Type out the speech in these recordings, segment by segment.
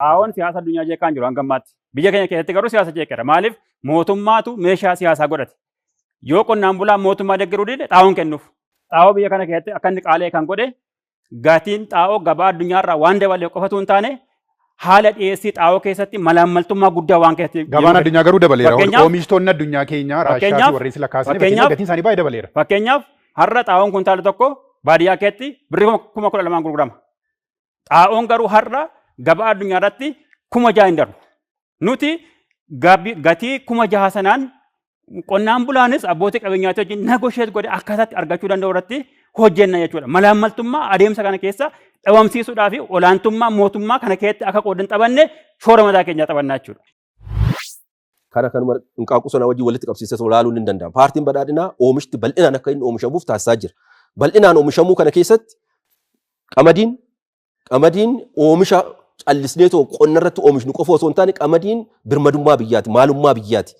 Xaa'oon siyaasa addunyaa jeeqaa hin jiru hanga ammaatti. Biyya keenya keessatti garuu siyaasa jeeqeera. Maaliif? Mootummaatu meeshaa siyaasaa godhate. Yoo qonnaan bulaan mootummaa deeggaruu dide xaa'oon kennuuf. Xaa'oo biyya kana keessatti akka inni qaala'e kan godhe gatiin xaa'oo gabaa addunyaarraa waan dabaleef qofatu hin taane, haala dhiyeessii xaa'oo keessatti malaammaltummaa guddaa waan keessatti Gabaan addunyaa garuu dabaleera. Oomishtoonni addunyaa keenyaa Raashiyaa fi warreen sila kaasanii gatiin isaanii baay'ee dabaleera. Fakkeenyaaf, har'a xaa'oon kuntaala tokko baadiyyaa keessatti birrii 12,000 gurgurama. Xaa'oon garuu har'a gabaa addunyaa irratti 6,000 hin darbu. Nuti gatii 6,000 sanaan qonnaan bulaanis abbootii qabeenyaatti wajjin negotiate godhe akkaataatti argachuu danda'u irratti hojjenna jechuudha. Malaammaltummaa adeemsa kana keessa dhabamsiisuudhaa fi olaantummaa mootummaa kana keessatti akka qooda hin taphanne shoora mataa keenyaa taphannaa jechuudha. Kana kanuma hinqaaquu sana wajjin walitti qabsiisee ilaaluun hin danda'amu. Paartiin Badhaadhinaa oomishti bal'inaan akka inni oomishamuuf taasisaa jira. Bal'inaan oomishamuu kana keessatti qamadiin oomisha callisnee too qonna irratti oomishnu qofa osoo hin taane, qamadiin birmadummaa biyyaati, maalummaa biyyaati.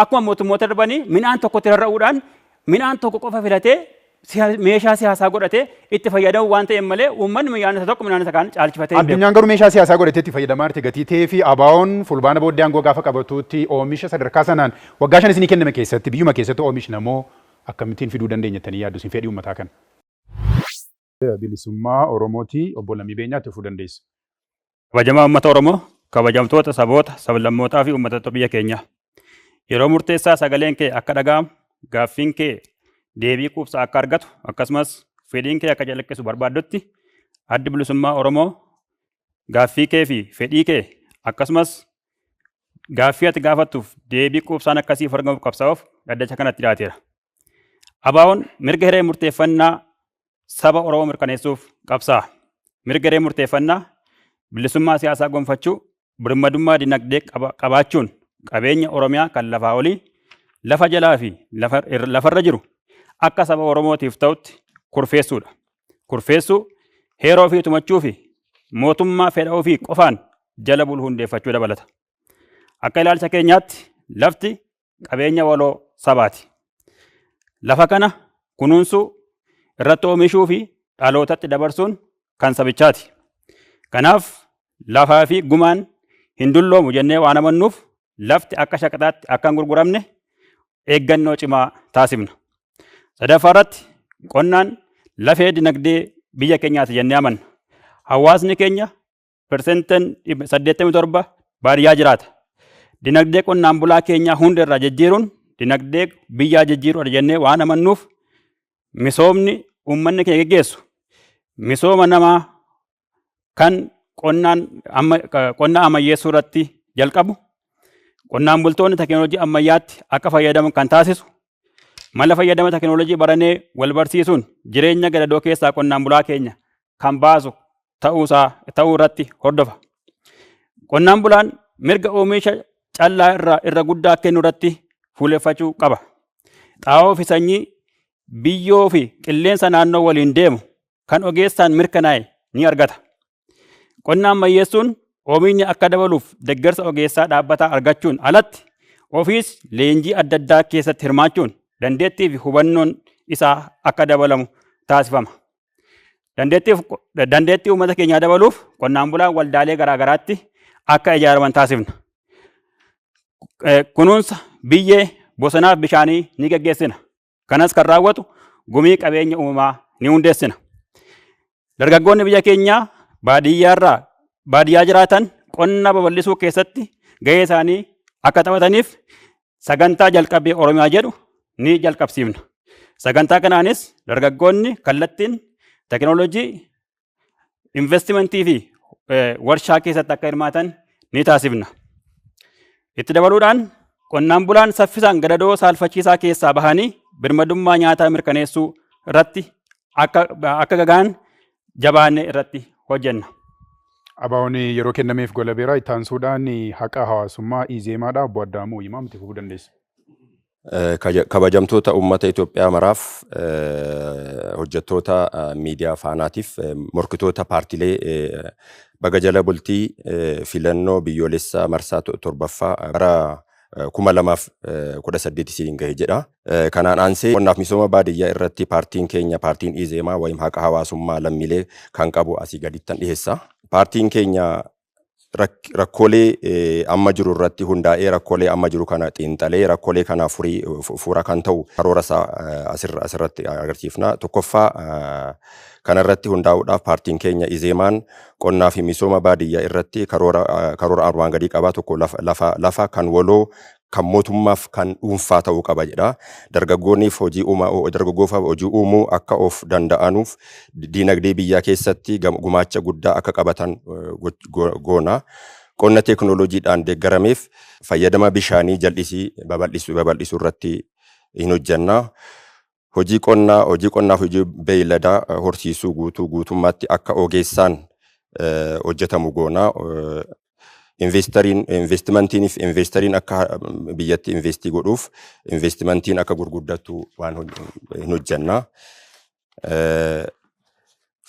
Akkuma mootummoota darbanii midhaan tokkotti rarra'uudhaan midhaan tokko qofa filatee meeshaa siyaasaa godhatee itti fayyadamu waan ta'eef malee, uummanni midhaan isa tokko midhaan isa kaan caalchifatee hin beeku. Addunyaan garuu meeshaa siyaasaa godhatee itti fayyadamaa jirti gatii ta'ee fi ABO'n fulbaana booddee aangoo gaafa qabatutti oomisha sadarkaa sanaan waggaa 5 isinii kenname keessatti biyyuma keessatti oomishna moo akkamittiin fiduu dandeenya jettanii yaaddu isin fedhii uummataa kana? Bilisummaa Oromooti, obbo Lammii Beenyaa, itti fufuu dandeessu. Kabajamaa uummata Oromoo, kabajamtoota saboota, sablammootaa fi uummattoota biyya keenyaa. Yeroo murteessaa sagaleen kee akka dhaga'amu, gaaffiin kee deebii quubsaa akka argatu, akkasumas fedhiin kee akka calaqqisu barbaaddutti, Addi Bilisummaa Oromoo gaaffii kee fi fedhii kee akkasumas gaaffii ati gaafattuuf deebii quubsaan akkasiif argamuuf qabsaa'uuf dhaddacha kanatti dhiyaateera. ABO'n mirga hiree murteeffannaa saba Oromoo mirkaneessuuf qabsaa'a. Mirga hiree murteeffannaa, bilisummaa siyaasaa gonfachuu, birmadummaa dinagdee qabaachuun qabeenya Oromiyaa kan lafaa olii, lafa jalaa fi lafarra jiru akka saba Oromootiif ta'utti kurfeessuudha. Kurfeessuu, heera ofii tumachuu fi mootummaa fedha ofii qofaan jala bulu hundeeffachuu dabalata. Akka ilaalcha keenyaatti lafti qabeenya waloo sabaati. Lafa kana kunuunsuu, irratti oomishuu fi dhalootatti dabarsuun kan sabichaati. Kanaaf lafaa fi gumaan hin dulloomu jennee waan amannuuf, lafti akka shaqaxaatti akka hin gurguramne eeggannoo cimaa taasifna. Sadaffaa irratti, qonnaan lafee dinagdee biyya keenyaati jennee amanna. Hawaasni keenya persentiin 87 baadiyyaa jiraata. Dinagdee qonnaan bulaa keenyaa hunda irraa jijjiiruun dinagdee biyyaa jijjiiruudha jennee waan amannuuf, misoomni uummanni keenya geggeessu misooma namaa kan qonnaan amma qonna ammayyeessuu irratti jalqabu, qonnaan bultoonni teknooloojii ammayyaatti akka fayyadaman kan taasisu, mala fayyadama teknooloojii baranee wal barsiisuun jireenya gadadoo keessaa qonnaan bulaa keenya kan baasu ta'uusaa ta'uu irratti hordofa. Qonnaan bulaan mirga oomisha callaa irraa irra guddaa kennu irratti fuuleffachuu qaba. Xaa'oo fi sanyii biyyoo fi qilleensa naannoo waliin deemu kan ogeessaan mirkanaa'e ni argata. Qonna ammayyeessuun oomishni akka dabaluuf deeggarsa ogeessaa dhaabbataa argachuun alatti, ofiis leenjii adda addaa keessatti hirmaachuun dandeettii fi hubannoon isaa akka dabalamu taasifama. Dandeettii uummata keenyaa dabaluuf qonnaan bulaan waldaalee garaa garaatti akka ijaaraman taasifna. Kunuunsa biyyee, bosonaaf bishaanii ni geggeessina. Kanas kan raawwatu gumii qabeenya uumamaa ni hundeessina. Dargaggoonni biyya keenyaa baadiyyaarraa baadiyyaa jiraatan qonna babal'isuu keessatti gahee isaanii akka taphataniif sagantaa Jalqabbii Oromiyaa jedhu ni jalqabsiifna. Sagantaa kanaanis dargaggoonni kallattiin teknoolojii, investimentii fi warshaa keessatti akka hirmaatan ni taasifna. Itti dabaluudhaan, qonnaan bulaan saffisaan gadadoo saalfachiisaa keessaa bahanii birmadummaa nyaataa mirkaneessuu irratti akka gagaan jabaanne irratti hojjenna. ABO'n yeroo kennameef golabeera. Itti aansuudhaan Haqa Hawaasummaa Izeemaadha. Obbo Addaamuu Yimaam, itti fufuu dandeessu. Kabajamtoota uummata Itoophiyaa maraaf, hojjettoota miidiyaa Faanaatiif, morkitoota paartiilee, baga jala bultii filannoo biyyoolessaa marsaa torbaffaa bara 2018 isiin gahe jedha. Kanaan aansee qonnaaf misooma baadiyyaa irratti paartiin keenya, paartiin Izeemaa wayim haqa hawaasummaa lammiilee kan qabu asii gadittan dhiyeessa. Paartiin keenya rakkoolee amma jiru irratti hundaa'ee rakkoolee amma jiru kana xiinxalee rakkoolee kana fuura kan ta'u karoora isaa asirratti agarsiifna. Tokkoffaa kanarratti hundaa'uudhaaf paartiin keenya Izeemaan qonnaa fi misooma baadiyyaa irratti karoora armaan gadii qaba. Tokko lafa kan waloo kan mootummaaf kan dhuunfaa ta'uu qaba jedha. Dargaggoonniif hojii uumaa dargaggoofaaf hojii uumuu akka of danda'anuuf diinagdee biyyaa keessatti gumaacha guddaa akka qabatan goona. Qonna teekinooloojiidhaan deeggarameef fayyadama bishaanii jal'isii babal'isuu irratti hin hojjenna. Hojii qonnaaf hojii beeyladaa horsiisuu guutummaatti akka ogeessaan hojjetamu goona. Investimentiin investariin akka biyyatti investii godhuuf investimentiin akka gurguddattu waan hin hojjenna.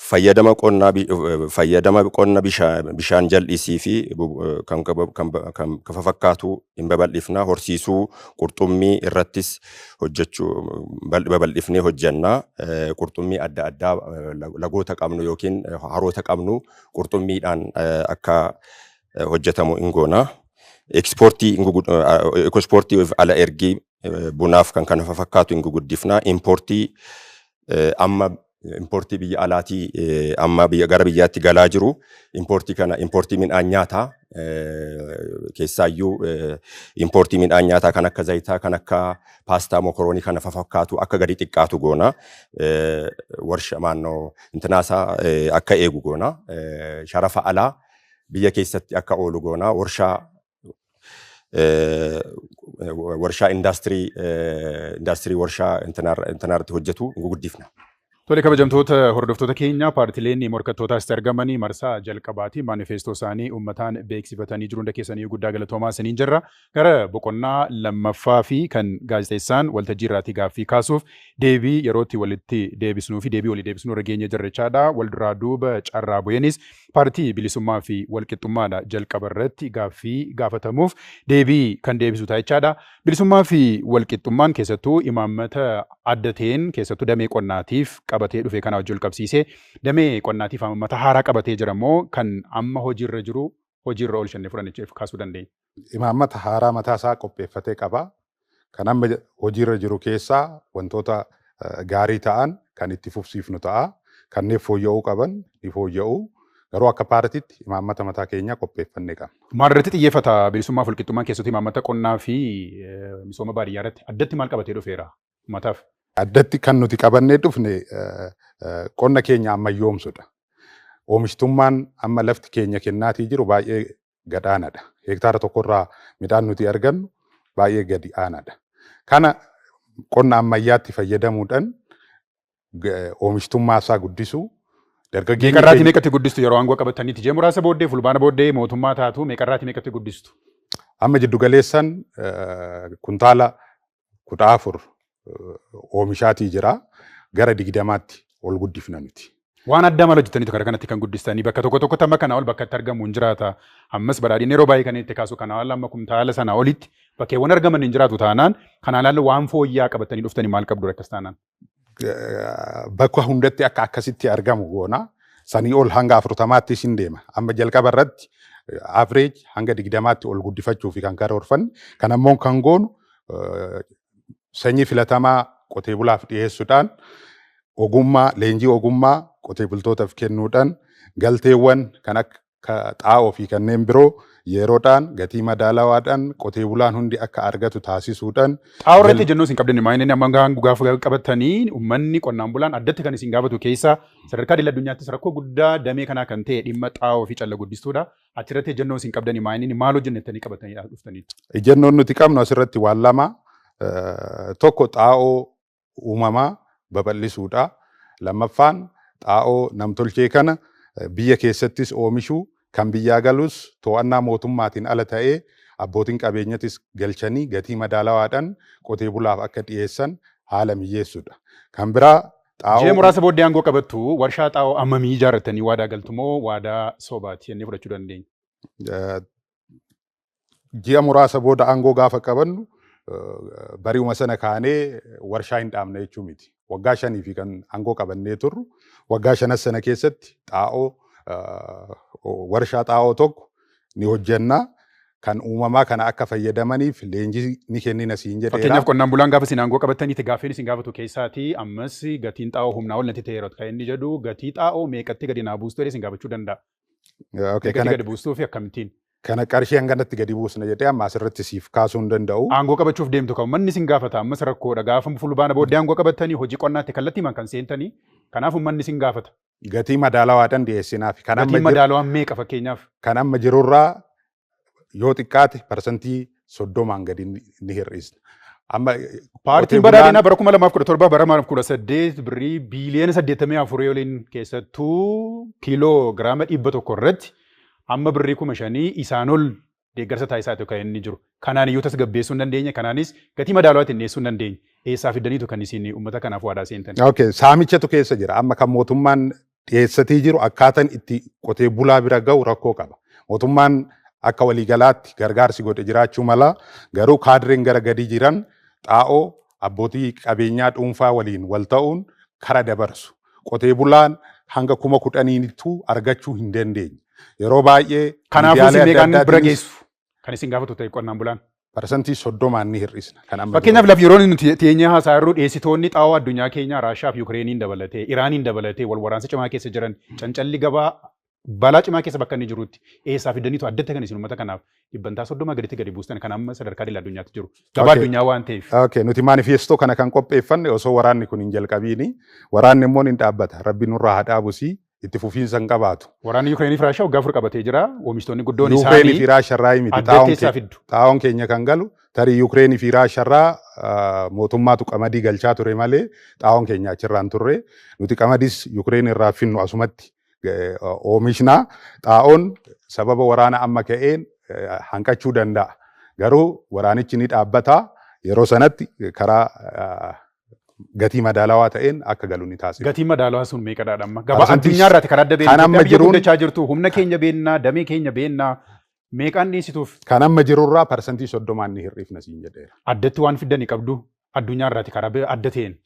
Fayyadama qonna bishaan jal'isii fi kan fakkaatu hin babal'ifna. Horsiisuu qurxummii irrattis hojjechuu babal'ifnee hojjenna. Qurxummii adda addaa lagoota qabnu yookiin haroota qabnu qurxummiidhaan akka hojjetamu hin goona. Ekspoortii ala ergii bunaaf kan kana fakkaatu hin guguddifna. Impoortii amma impoortii biyya alaatii amma gara biyyaatti galaa jiru. Impoortii kana impoortii midhaan nyaataa keessaayyuu impoortii midhaan nyaataa kan akka zayitaa kan akka paastaa mokoroonii kana fakkaatu akka gadi xiqqaatu goona. Warshaa maannoo intinaasaa akka eegu goona. Sharafa alaa biyya keessatti akka oolu goona. Warshaa indaastirii warshaa intinaarratti hojjetu guguddifna. Tole kabajamtoota hordoftoota keenya paartileen morkattootaas argamanii marsaa jalqabaati maanifeestoo isaanii uummataan beeksifatanii jiru hunda keessanii guddaa galatoomaa isiniin jirra. Gara boqonnaa lammaffaa fi kan gaazexeessaan waltajjii irraatii gaaffii kaasuuf deebii yerootti walitti deebisnuu fi deebii walii deebisnuu irra geenye jirra jechaadha. Wal duraa duuba carraa bu'eenis paartii bilisummaa fi walqixxummaadha jalqaba irratti gaaffii gaafatamuuf deebii kan deebisu ta'a jechaadha. Bilisummaa fi walqixxummaan keessattuu imaammata adda ta'een keessattuu damee qonnaatiif qabatee dhufe kana wajjin qabsiisee damee qonnaatiif imaammata haaraa qabatee jira immoo kan amma hojiirra jiru hojiirra oolchannee fudhanne kaasuu dandeenya. Imaammata haaraa mataa isaa qopheeffatee qaba. Kan amma hojiirra jiru keessaa wantoota gaarii ta'an kan itti fufsiifnu ta'a. Kanneen fooyya'uu qaban ni fooyya'u. Garuu akka paartiitti imaammata mataa keenyaa qopheeffannee qabna. Maal irratti xiyyeeffata bilisummaa fi walqixxummaan keessattuu imaammata qonnaa fi misooma baadiyyaa irratti addatti maal qabatee dhufeera uummataaf? Addatti kan nuti qabannee dhufne qonna keenya ammayyoomsudha. Oomishtummaan amma lafti keenya kennaatii jiru baay'ee gadaanaadha. Hektaara tokkorraa midhaan nuti argannu baay'ee gadi aanaadha. Kana qonna ammayyaatti fayyadamuudhaan oomishtummaa isaa guddisuu. Meeqarraatii meeqatti guddistu yeroo aangoo qabataniiti? Ji'a muraasa booddee fulbaana booddee mootummaa taatu meeqarraatii meeqatti guddistu? Amma jiddu galeessan kuntaala 14 oomishaatii jira. Gara 20tti ol guddifna nuti. Waan addaa maal hojjetaniitu karaa kanatti kan guddistanii bakka tokko tokkotti amma kanaa ol bakka itti argamu hin jiraata. Ammas badhaadhinni yeroo baay'ee kan itti kaasu kanaa ol amma kumtaala sana olitti bakkeewwan argaman hin jiraatu taanaan kanaan ala waan fooyya'aa qabatanii dhuftanii maal qabdu akkas taanaan? Bakka hundatti akka akkasitti argamu goona. Sanii ol hanga 40ttis hin deema. Amma jalqaba irratti average hanga 20tti ol guddifachuu fi kan karoorfanne. Kan ammoo kan goonu sanyii filatamaa qotee bulaaf dhiyeessuudhaan ogummaa leenjii ogummaa qotee bultootaaf kennuudhaan galteewwan kan akka xaa'oo fi kanneen biroo yeroodhaan gatii madaalawaadhaan qotee bulaan hundi akka argatu taasisuudhaan. Xaa'oo irratti ejjennoo isin qabdan maayinni amma gaafa qabatanii uummanni qonnaan bulaan addatti kan isin gaafatu keessaa sadarkaa idil addunyaattis rakkoo guddaa damee kanaa kan ta'e dhimma xaa'oo fi calla guddistuudha. Achirratti ejjennoo isin qabdanii maayinni maal hojjennettanii qabatanii dhuftaniitu? Ejjennoon nuti qabnu asirratti waan lama. Tokko xaa'oo uumamaa babal'isuudha. Lammaffaan xaa'oo namtolchee kana biyya keessattis oomishuu kan biyyaa galus to'annaa mootummaatiin ala ta'ee abbootiin qabeenyatis galchanii gatii madaalawaadhaan qotee bulaaf akka dhiyeessan haala mijeessuudha. Kan biraa xaa'oo. Ji'a muraasa booddee aangoo qabattu warshaa xaa'oo ammamii ijaarratanii waadaa galtu moo waadaa sobaati jennee fudhachuu dandeenya? Ji'a muraasa booda aangoo gaafa qabannu bari'uma sana kaanee warshaa hin dhaabne jechuu miti. Waggaa 5 fi kan aangoo qabannee turru waggaa 5 sana keessatti xaa'oo Warshaa xaa'oo tokko ni hojjenna. Kan uumamaa kana akka fayyadamaniif leenjii ni kennina siin jedheera. Fakkeenyaaf, qonnaan bulaan gaafa isin aangoo qabataniiti gaaffii isin gaafatu keessaatii ammas gatiin xaa'oo humnaa ol natti ta'eera kan inni jedhu, gatii xaa'oo meeqatti gadi naa buustuu jedhee isin gaafachuu danda'a. Meeqatti gadi buustuu fi akkamittiin? Kana qarshii hanganatti gadi buusna jedhee amma asirratti siif kaasuu hin danda'u. Aangoo qabachuuf deemtu kan uummanni isin gaafata ammas rakkoodha. Gaafa Fulbaana booddee aangoo qabatanii hojii qonnaatti kallattiimaan kan seentanii, kanaaf uummanni isin gaafata. Gatii madaalawaadhaan dhiyeessinaaf. Gatiin madaalawaan meeqa fakkeenyaaf? Kan amma jirurraa yoo xiqqaate 30% gadi ni hir'isna. Amma Paartiin Badhaadhinaa bara 2017 bara 2018 birrii biiliyoona 84 waliin keessattuu kiiloo giraama 100 irratti hamma birrii 5,000 isaan ol deeggarsa taasisaa kan inni jiru. Kanaan iyyuu tasgabbeessuu hin dandeenye. Kanaanis gatii madaalawaatiin dhiyeessuu hin dandeenye. Eessaa fidaniitu kan isin uummata kanaaf waadaa seentan? Okay, saamichatu keessa jira. Amma kan mootummaan dhiyeessatii jiru akkaataan itti qotee bulaa bira gahu rakkoo qaba. Mootummaan akka waliigalaatti gargaarsi godhe jiraachuu mala, garuu kaadireen gara gadii jiran xaa'oo abbootii qabeenyaa dhuunfaa waliin wal ta'uun kara dabarsu. Qotee bulaan hanga 10,000nittuu argachuu hin dandeenye. Yeroo baay'ee Kanaafuu isin miidiyaalee adda meeqaan bira addaatiinis geessu? Kan isin gaafatu ta'e qonnaan bulaan. 30% ni hir'isna. Kan amma Fakkeenyaaf jiru. lafa yeroo nuti teenyee haasaa jirru dhiyeessitoonni xaa'oo addunyaa keenyaa Raashaa fi Yukireeniin dabalatee, Iraaniin dabalatee wal waraansa cimaa keessa jiran, cancalli gabaa balaa cimaa keessa bakka inni jirutti eessaa fidaniitu addatti kan isin uummata kanaaf 30% gaditti gadi buustan kan amma sadarkaa idil addunyaatti jiru? Gabaa addunyaa waan ta'eef. Okay, nuti maanifeestoo kana kan qopheeffanne osoo waraanni kun hin jalqabiini. Waraanni immoo hin dhaabbata. Rabbi nurraa haa dhaabusii, itti fufiinsa hin qabaatu. Waraanni Yuukireenii fi Raashaa waggaa 4 qabatee jira. Oomishtoonni guddoon Yuukireenii fi isaanii Raasharraa miti. addatti eessaa fiddu? Xaa'oon keenya kan galu tarii Yuukireenii fi Raasharraa mootummaatu qamadii galchaa ture malee xaa'oon keenya achirraan turre. Nuti qamadis Yuukireen irraa finnu asumatti oomishna. Xaa'oon sababa waraana amma ka'een hanqachuu danda'a. Garuu waraanichi ni dhaabbata. Yeroo sanatti karaa gatii madaalawaa ta'een akka galu ni taasifama. Gatiin madaalawaa sun meeqadha amma? Gabaa addunyaa irraati karaa adda Kan beeknu. amma Biyya guddachaa jirtu, humna keenya beennaa, damee keenya beennaa, meeqaan dhiyeessituuf? Kan amma jirurraa 30% ni hir'ifna siin jedheera. Addatti waan fiddanii qabdu addunyaa irraati karaa adda ta'een.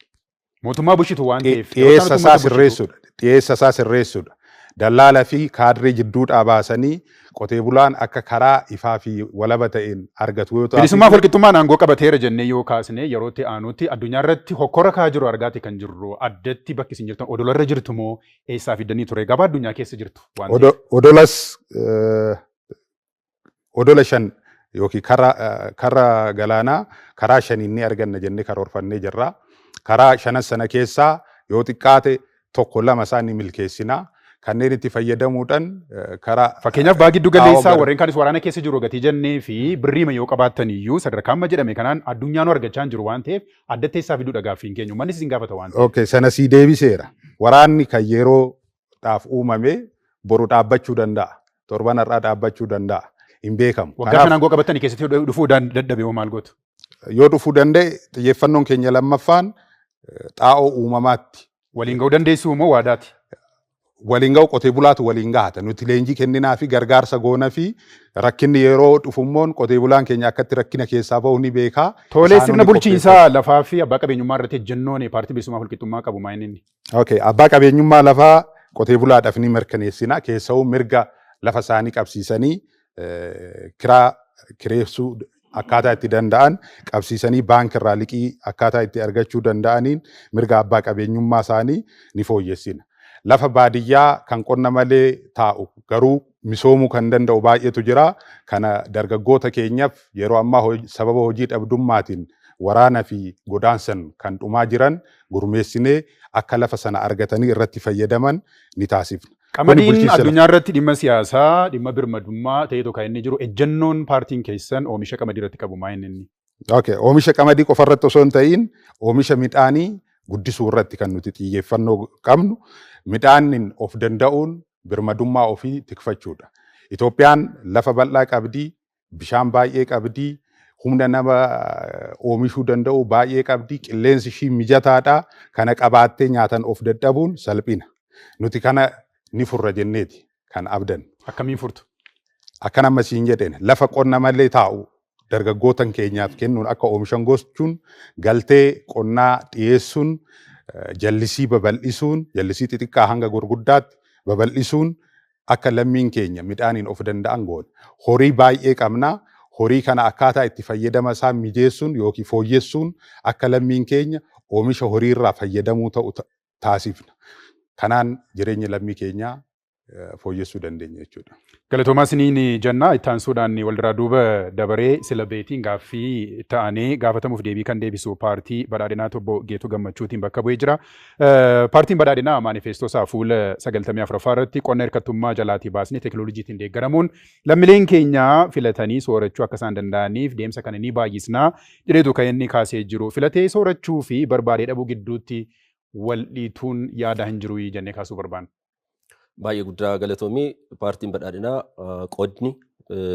Mootummaa bulchitu waan ta'eef. Yeroo Dhiyeessa sanatti isaa uummata bulchitu. sirreessuudha. Dhiyeessa isaa sirreessuudha. Dallaalaa fi kaadree jidduudhaa baasanii qotee bulaan akka karaa ifaa fi walaba ta'een argatu yoo Bilisummaa taasisu walqixxummaan aangoo qabateera jennee yoo kaasne, yeroo itti aanutti addunyaa irratti hokkora kaa jiru argaati kan jirru, addatti bakki isin jirtan odolarra jirtu moo eessaa fiddanii ture gabaa addunyaa keessa jirtu waan ta'eef? Odolas odola shan yookiin karra galaanaa karaa shaniin ni arganna jennee karoorfannee jirra. Karaa shanan sana keessaa yoo xiqqaate tokko lama isaa ni milkeessina. Kanneen itti fayyadamuudhaan karaa Fakkeenyaaf, baa giddu xaa'oo galeessaa gara warreen kaanis waraana keessa jiru gatii jennee fi birriima yoo qabaattan iyyuu sadarkaa amma jedhame kanaan addunyaan argachaa hin jiru waan ta'eef addatti eessaa fiduudha gaaffiin keenya, uummannis isin gaafata waan ta'eef. Okay, sana sii deebiseera. Waraanni kan yeroodhaaf uumame boru dhaabbachuu danda'a. Torban har'aa dhaabbachuu danda'a. Hin beekamu. Waggaa Kanaaf 5 aangoo qabattanii keessatti dhufuu dadhabe hoo maal gootu? Yoo dhufuu danda'e, xiyyeeffannoon keenya lammaffaan xaa'oo uumamaatti Waliin ga'uu dandeessuu moo waadaati? Waliin ga'u, qotee bulaatu waliin gahata. Nuti leenjii kenninaa fi gargaarsa goona fi rakkinni yeroo dhufummoon qotee bulaan keenya akkatti rakkina keessaa bahu ni beekaa. Tolee, Isaanuu sirna ni bulchiinsaa qopheeffatu. lafaa fi abbaa qabeenyummaa irratti ejjennoon paartii bilisummaa walqixxummaa qabu maa inni? Okay, abbaa qabeenyummaa lafaa qotee bulaadhaaf ni mirkaneessina. Keessa'uu mirga lafa isaanii qabsiisanii kiraa kireessuu akkaataa itti danda'an qabsiisanii baankirraa liqii akkaataa itti argachuu danda'aniin mirga abbaa qabeenyummaa isaanii ni fooyyessina. Lafa baadiyyaa kan qonna malee taa'u garuu misoomuu kan danda'u baay'eetu jira. Kana dargaggoota keenyaaf yeroo ammaa sababa hojii dhabdummaatiin waraana fi godaansan kan dhumaa jiran gurmeessinee akka lafa sana argatanii irratti fayyadaman ni taasifna. Kuni Qamadiin bulchiinsa lafa. Addunyaa irratti dhimma siyaasaa, dhimma birmadummaa ta'etu kan inni jiru. Ejjennoon paartiin keessan oomisha qamadii irratti qabu maa inni? Okay. Oomisha qamadii qofa irratti osoo hin ta'in oomisha midhaanii guddisuu irratti kan nuti xiyyeeffannoo qabnu, midhaaniin of danda'uun birmadummaa ofii tikfachuudha. Itoophiyaan lafa bal'aa qabdii, bishaan baay'ee qabdii, humna nama oomishuu danda'u baay'ee qabdii, qilleensi ishii mijataadha. Kana qabaattee nyaatan of dadhabuun salphina. Nuti kana ni furra jenneeti kan abdannu. Akkamiin furtu? Akkan amma siin jedheen, lafa qonna malee taa'u dargaggootan keenyaaf kennuun akka oomishan gochuun, galtee qonnaa dhiyeessuun, jallisii babal'isuun, jallisii xixiqqaa hanga gurguddaatti babal'isuun. Akka lammiin keenya midhaaniin of danda'an goona. Horii baay'ee qabna. Horii kana akkaataa itti fayyadama isaa mijeessuun yookiin fooyyessuun akka lammiin keenya oomisha horii irraa fayyadamuu ta'u taasifna. Kanaan jireenya lammii keenyaa fooyyessuu dandeenya jechuudha. Galatoomaa isiniin jenna. Itti aansuudhaan walduraa duuba dabaree sila beetiin gaaffii ta'anii gaafatamuuf deebii kan deebisu Paartii Badhaadhinaa Obbo Geetuu Gammachuutiin bakka bu'ee jira. Paartiin Badhaadhinaa maanifeestoo isaa fuula 94ffaa irratti qonna hirkattummaa jalaatii baasnee teekinooloojiitiin deeggaramuun lammiileen keenya filatanii soorachuu akka isaan danda'aniif deemsa kana ni baay'isnaa jedheetu kan inni kaasee jiru. Filatee soorachuu fi barbaadee dhabuu gidduutti wal dhiituun yaada hin jiru jennee kaasuu barbaanna. Baay'ee guddaa galatoomii. Paartiin Badhaadhinaa qonni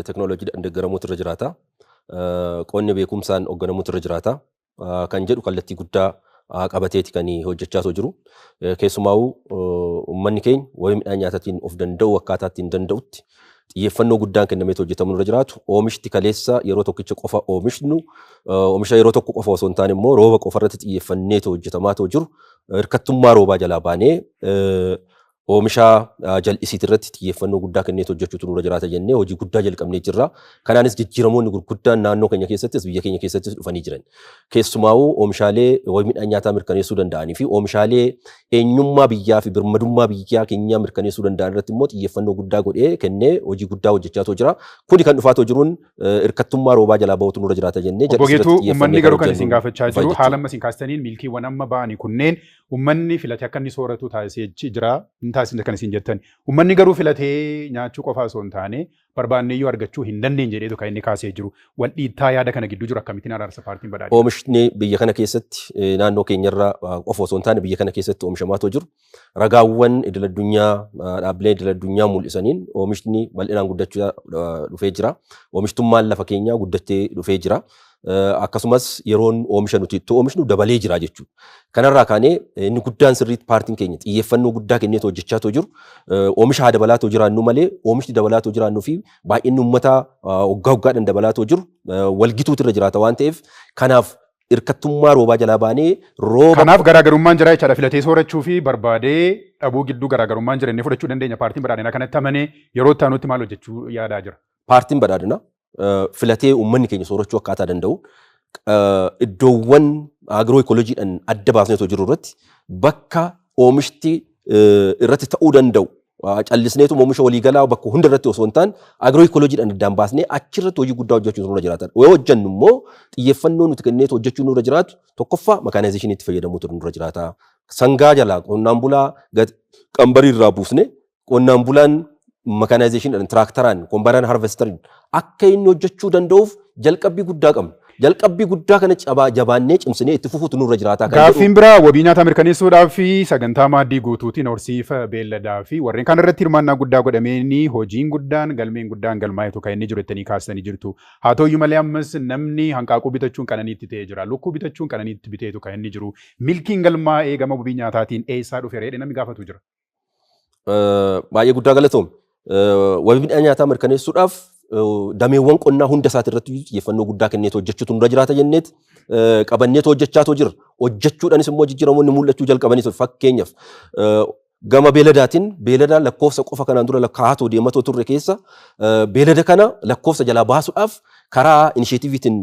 teekinooloojiidhaan deeggaramuutu irra jiraata. Qonni beekumsaan hoogganamuutu irra jiraata. Kan jedhu kallattii guddaa qabateeti kan hojjechaa jiru. Keessumaa'uu uummanni keenya wabii midhaan nyaataatiin of danda'u akkaataa ittiin danda'utti xiyyeeffannoo guddaan kennameetu hojjetamu irra jiraatu. Oomishti kaleessa yeroo tokkicha qofa oomishnu, oomisha yeroo tokko qofa osoo hin taane immoo rooba qofa irratti xiyyeeffanneetu hojjetamaa jiru. Hirkattummaa roobaa jalaa baanee oomisha jal'isiitii irratti xiyyeeffannoo guddaa kenneetu hojjechuutu nurra jiraata jennee hojii guddaa jalqabnee jirra. Kanaanis jijjiiramoonni gurguddaan naannoo keenya keessattis biyya keenya keessattis dhufanii jiran. Keessumaa'uu oomishaalee wabii midhaan nyaataa mirkaneessuu danda'anii fi oomishaalee eenyummaa biyyaa fi birmadummaa biyyaa keenyaa mirkaneessuu danda'an irratti immoo xiyyeeffannoo guddaa godhee kennee hojii guddaa hojjechaa jira. Kuni kan dhufaa jiruun hirkattummaa roobaa jalaa bahuutu nurra jiraata jennee Obbo Geetuu, uummanni garuu kan isin gaafachaa jiru haala amma isin kaastaniin milkiiwwan amma ba'anii kunneen uummanni filatee akka inni sooratu taasisee jira. Hin taasisne kan isin jettan. Uummanni garuu filatee nyaachuu qofaa osoo hin taane barbaanne iyyuu argachuu hin dandeenye jedheetu kan inni kaasee jiru. Wal dhiittaa yaada kana gidduu jiru akkamittiin araarsa Paartiin Badhaadhinaa? Oomishni biyya kana keessatti naannoo keenyarra qofa osoo hin taane biyya kana keessatti oomishamaa jiru. Ragaawwan idil addunyaa, dhaabbileen idil addunyaa mul'isaniin oomishni bal'inaan guddachaa dhufee jira. Oomishtummaan lafa keenyaa guddachaa dhufee jira. Akkasumas yeroon oomisha nuti itti oomishnu dabalee jira jechuudha. Kanarraa kaanee inni guddaan sirriitti paartiin keenya xiyyeeffannoo guddaa kenneetu hojjechaa jiru. Oomisha haa dabalaatoo jiraannu malee oomishni dabalaatoo jiraannuu fi baay'inni uummataa waggaa waggaadhaan dabalaatoo jiru walgituutu irra jiraata waan ta'eef, kanaaf hirkattummaa roobaa jalaa baanee rooba. Kanaaf garaagarummaan jira jechaadha. Filatee soorachuu fi barbaadee dhabuu gidduu garaagarummaan jira inni fudhachuu dandeenya. Paartiin Badhaadhinaa kanatti amanee yeroo itti aanutti maal hojjechuu yaadaa jira? Paartiin Badhaadhinaa filatee uummanni keenya soorachuu akkaataa danda'u iddoowwan agiroo ikolojiidhaan adda baasneetoo jiru irratti bakka oomishti irratti ta'uu danda'u callisneetu oomisha waliigalaa bakka hunda irratti osoo hin taane agiroo ikolojiidhaan addaan baasnee achirratti hojii guddaa hojjechuun nurra jiraata. Yoo hojjennu immoo xiyyeeffannoo nuti kenneetu hojjechuun nurra jiraatu tokkoffaa makaanaayizeshiniitti fayyadamuutu nurra jiraata. Sangaa jalaa qonnaan bulaa qambarii irraa buusne qonnaan bulaan makaanaayizeshiniidhaan, tiraaktaraan, kombaayinaan harvestariin akka inni hojjechuu danda'uuf jalqabbii guddaa qabna. Jalqabbii guddaa kana jabaannee cimsinee itti fufuutu nurra jiraata. Gaaffiin biraa wabii nyaataa mirkaneessuudhaaf fi sagantaa maaddii guutuutiin horsiisa beelladaa fi warreen kaan irratti hirmaannaa guddaa godhameen hojiin guddaan galmeen guddaan galmaa'etu kan inni jiru jettanii kaasanii jirtu. Haa ta'uyyuu malee ammas namni hanqaaquu bitachuun qananiitti ta'ee jira. Lukkuu bitachuun qananiitti biteetu kan inni jiru. Milkiin galmaa'ee gama wabii nyaataatiin eessaa dhufe reedhe namni gaafatu jira. Baay'ee guddaa galatoom. Wabii midhaan nyaataa mirkaneessuudhaaf dameewwan qonnaa hunda isaati irratti xiyyeeffannoo guddaa kenneetu hojjechuutu nurra jiraata jenneet qabanneetu hojjechaatu jira. Hojjechuudhaanis immoo jijjiiramoonni mul'achuu jalqabanii, fakkeenyaaf gama beeladaatiin beelada lakkoofsa qofa kanaan dura lakkaa'atoo deematoo turre keessa beelada kana lakkoofsa jalaa baasuudhaaf karaa inisheetiiviitiin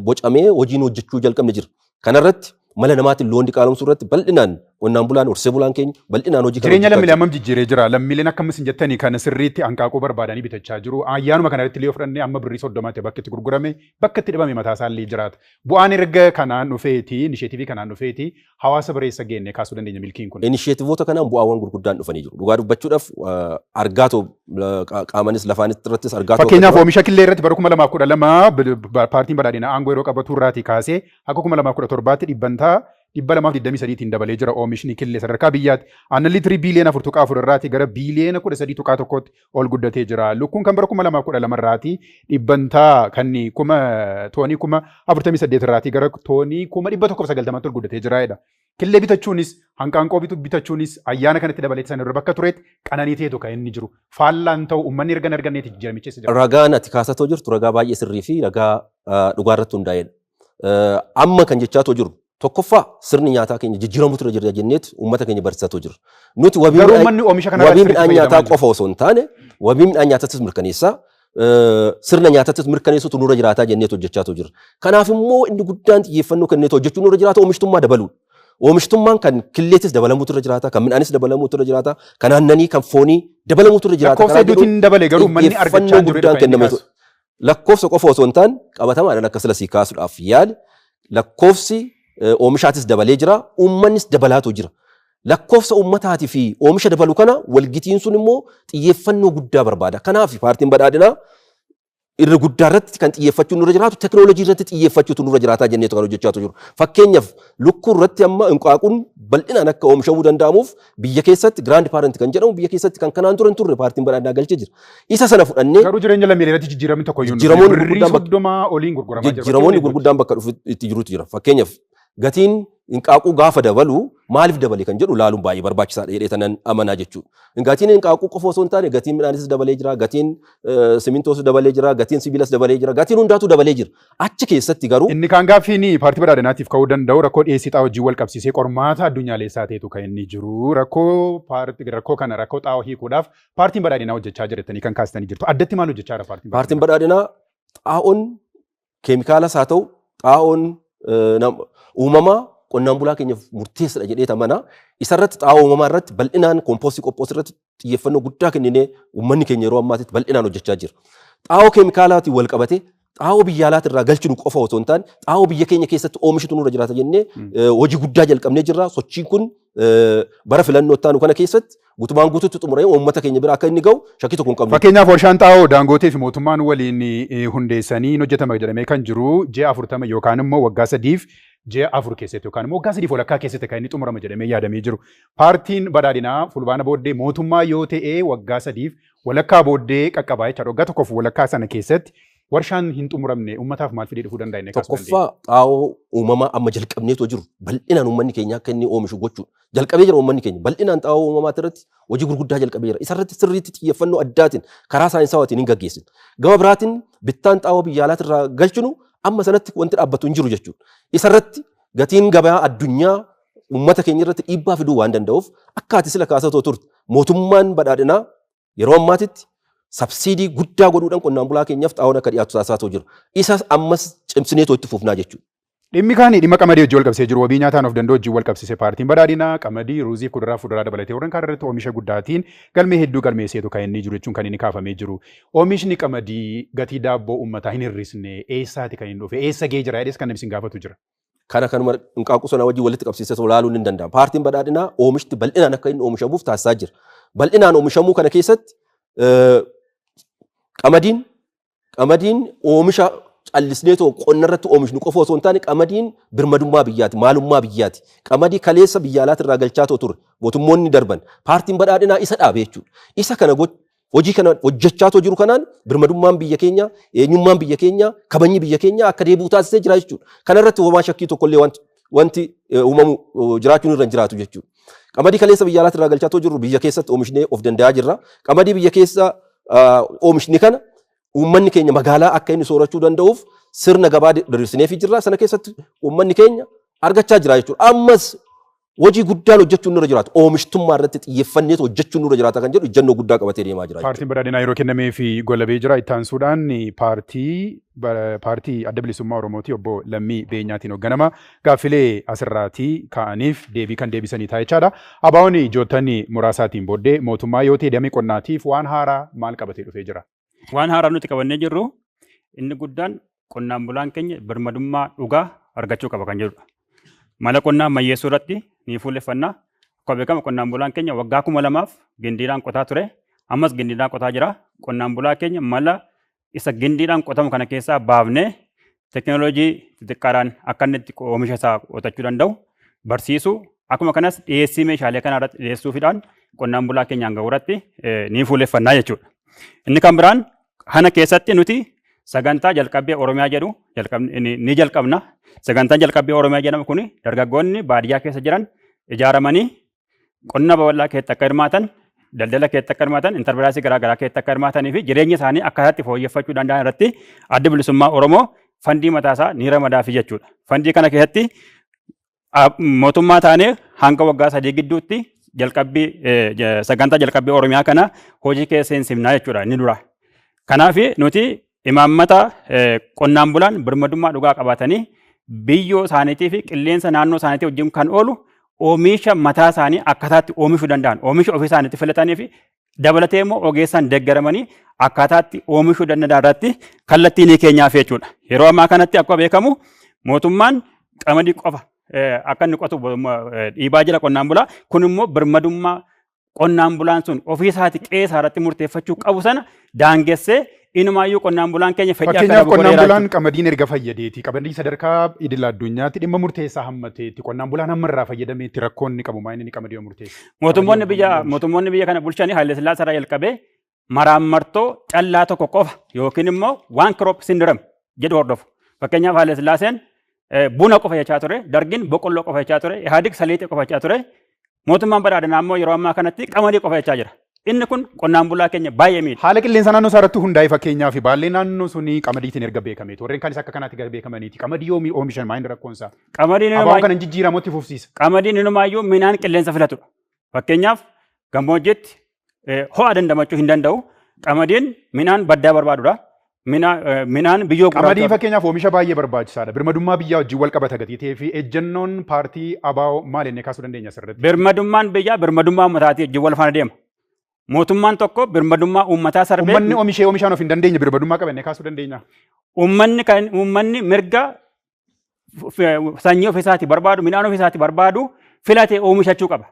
bocamee hojiin hojjechuu jalqabne jira. Kanarratti mala namaatiin loon diqaalomsuu irratti bal'inaan qonnaan bulaan, horsee bulaan keenya bal'inaan hojii kana Jireenya lammiilee hammam jijjiiree jira? Lammiileen akkam isin jettanii kana sirriitti hanqaaquu barbaadanii bitachaa jiru. Ayyaanuma kana irratti illee yoo fudhannee amma birrii 30tti bakka itti gurgurame bakka itti dhibame mataa isaa illee jiraata. Bu'aan erga kanaan dhufeeti, inisheetivii kanaan dhufeeti hawaasa bareessa geenne kaasuu dandeenya milkiin kun. Inisheetivoota kanaan bu'aawwan gurguddaan dhufanii jiru. Dhugaa dubbachuudhaaf argaatoo qaamanis lafaanis irrattis argaatoo. Fakkeenyaaf oomisha killee irratti bara 2012 Paartiin Badhaadhinaa aangoo yeroo qabatu irraatii kaasee akka 2017tti dhibbantaa 223tiin dabalee jira oomishni killee sadarkaa biyyaatti. Aannan liitirii biiliyoona 4.4 irraatii gara biiliyoona 13.1tti ol guddatee jira. Lukkuun kan bara 2012 irraatii dhibbantaa kan kuma toonii 48,000 irraatii gara toonii 190,000tti ol guddatee jira jedha. Killee bitachuunis hanqaanqoo bitachuunis ayyaana kanatti dabalee sana irra bakka turetti qananii ta'etu kan inni jiru. Faallaan ta'u uummanni erga hin arganneeti jijjiiramicha jira. Ragaan ati kaasatoo jirtu ragaa baay'ee sirrii fi ragaa dhugaa irratti hundaa'edha. Amma kan jechaa jiru Tokkoffaa, sirni nyaataa keenya jijjiiramuutu irra jira jenneet uummata keenya barsiisaa jira. Nuti wabii Garuu uummanni oomisha kana wabii midhaan nyaataa qofa osoo hin taane, wabii midhaan nyaatattis mirkaneessaa, sirna nyaatattis mirkaneessuutu nurra jiraataa jenneet hojjechaa jira. Kanaaf immoo inni guddaan xiyyeeffannoo kenneet hojjechuun nurra jiraata oomishtummaa dabaluudha. Oomishtummaan kan killeetis dabalamuutu irra jiraata, kan midhaanis dabalamuutu irra jiraata, kan aannanii, kan foonii dabalamuutu irra jiraata. Lakkoofsa hedduutiin dabale, garuu uummanni argachaa jiru guddaan kennameetu. Lakkoofsa qofa osoo hin taane, qabatamaadhaan akka sila sii kaasuudhaaf yaale, lakkoofsi oomishaatis dabalee jira, uummannis dabalaatu jira. Lakkoofsa uummataatii fi oomisha dabalu kana walgitiin sun immoo xiyyeeffannoo guddaa barbaada. Kanaaf paartiin badhaadhinaa irra guddaa irratti kan xiyyeeffachuun nurra jiraatu teknoolojii irratti xiyyeeffachuutu nurra jiraataa jenneetu kan hojjechaa jiru. Fakkeenyaaf, lukkuu irratti amma inqaaquun bal'inaan akka oomishamuu danda'amuuf biyya keessatti grand parent kan jedhamu biyya keessatti kan kanaan dura hin turre paartiin badhaadhinaa galchee jira. Isa sana fudhannee Garuu jireenya lammiilee irratti jijjiiramni tokko iyyuu hin Jijjiiramoonni dhufne. Birrii gurguddaan 30 oliin gurguramaa jira. Jijjiiramoonni gurguddaan bakka dhufu itti jirutu jira. Fakkeenyaaf, gatiin inqaaquu gaafa dabalu maaliif dabale kan jedhu laaluun baay'ee barbaachisaadha jedhee tanan amanaa jechuudha. Gatiin inqaaquu qofa osoo hin taane, gatiin midhaanis dabalee jira, gatiin simintoos dabalee jira, gatiin sibiilas dabalee jira, gatiin hundaatu dabalee jira. Achi keessatti garuu Inni kaan gaaffiin paartii badhaadhinaatiif ka'uu danda'u, rakkoo dhiyeessii xaa'oo wajjin wal qabsiisee qormaata addunyaalessaa ta'etu kan inni jiru. Rakkoo paartii rakkoo kana, rakkoo xaa'oo hiikuudhaaf paartiin badhaadhinaa hojjechaa jira jettanii kan kaastanii jirtu. Addatti maal hojjechaa jira paartiin Paartiin badhaadhinaa xaa'oon keemikaalas haa ta'u xaa'oon uumamaa qonnaan bulaa keenyaaf murteessaadha jedhee amana. Isarratti, xaa'oo uumamaa irratti bal'inaan, koompoostii qophoosuu irratti xiyyeeffannoo guddaa kenninee uummanni keenya yeroo ammaatitti bal'inaan hojjechaa jira. Xaa'oo keemikaalaatiin wal qabatee xaa'oo biyya alaatii irraa galchinu qofa osoo hin taane, xaa'oo biyya keenya keessatti oomishitu nurra jiraata jennee hojii guddaa jalqabnee jirra. Sochiin kun bara filannoo itti aanu kana keessatti guutumaan guutuutti xumuramee uummata keenya bira akka inni ga'u shakkii tokko hin qabnu. Fakkeenyaaf, warshaan xaa'oo Daangootee fi mootummaan waliin hundeessanii hojjetama jedhamee kan jiru ji'a 40 yookaan immoo waggaa 3 fi ji'a 4 keessatti yookaan immoo waggaa 3 walakkaa keessatti kan inni xumurama jedhamee yaadamee jiru. Paartiin badhaadhinaa fulbaana booddee mootummaa yoo ta'e waggaa 3f walakkaa booddee qaqqabaa jechaadha. Waggaa tokkoof walakkaa sana keessatti warshaan hin xumuramne uummataaf maal fidee dhufuu danda'a inni kaasuu dandeenya? Tokkoffaa, xaa'oo uumamaa amma jalqabneetoo jiru bal'inaan uummanni keenya akka inni oomishu gochuudha. Jalqabee jira, uummanni keenya bal'inaan xaa'oo uumamaa irratti hojii gurguddaa jalqabee jira. Isarratti sirriitti xiyyeeffannoo addaatiin karaa saayinsawaatiin hin gaggeessinu. Gama biraatiin bittaan xaa'oo biyya alaatirraa galchinu amma sanatti wanti dhaabbatu hin jiru jechuudha. Isarratti gatiin gabaa addunyaa uummata keenya irratti dhiibbaa fiduu waan danda'uuf, akka ati sila kaasatoo turte, mootummaan badhaadhinaa yeroo ammaatitti sabsiidii guddaa godhuudhaan qonnaan bulaa keenyaaf xaa'oon akka dhiyaatu taasisaa jira. Isas ammas cimsineetoo itti fufnaa jechuudha. Dhimmi kaanii dhimma qamadii wajjin wal qabsiisee jiru, wabii nyaataan of danda'u wajjin wal qabsiisee, paartiin badhaadhinaa qamadii, ruuzii, kuduraa, fuduraa dabalatee warreen kaan irratti oomisha guddaatiin galmee hedduu galmeesseetu kan inni jiru jechuun kan inni kaafamee jiru. Oomishni qamadii gatii daabboo uummataa hin hir'isne eessaati kan inni dhufe, eessa ga'ee jira jedhees kan namni isin gaafatu jira. Kana kanuma hinqaaquu sana wajjin walitti qabsiisee ilaaluun hin danda'amu. Paartiin badhaadhinaa oomishti bal'inaan akka inni oomishamuuf taasisaa jira. Bal'inaan oomishamuu kana keessatti qamadiin oomisha callisneetoo qonna irratti oomishnu qofa osoo hin taane, qamadiin birmadummaa biyyaati, maalummaa biyyaati. Qamadii kaleessa biyya alaatirraa galchaa ture mootummoonni darban, paartiin badhaadhinaa isa dhaabe jechuudha. Isa kana hojii kana hojjechaa jiru kanaan birmadummaan biyya keenya, eenyummaan biyya keenya, kabajni biyya keenya akka deebi'u taasisee jira jechuudha. Kana irratti homaa shakkii tokkollee wanti uumamu jiraachuun irra hin jiraatu jechuudha. Qamadii kaleessa biyya alaatirraa galchaa jirru biyya keessatti oomishnee of danda'aa jirra. Qamadii biyya keessa oomishni kana uummanni keenya magaalaa akka inni soorachuu danda'uuf sirna gabaa diriirsineefii jirra. Sana keessatti uummanni keenya argachaa jira jechuudha. Ammas hojii guddaan hojjechuun nurra jiraatu. Oomishtummaa irratti xiyyeeffanneetu hojjechuun nurra jiraata kan jedhu ejjennoo guddaa qabatee deemaa jira. Paartiin badhaadhinaa yeroo kennamee fi golabee jira. Itti aansuudhaan paartii Adda Bilisummaa Oromooti obbo Lammii Beenyaatiin hoogganama. Gaaffilee asirraatii ka'aniif deebii kan deebisanii ta'a jechaadha. ABO'n ji'oottan muraasaatiin booddee mootummaa yoo ta'e damee qonnaatiif waan haaraa maal qabatee dhufee jira? Waan haaraa nuti qabannee jirru inni guddaan qonnaan bulaan keenya birmadummaa dhugaa argachuu qaba kan jedhudha. Mala qonnaa ammayyeessuu irratti ni fuulleffanna. Akkuma beekamu qonnaan bulaan keenya waggaa 2000f gindiidhaan qotaa ture. Ammas gindiidhaan qotaa jira. Qonnaan bulaa keenya mala isa gindiidhaan qotamu kana keessaa baafnee teknooloojii xixiqqaadhaan akka inni itti oomisha isaa qotachuu danda'u barsiisuu, akkuma kanas dhiyeessii meeshaalee kanaa irratti dhiyeessuufidhaan qonnaan bulaa keenyaan ga'uu irratti ni fuulleffannaa jechuudha. Inni kan biraan kana keessatti nuti sagantaa jalqabbii Oromiyaa jedhu ni jalqabna. Sagantaan jalqabbii Oromiyaa jedhamu kun dargaggoonni baadiyyaa keessa jiran ijaaramanii qonna babal'aa keessatti akka hirmaatan, daldala keessatti akka hirmaatan, intarpiraayisii garaa garaa keessatti akka hirmaatanii fi jireenya isaanii akkaataatti fooyyeffachuu danda'an irratti Addi Bilisummaa Oromoo fandii mataasaa ni ramadaafi jechuudha. Fandii kana keessatti Mootummaa taanee hanga waggaa 3 gidduutti jalqabbii sagantaa jalqabbii Oromiyaa kana hojii keessa seensifnaa jechuudha inni dura. Kanaaf nuti imaammata qonnaan bulaan birmadummaa dhugaa qabaatanii biyyoo isaaniitii fi qilleensa naannoo isaaniitii wajjin kan oolu oomisha mataa isaanii akkaataatti oomishuu danda'an, oomisha ofii isaaniitti filatanii fi dabalatee immoo ogeessaan deeggaramanii akkaataatti oomishuu danda'an irratti kallattii ni keenyaaf jechuudha. Yeroo ammaa kanatti akkuma beekamu mootummaan qamadii qofa akka inni qotu dhiibaa jira qonnaan bulaa. Kun immoo birmadummaa qonnaan bulaan sun ofii isaati qe'ee isaa irratti murteeffachuu qabu sana daangessee inumaayyuu qonnaan bulaan keenya fedhii akka Fakkeenyaaf dhabu qonnaan godheera. bulaan qamadiin erga fayyadeeti. Qamadii sadarkaa idil addunyaatti dhimma murteessaa hammateetti qonnaan bulaan hamma irraa fayyadameetti rakkoon inni qabu maal inni qamadii yoo murteesse? Mootummoonni Qamadii biyya oomishu. Mootummoonni biyya kana bulchanii Haayile Sillaasee irraa jalqabee maraammartoo callaa tokko qofa yookiin immoo one crop syndrome jedhu hordofu. Fakkeenyaaf Haayile Sillaaseen buna qofa jechaa ture, Dargiin boqqolloo qofa jechaa ture, Ihaadig saliixii qofa jechaa ture. Mootummaan badhaadhinaa immoo yeroo ammaa kanatti qamadii qofa jechaa jira. Inni kun qonnaan bulaa keenya baay'ee miidha. Haala qilleensa naannoo isaa irratti hundaa'e, fakkeenyaaf baallee naannoo sunii qamadiitiin erga beekameeti. Warreen kaanis akka kanaatti gara beekamaniiti. Qamadii yoo oomishan maal rakkoon isaa? Qamadiin ABO'n kana hin jijjiiramutti fufsiisa. Qamadiin inumaayyuu midhaan qilleensa filatudha. Fakkeenyaaf gammoojjiitti ho'a dandamachuu hin danda'u. Qamadiin midhaan baddaa barbaadudha. Midhaan biyyoo Qamadii gurraacha. fakkeenyaaf oomisha baay'ee barbaachisaadha. Birmadummaa biyyaa wajjin wal qabata gatii ta'ee fi ejjennoon paartii ABO maal jennee kaasuu dandeenya asirratti? Birmadummaan biyyaa birmadummaa uummataatii wajjin wal faana deema. Mootummaan tokko birmadummaa uummataa sarbee Uummanni oomishee oomishaan of hin dandeenye birmadummaa qaba jennee kaasuu dandeenya. Uummanni kan uummanni mirga sanyii ofiisaatii barbaadu, midhaan ofiisaatii barbaadu filatee oomishachuu qaba.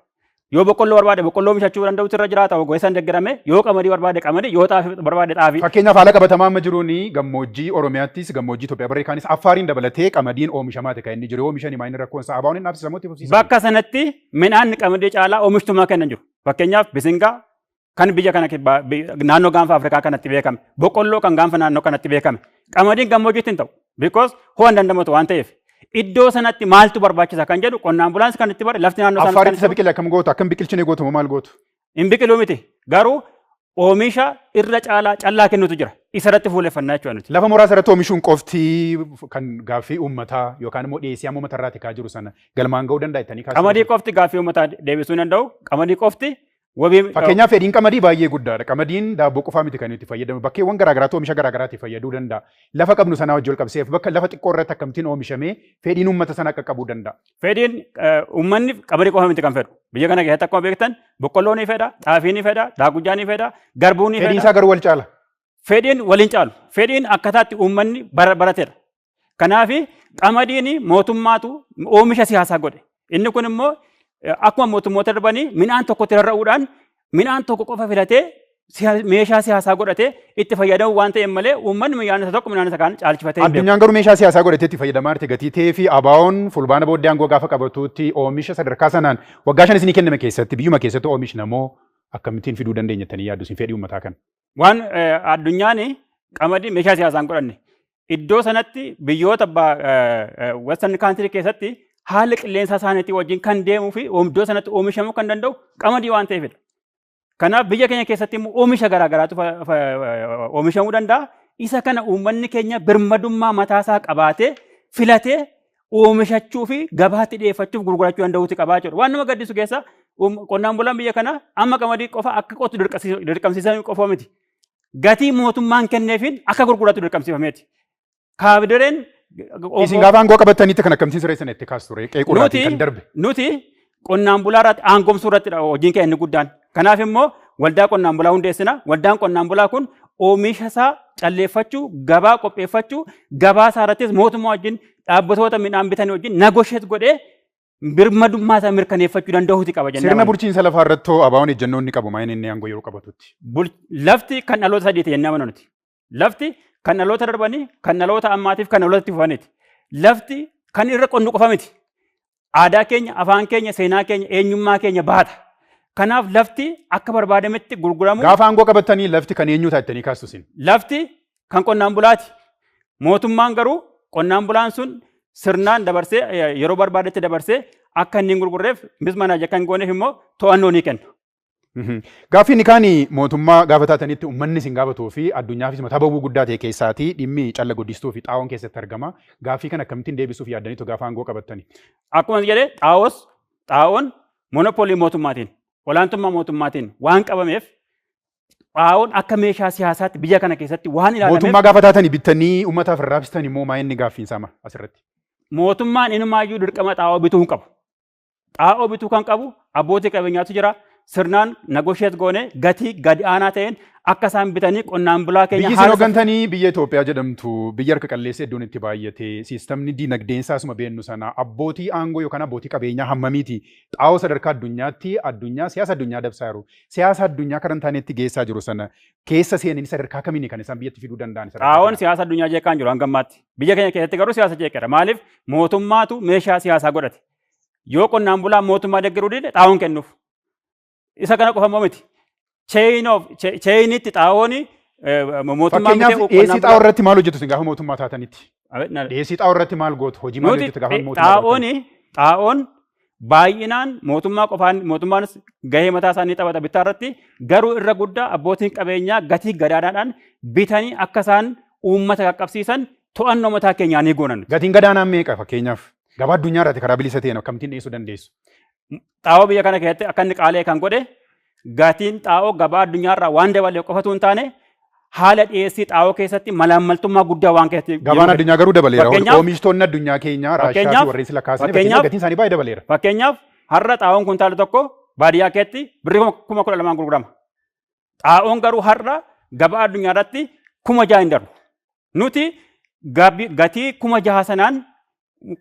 Yoo boqqolloo barbaade boqqolloo oomishachuu danda'utu irra jiraata, ogeessaan deeggarame. Yoo qamadii barbaade qamadii, yoo xaafii barbaade xaafii. Fakkeenyaaf haala qabatamaa amma jiruun gammoojjii Oromiyaattis, gammoojjii Itoophiyaa barree kaanis Affaariin dabalatee qamadiin oomishamaati kan inni jiru. Oomishanii maal rakkoon isaa? ABO'n hin dhaabsisamutti fufsiisa. Bakka sanatti midhaan qamadii caalaa oomishtummaa kennan jiru. Fakkeenyaaf bisingaa kan biyya kana naannoo gaanfa Afrikaa kanatti beekame, boqqolloo kan gaanfa naannoo kanatti beekame, qamadiin gammoojjiitti hin ta'u. Because ho'a hin dandamatu waan ta'eef. Iddoo sanatti maaltu barbaachisa kan jedhu qonnaan bulaanis kan itti bare, lafti naannoo sanatti kan Affaaritti isa itti biqile akkam gootu? Akkam biqilchine gootu moo maal gootu? Hin biqiluu miti. Garuu oomisha irra caalaa callaa kennutu jira. Isa irratti fuuleffannaa jechuudha nuti. Lafa muraasa irratti oomishuun qofti kan gaaffii uummataa yookaan immoo dhiyeessii amma uummata irraati kaa jiru sana galmaan ga'uu danda'a jettanii kaasuu Qamadii qofti gaaffii uummataa deebisuu hin danda'u. Qamadii qofti wabii Fakkeenyaaf fedhiin qamadii baay'ee guddaadha. Qamadiin daabboo qofaa miti kan itti fayyadamu. Bakkeewwan garaagaraatti oomisha garaagaraatti fayyaduu danda'a. Lafa qabnu sanaa wajjin wal qabsiisee bakka lafa xiqqoo irratti akkamittiin oomishamee fedhiin uummata sana akka qabuu danda'a? Fedhiin uummanni qamadii qofa miti kan fedhu. Biyya kana keessatti akkuma beektan boqqolloo ni fedha, xaafii ni fedha, daagujjaa ni fedha, garbuu ni Fedhiin fedha. isaa garuu wal caala. Fedhiin waliin caalu. Fedhiin akkaataatti uummanni barateera. Kanaaf qamadiin mootummaatu oomisha siyaasaa godhe. Inni kun immoo akkuma mootummoota darbanii midhaan tokkotti rarra'uudhaan midhaan tokko qofa filatee meeshaa siyaasaa godhatee itti fayyadamu waan ta'eef malee uummanni midhaan isa tokko midhaan isa kaan caalchifatee hin beeku. Addunyaan garuu meeshaa siyaasaa godhatee itti fayyadamaa jirti gatii ta'ee fi ABO'n fulbaana booddee aangoo gaafa qabatutti oomisha sadarkaa sanaan waggaa 5 isinii kenname keessatti biyyuma keessatti oomishna moo akkamittiin fiduu dandeenya jettanii yaaddu isin fedhii uummataa kana? Waan addunyaan qamadii meeshaa siyaasaa hin godhanne. Iddoo sanatti biyyoota western country keessatti haalli qilleensaa isaaniitii wajjin kan deemuu fi iddoo sanatti oomishamuu kan danda'u qamadii waan ta'eefidha. Kanaaf biyya keenya keessatti immoo oomisha garaa garaatu oomishamuu danda'a. Isa kana uummanni keenya birmadummaa mataasaa qabaatee filatee oomishachuu fi gabaatti dhiyeeffachuuf gurgurachuu danda'uuti qabaa jechuudha. Waan nama gaddisu keessa qonnaan bulaan biyya kanaa amma qamadii qofa akka qotu dirqamsiisamee qofa miti. Gatii mootummaan kenneefiin akka gurguratu dirqamsiifameeti. Kaabidireen Isin gaafa aangoo qabatanitti kan akkamittiin sirreessan itti kaastu ture qeequudhaatiin kan darbe. Nuti qonnaan bulaa irratti aangomsuu irratti hojiin keenya inni guddaan. Kanaaf immoo waldaa qonnaan bulaa hundeessina. Waldaan qonnaan bulaa kun oomisha isaa calleeffachuu, gabaa qopheeffachuu, gabaa isaa irrattis mootummaa wajjin, dhaabbatoota midhaan bitanii wajjin negotiate godhee birmadummaa isaa mirkaneeffachuu danda'uuti qaba jennee Sirna amanna. bulchiinsa lafaa irratti hoo ABO'n ejjennoo inni qabu maal inni aangoo yeroo qabatutti? Lafti kan dhaloota sadiiti jennee amanna nuti. Lafti kan dhaloota darbanii, kan dhaloota ammaatiif, kan dhaloota itti fufaniiti. Lafti kan irra qonnu qofa miti. Aadaa keenya, afaan keenya, seenaa keenya, eenyummaa keenya baata. Kanaaf lafti akka barbaadametti gurguramu. Gaafa aangoo qabatanii lafti kan eenyuu ta'a jettanii kaastu isin? Lafti kan qonnaan bulaati. Mootummaan garuu qonnaan bulaan sun sirnaan dabarsee yeroo barbaadetti dabarsee akka inni hin gurgurreef, mismanage akka hin gooneef immoo to'annoo ni kenna. Gaaffii inni kaan, mootummaa gaafa taatanitti uummanni isin gaafatuu fi addunyaafis mataa bobuu guddaa ta'e keessaatii dhimmi calla guddistuu fi xaa'oon keessatti argama. Gaaffii kana akkamittiin deebisuuf yaaddaniitu gaafa aangoo qabattani? Akkuma jedhee, xaa'oon monopoolii mootummaatiin, olaantummaa mootummaatiin waan qabameef, xaa'oon akka meeshaa siyaasaatti biyya kana keessatti waan ilaalameef Mootummaa gaafa taatanii bittanii uummataaf raabsitan immoo maa inni gaaffiin isaa asirratti? Mootummaan inumaayyuu dirqama xaa'oo bituu hin qabu. Xaa'oo bituu kan qabu abbootii qabeenyaatu jira. Sirnaan negotiate goone gatii gadi aanaa ta'een akka isaan bitanii qonnaan bulaa keenya Biyyi isin hooggantanii biyya Itoophiyaa jedhamtu biyya harka qalleessa iddoon itti baay'ate, siistamni diinagdeen isaa asuma beennu sana, abbootii aangoo yookaan abbootii qabeenyaa hammamiiti xaa'oo sadarkaa addunyaatti addunyaa siyaasa addunyaa dabsaa jiru, siyaasa addunyaa karaa hin taanetti geessaa jiru sana keessa seenanii sadarkaa kamiini kan isaan biyyatti fiduu danda'an sadarkaa Xaa'oon kana? Siyaasa addunyaa jeeqaa hin jiru hanga ammaatti. Biyya keenya keessatti garuu siyaasa jeeqeera. Maaliif? Mootummaatu meeshaa siyaasaa godhate. Yoo qonnaan bulaan mootummaa deeggaruu dide, xaa'oon kennuuf. Isa kana qofa immoo miti. Chain of chainitti xaa'oon mootummaan Fakkeenyaaf, bitee dhiyeessii xaa'oo irratti maal hojjetu isin gaafa mootummaa taatanitti? Dhiyeessii xaa'oo irratti maal gootu? Hojii maal Nuti hojjetu gaafa mootummaa xaa'oon xaa'oon baay'inaan mootummaa qofaan, mootummaanis gahee mataa isaanii taphata bittaa irratti, garuu irra guddaa abbootiin qabeenyaa gatii gadaanaadhaan bitanii akka isaan uummata qaqqabsiisan to'annoo mataa keenyaa ni goonan. Gatiin gadaanaan meeqa fakkeenyaaf? Gabaa addunyaa irratti karaa bilisa ta'een akkamittiin dhiyeessuu dandeessu? Xaa'oo biyya kana keessatti akka inni qaalee kan godhe gatiin xaa'oo gabaa addunyaarraa waan dabale qofatu hin taane, haala dhiyeessii xaa'oo keessatti malaammaltummaa guddaa waan keessatti Gabaan addunyaa garuu dabaleera. Oomishtoonni addunyaa keenyaa Raashiyaa fi warreen sila kaasanii fakkeenyaaf gatiin isaanii baay'ee dabaleera. Fakkeenyaaf, har'a xaa'oon kuntaala tokko baadiyyaa keessatti birrii 12,000n gurgurama. Xaa'oon garuu har'a gabaa addunyaa irratti 6,000 hin darbu. Nuti gatii 6,000 sanaan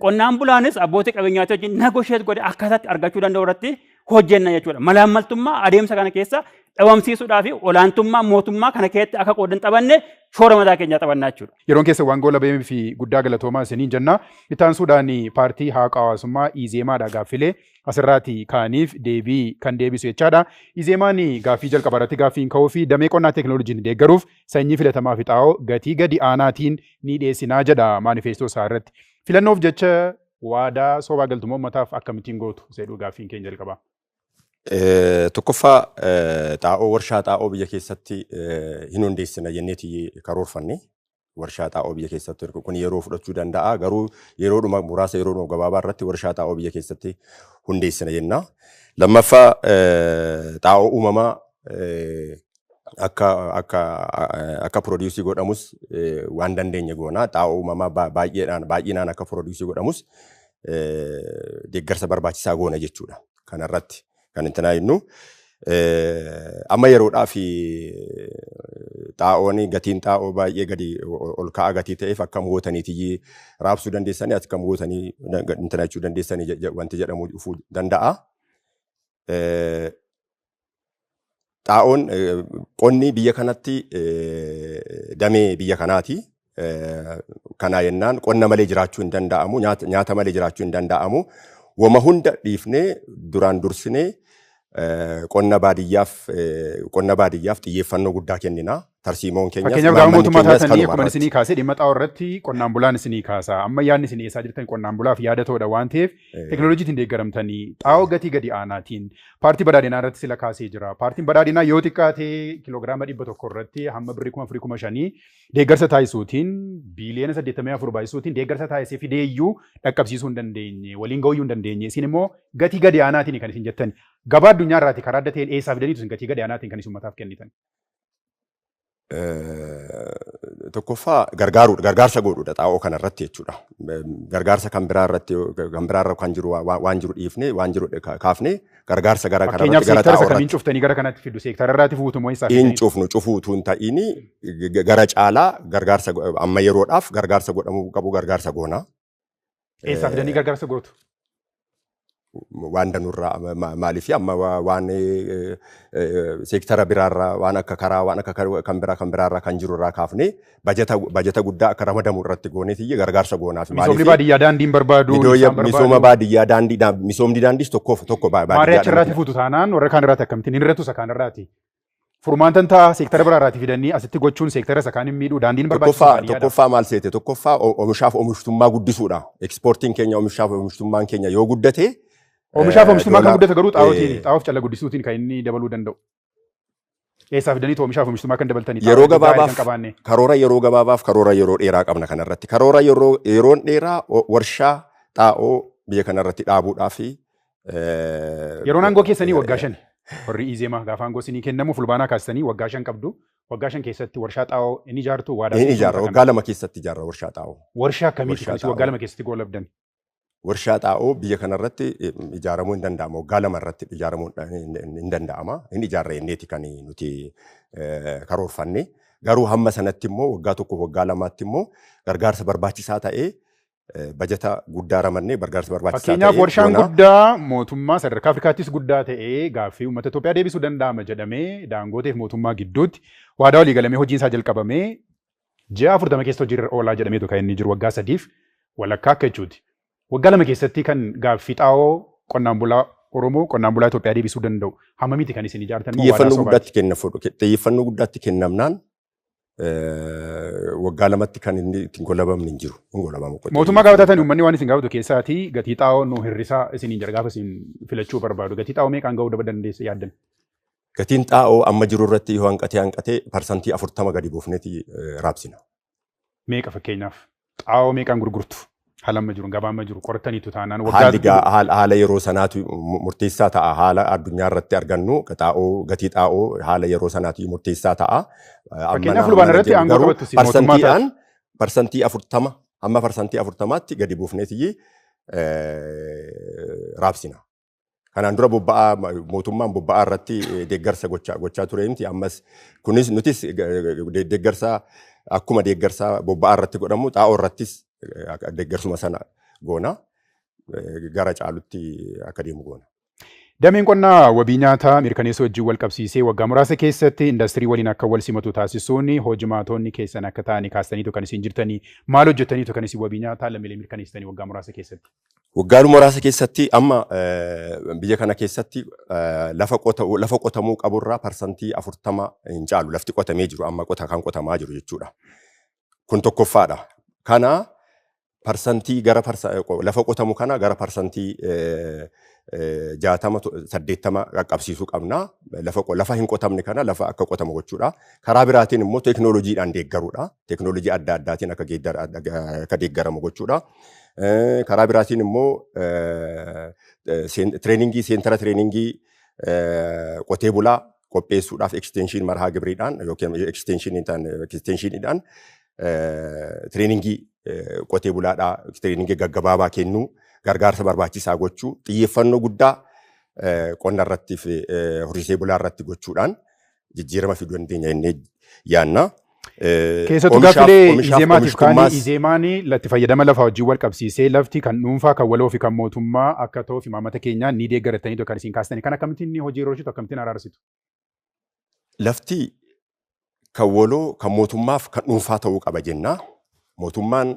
qonnaan bulaanis abbootii qabeenyaatti wajjin negotiate godhe akkaataatti argachuu danda'u irratti hojjenna jechuudha. Malaammaltummaa adeemsa kana keessa dhabamsiisuudhaa fi olaantummaa mootummaa kana keessatti akka qooda hin taphanne shoora mataa keenyaa taphannaa jechuudha. Yeroon keessa waan goola ba'ee fi guddaa galatoomaa isiniin jenna. Itti aansuudhaan paartii haqa hawaasummaa Izeemaadha gaaffilee asirraati ka'aniif deebii kan deebisu jechaadha. Izeemaan gaaffii jalqaba irratti gaaffiin ka'uu fi damee qonnaa teekinooloojiin deeggaruuf sanyii filatamaa fi xaa'oo gatii gadi aanaatiin ni dhiyeessinaa jedha maanifeestoo isaa irratti. Filannoof jecha waadaa sobaa galtummaa uummataaf akkamittiin gootu jedhu gaaffiin keenya jalqabaa. Tokkoffaa, xaa'oo, warshaa xaa'oo biyya keessatti hin hundeessina jenneeti karoorfanne. Warshaa xaa'oo biyya keessatti kun yeroo fudhachuu danda'a, garuu yeroodhuma muraasa, yeroodhuma gabaabaa irratti warshaa xaa'oo biyya keessatti hundeessina jenna. Lammaffaa, xaa'oo uumamaa akka produce godhamus waan dandeenye goona. Xaa'oo uumamaa baay'eedhaan baay'inaan akka produce godhamus deeggarsa barbaachisaa goona jechuudha. Kanarratti kan itti jennu. Amma yeroodhaa fi xaa'oon, gatiin xaa'oo baay'ee gadi ol ka'aa gatii ta'eef, akkam gootaniitii raabsuu dandeessanii, akkam gootanii intinachuu dandeessanii wanti jedhamu dhufuu danda'a. Xaa'oon, qonni biyya kanatti damee biyya kanaati. Kanaa jennaan qonna malee jiraachuu hin danda'amu, nyaata malee jiraachuu hin danda'amu. Wama hunda dhiifnee duraan dursinee qonna baadiyyaaf xiyyeeffannoo guddaa kennina. Tarsiimoon keenyas Fakkeenyaaf, gaafa imaammanni mootummaa keenyas taatanii kanuma akkuma irratti. Isinii kaasee dhimma xaa'oo irratti qonnaan bulaan isinii kaasa. Amma yaadni isin dhiyeessaa jirtan qonnaan bulaaf yaada ta'uudha waan ta'eef, teekinooloojiitiin deeggaramtanii xaa'oo gatii gadi aanaatiin paartii badhaadhinaa irratti sila kaasee jira. Paartiin badhaadhinaa yoo xiqqaate kiloogiraama 100 irratti hamma birrii 4,000, 5,000 deeggarsa taasisuutiin, biiliyoona 84 baay'isuutiin deeggarsa taasisee fideeyyuu dhaqqabsiisuu hin dandeenye, waliin ga'uu hin dandeenye. Isin immoo gatii gadi aanaatiin kan isin jettan, gabaa addunyaa irraati karaa adda ta'een eessaa fidaniitu isin gatii gadi aanaatiin kan isin uummataaf kennitan? Tokkoffaa, gargaaruudha, gargaarsa godhuudha xaa'oo kana irratti jechuudha. Gargaarsa kan biraa irratti, kan biraarra kan jiru, waan jiru dhiifnee, waan jiru kaafnee gargaarsa gara kana Fakkeenyaaf, irratti, gara seektara xaa'oo isa kamiin irratti. Cuftanii gara kanatti fidu? Seektara irraati fuutu moo eessaa In fidaniitu? cufnu, cufuu utuu hin ta'ini, gara caalaa gargaarsa amma yeroodhaaf gargaarsa godhamuu qabu gargaarsa goona. Eessaa fidanii gargaarsa gootu? Waan danurraa, maaliif, amma waan seektara biraarraa, waan akka karaa, waan akka kan biraa kan biraarraa kan jiru irraa kaafnee bajata guddaa akka ramadamu irratti gooneetiyye gargaarsa goonaaf. Misoomni baadiyyaa daandiin barbaadu, ibsaan Misooma barbaadu. baadiyyaa daandii, misoomni daandiis tokkoof tokko Maarree baadiyyaa achirraati fuutu taanaan warra kaan irraati akkamittiin hin irratu isa kaan irraati? Furmaatan ta'a seektara biraa irraati fidanii asitti gochuun seektara isa kaan hin miidhuu, daandiin barbaachisu Tokkoffaa, baadiyyaadhaaf. tokkoffaa maal seete? Tokkoffaa, oomishaaf oomishtummaa guddisuudha. Ekspoortiin keenya, oomishaaf oomishtummaan keenya yoo guddate Oomishaaf oomishtummaa kan guddate garuu xaa'ootiin, xaa'oof calla guddisuutiin kan inni dabaluu danda'u. Eessaa fidaniitu oomishaaf oomishtummaa kan dabaltanii? Yeroo gabaabaaf karoora yeroo gabaabaaf karoora yeroo dheeraa qabna kanarratti. Karoora yeroon dheeraa warshaa xaa'oo biyya kanarratti dhaabuudhaa fi Yeroon aangoo keessanii waggaa 5. Warri Izeemaa gaafa aangoo isinii kennamu fulbaanaa kaastanii waggaa 5 qabdu. Waggaa 5 keessatti warshaa xaa'oo inni ijaartu waadaa. Inni ijaarra, waggaa 2 keessatti ijaarra warshaa xaa'oo. Warshaa akkamiiti kan waggaa 2 keessatti goolabdan? Warshaa xaa'oo biyya kanarratti ijaaramuu hin danda'ama. Waggaa 2 irratti ijaaramuu hin danda'ama. Inni ijaarra inneeti kan nuti karoorfanne. Garuu hamma sanatti immoo waggaa 1 waggaa 2tti immoo gargaarsa barbaachisaa ta'ee bajata guddaa ramannee gargaarsa barbaachisaa ta'ee. Fakkeenyaaf warshaan guddaa mootummaa sadarkaa Afrikaattis guddaa ta'ee gaaffii uummata Itoophiyaa deebisuu danda'ama jedhamee Daangooteef mootummaa gidduutti waadaa walii galamee hojiin isaa jalqabamee ji'a 40 keessa hojiirra oolaa jedhameetu kan inni jiru waggaa 3f walakkaa akka jechuuti. Waggaa 2 keessatti kan gaaffii xaa'oo qonnaan bulaa Oromoo qonnaan bulaa Itoophiyaa deebisuu danda'u hammamiiti kan isin ijaartan? Xiyyeeffannoo guddaatti kennamnaan waggaa 2tti kan inni ittiin golabamne hin jiru. Hin golabamu. Mootummaa gaafa taatan uummanni waan isin gaafatu keessaatii gatii xaa'oo nu hir'isaa isiniin jedha gaafa isin filachuu barbaadu. Gatii xaa'oo meeqaan ga'uu dandeessa yaaddan? Gatiin xaa'oo amma jiru irratti yoo hanqatee 40% gadi buufneeti raabsina. Meeqa fakkeenyaaf? Xaa'oo meeqaan gurgurtu? Haala amma jiru, gabaa amma jiru, qorataniitu taanaan waggaa haala yeroo sanaatu murteessaa ta'a. Haala addunyaa irratti argannu xaa'oo gatii xaa'oo haala yeroo sanaatu murteessaa ta'a. Fakkeenyaaf fulbaana irratti aangoo qabattu si mootummaa ta'a. 40% hamma 40%tti gadi buufneeti raabsina. Kanaan dura bobba'aa mootummaan bobba'aa irratti deeggarsa gochaa ture miti. Ammas kunis nutis deeggarsa akkuma deeggarsa bobba'aa irratti godhamu xaa'oo irrattis deeggarsuma sana goona gara caalutti akka deemu goona. Dameen qonnaa wabii nyaataa mirkaneessuu wajjin wal qabsiisee waggaa muraasa keessatti indastirii waliin akka wal simatu taasisuun hojimaatonni keessan akka ta'anii kaastaniitu kan isin jirtanii maal hojjetaniitu kan isin wabii nyaataa lammiilee mirkaneessitanii waggaa muraasa keessatti? Waggaa muraasa keessatti amma biyya kana keessatti lafa qotamuu qaburraa 40% hin caalu lafti qotamee jiru amma kan qotamaa jiru jechuudha. Kun tokkoffaadha. Kana parsantii gara lafa qotamu kana gara 60% 80% qaqqabsiisuu qabna. Lafa hin qotamne kana lafa akka qotamu gochuudha. Karaa biraatiin immoo teeknooloojiidhaan deeggaruudha. Teeknooloojii adda addaatiin akka deeggaramu gochuudha. Karaa biraatiin immoo tireeningii seentara tireeningii qotee bulaa qopheessuudhaaf ekstenshiin marhaa gibriidhaan yookiin ekstenshiiniidhaan tireeningii qotee bulaadhaa tireeningii gaggabaabaa kennuu gargaarsa barbaachisaa gochuu xiyyeeffannoo guddaa qonna irratti fi horsiisee bulaa irratti gochuudhaan jijjiirama fiduu dandeenya jennee yaanna. Keessattuu gaaffilee Izeemaatiif kaanii Izeemaan itti fayyadama lafaa wajjin wal qabsiisee lafti kan dhuunfaa kan waloo fi kan mootummaa akka ta'uuf imaammata keenyaa ni deeggaratanii kan isin kaastanii kan akkamittiin hojii yeroo hojjetu akkamittiin araarsitu? Lafti kan waloo kan mootummaaf kan dhuunfaa ta'uu qaba jenna. Mootummaan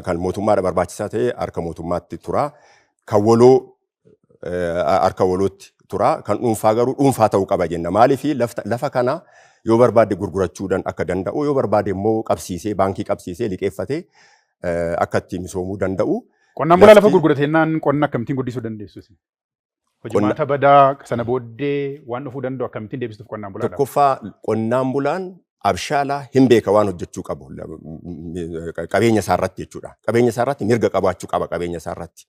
kan mootummaadha barbaachisaa ta'e harka mootummaatti tura. Kan waloo harka walootti tura. Kan dhuunfaa garuu dhuunfaa ta'uu qaba jenna. Maaliif lafa kana yoo barbaade gurgurachuu akka danda'u yoo barbaade immoo qabsiisee baankii qabsiisee liqeeffatee akka itti misoomuu danda'u. Qonnaan bulaa lafa gurguratennaan qonna akkamittiin guddisuu dandeessu? Hojimaata badaa sana booddee waan dhufuu danda'u akkamittiin deebisuuf qonnaan bulaadhaaf? Tokkoffaa qonnaan bulaan abshaalaa hin beeka waan hojjechuu qabu qabeenya isaarratti jechuudha. Qabeenya isaarratti mirga qabaachuu qaba qabeenya isaarratti.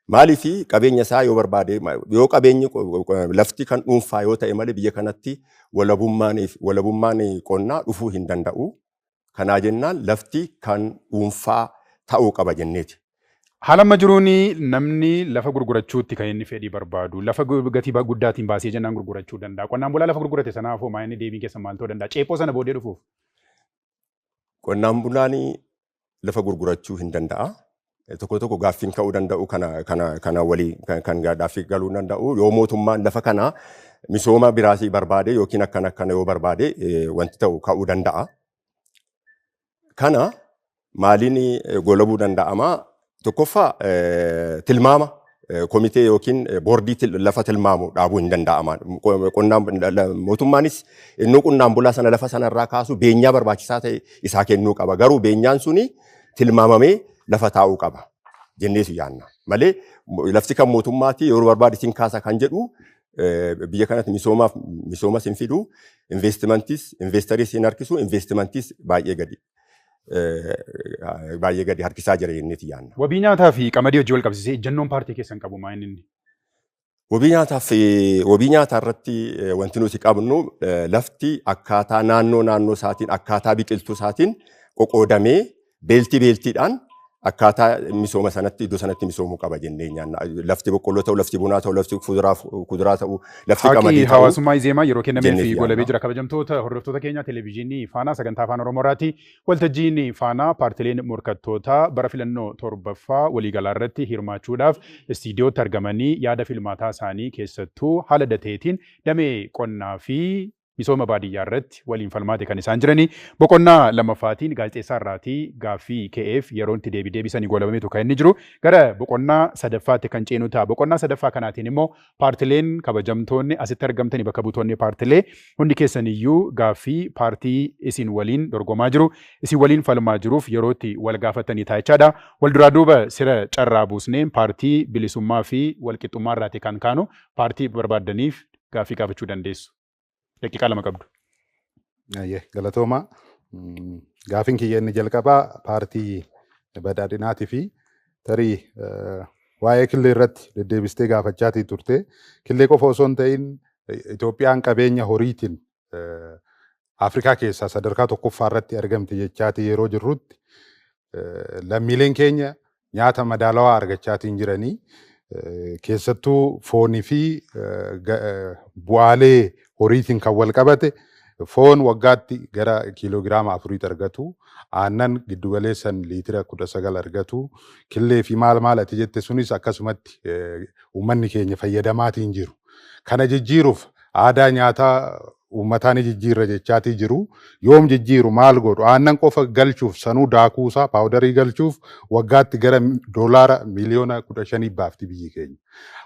Maaliif qabeenya isaa yoo barbaade yoo qabeenyi lafti kan dhuunfaa yoo ta'e malee biyya kanatti walabummaan qonnaa dhufuu hin danda'u. Kanaa jennaan lafti kan dhuunfaa ta'uu qaba jenneeti. Haala amma jiruun namni lafa gurgurachuutti kan inni fedhii barbaadu lafa gatii guddaatiin baasee jennaan gurgurachuu danda'a. Qonnaan bulaa lafa gurgurate sanaaf homaa inni deebiin keessa maal ta'uu danda'a? Ceephoo sana booddee dhufuuf. Qonnaan bulaan lafa gurgurachuu hin danda'a. Tokko tokko gaaffiin ka'uu danda'u kana walii kan gaaffii galuu danda'u yoo mootummaan lafa kana misooma biraasii barbaade yookiin akkana akkana yoo barbaade wanti ta'u ka'uu danda'a. Kana maaliin golabuu danda'ama? Tokkoffaa tilmaama komitee yookiin boordii lafa tilmaamu dhaabuu hin danda'ama. Mootummaanis innuu qonnaan bulaa sana lafa sanarraa kaasu beenyaa barbaachisaa ta'e isaa kennuu qaba. Garuu beenyaan suni tilmaamamee lafa taa'uu qaba. jenneetu yaanna. Malee lafti kan mootummaati, yeroo barbaade isin kaasa kan jedhu biyya kanatti misoomaaf misoomas hin fidu, investimentis investariis hin harkisu, investimentis baay'ee gadi harkisaa jira jenneeti yaanna. Wabii nyaataa fi qamadii hojii wal qabsiisee ejjennoon paartii keessan qabu maa inni? Wabii nyaataa irratti wanti nuti qabnu, lafti akkaataa naannoo naannoo isaatiin, akkaataa biqiltuu isaatiin qoqoodamee, beeltii beeltiidhaan akkaataa misooma sanatti iddoo sanatti misoomuu qaba jennee nyaanna. Lafti boqqolloo ta'u, lafti bunaa ta'u, lafti kuduraa ta'u, lafti Haqi qamadii ta'u. Hawaasummaa Izeemaa yeroo kennamee jennee fi yaadna. golabee jira. Kabajamtoota hordoftoota keenya televezyiinii Faanaa sagantaa Afaan Oromoorraati. Waltajjiin Faanaa paartileen morkattootaa bara filannoo torbaffaa waliigalaa irratti hirmaachuudhaaf istiidiyootti argamanii yaada filmaataa isaanii, keessattuu haala dateetiin damee qonnaa fi misooma baadiyyaa irratti waliin falmaate kan isaan jiranii. Boqonnaa lammaffaatiin gaazexeessaa irraatii gaaffii ka'eef yeroo itti deebii deebisanii golabameetu kan inni jiru. Gara boqonnaa sadaffaatti kan ceenu ta'a. Boqonnaa sadaffaa kanaatiin immoo paartileen kabajamtoonni asitti argamtanii, bakka buutonni paartilee hundi keessaniyyuu gaaffii paartii isin waliin dorgomaa jiru, isin waliin falmaa jiruuf yeroo itti wal gaafatanii ta'a jechaadha. Wal duraa duuba sira carraa buusneen paartii bilisummaa fi walqixxummaa irraati kan kaanu, paartii barbaaddaniif gaaffii gaafachuu dandeessu. Daqiiqaa 2 qabdu. Ayyee, galatooma. Gaafiin kiyya inni jalqabaa paartii badhaadhinaatii fi tarii waa'ee killee irratti deddeebistee gaafachaatii turte. Killee qofa osoo hin ta'in, Itoophiyaan qabeenya horiitiin Afrikaa keessaa sadarkaa tokkoffaa irratti argamte jechaatii yeroo jirrutti, lammiileen keenya nyaata madaalawaa argachaatiin jiranii, keessattuu foonii fi bu'aalee horiitiin kan wal qabate, foon waggaatti gara kiiloogiraama 4 argatu, aannan giddugaleessan liitira 19 argatu, killee fi maal maal ati jette sunis akkasumatti uummanni keenya fayyadamaatiin jiru. Kana jijjiiruuf aadaa nyaataa uummataa ni jijjiirra jechaatii jiru. Yoom jijjiiru? Maal godhu? Aannan qofa galchuuf, sanuu daakuusaa paawudarii galchuuf waggaatti gara doolaara miliyoona 15 baafti biyyi keenya.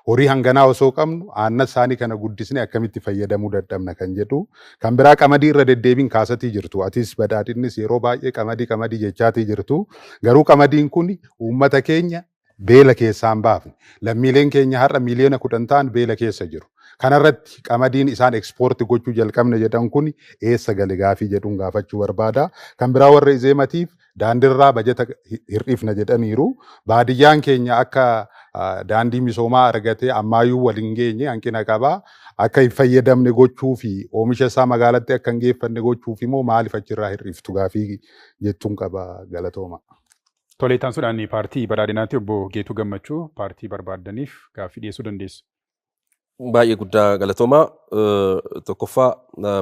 Horii hanganaa osoo qabnu aannan isaanii kana guddisnee akkamitti fayyadamuu dadhabna kan jedhu. Kan biraa qamadii irra deddeebiin kaasatii jirtu. Atis badhaadhinnis yeroo baay'ee qamadii qamadii jechaatii jirtu. Garuu qamadiin kun uummata keenya beela keessaa hin baafne. Lammiileen keenya har'a miliyoona 10 ta'an beela keessa jiru. Kanarratti qamadiin isaan ekspoorti gochuu jalqabne jedhan kun eessa gale gaafii jedhuun gaafachuu barbaada. Kan biraa warra Izeematiif, daandiirraa bajeta hir'ifna jedhaniiru. Baadiyyaan keenya akka daandii misoomaa argatee ammaayyuu waliin geenye hanqina qaba. Akka hin fayyadamne gochuu fi oomisha isaa magaalatti akka hin geeffanne gochuuf immoo maaliif achirraa hir'iftu gaafii jettuun qaba, galatooma. Tolee, taansuudhaan paartii badhaadhinaatti obbo Geetuu Gammachuu, paartii barbaaddaniif gaaffii dhiyeessuu dandeessu. Baay'ee guddaa galatoomaa. Tokkoffaa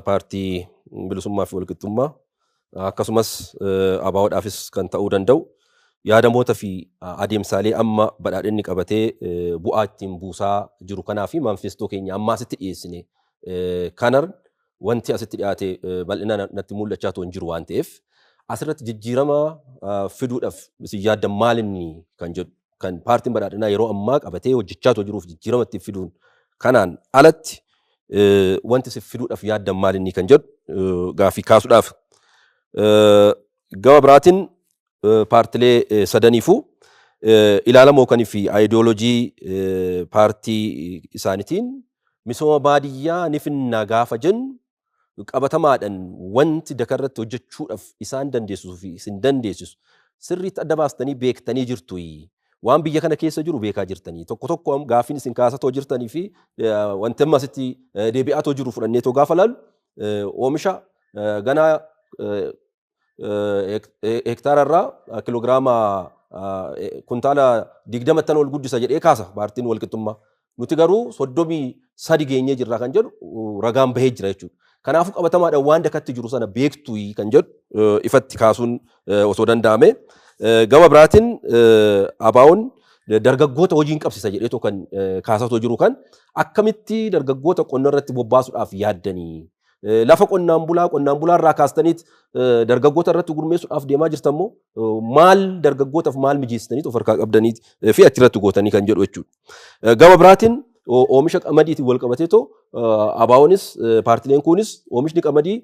paartii bilisummaa fi walqixxummaa akkasumas ABOdhaafis kan ta'uu danda'u, yaadamoota fi adeemsaalee amma badhaadhinni qabatee bu'aa ittiin buusaa jiru kanaa fi maanifestoo keenya amma asitti dhiyeessine kanar wanti asitti dhiyaate bal'inaan natti mul'achaa hin jiru waan ta'eef, asirratti jijjiirama fiduudhaaf isin yaaddan maal inni kan jedhu, kan paartiin badhaadhinaa yeroo ammaa qabatee hojjechaa jiruuf jijjiirama ittiin fiduun kanaan alatti wanti isin fiduudhaaf yaaddan maal inni kan jedhu gaaffii kaasuudhaaf. Gama biraatiin paartilee sadaniifuu ilaalamoo kanii fi aayidooloojii paartii isaaniitiin misooma baadiyyaa ni finna gaafa jennu, qabatamaadhaan wanti dakarratti hojjechuudhaaf isaan dandeessisuu fi isin dandeessisu sirriitti adda baastanii beektanii jirtu. Waan biyya kana keessa jiru beekaa jirtanii. Tokko tokko gaaffiin isin kaasatoo jirtanii fi wanti amma asitti deebi'aatoo jiru fudhanneetoo gaafa laalu, oomisha ganaa hektaara irraa kiloogiraama kuntaala 20 ol guddisa jedhee kaasa paartiin walqixxummaa. Nuti garuu 33 geenyee jirra kan jedhu ragaan bahee jira jechuudha. Kanaafuu qabatamaadhaan waan dakatti jiru sana beektu kan jedhu ifatti kaasuun osoo danda'ame. Gama biraatiin ABO'n dargaggoota hojiin qabsiisa jedheetoo kan kaasatoo jiru kan akkamitti dargaggoota qonna irratti bobbaasuudhaaf yaaddanii? Lafa qonnaan bulaa irraa kaastaniit dargaggoota irratti gurmeessuudhaaf deemaa jirtan moo, maal dargaggootaaf maal mijeessitaniit of harkaa qabdanii fi achirratti gootanii kan jedhu jechuudha. Gama biraatiin Oomisha qamadiitiin wal qabateetoo ABO'nis paartileen kunis oomishni qamadii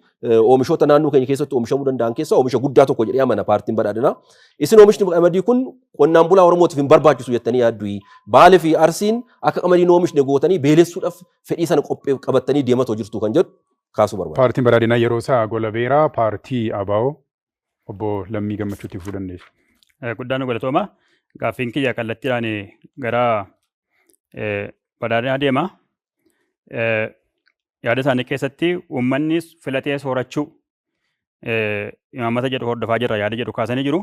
oomishoota naannoo keenya keessatti oomishamuu danda'an keessaa oomisha guddaa tokko jedhee amana paartiin badhaadhinaa. Isin oomishni qamadii kun qonnaan bulaa Oromootiif hin barbaachisu jettanii yaaddu. Baalee fi Arsiin akka qamadiin oomishne gootanii beelessuudhaaf fedhii sana qophee qabattanii deematoo jirtu kan jedhu kaasuu barbaada. Paartiin badhaadhinaa yeroo isaa golabeera. Paartii ABO obbo Lammii Gammachuutti fufuu dandeessu. Guddaan galatooma. Gaaffiin kiyya kallattiidhaan gara badhaadhinaa deema. Yaada isaanii keessatti uummanni filatee soorachuu imaammata jedhu hordofaa jirra yaada jedhu kaasanii jiru.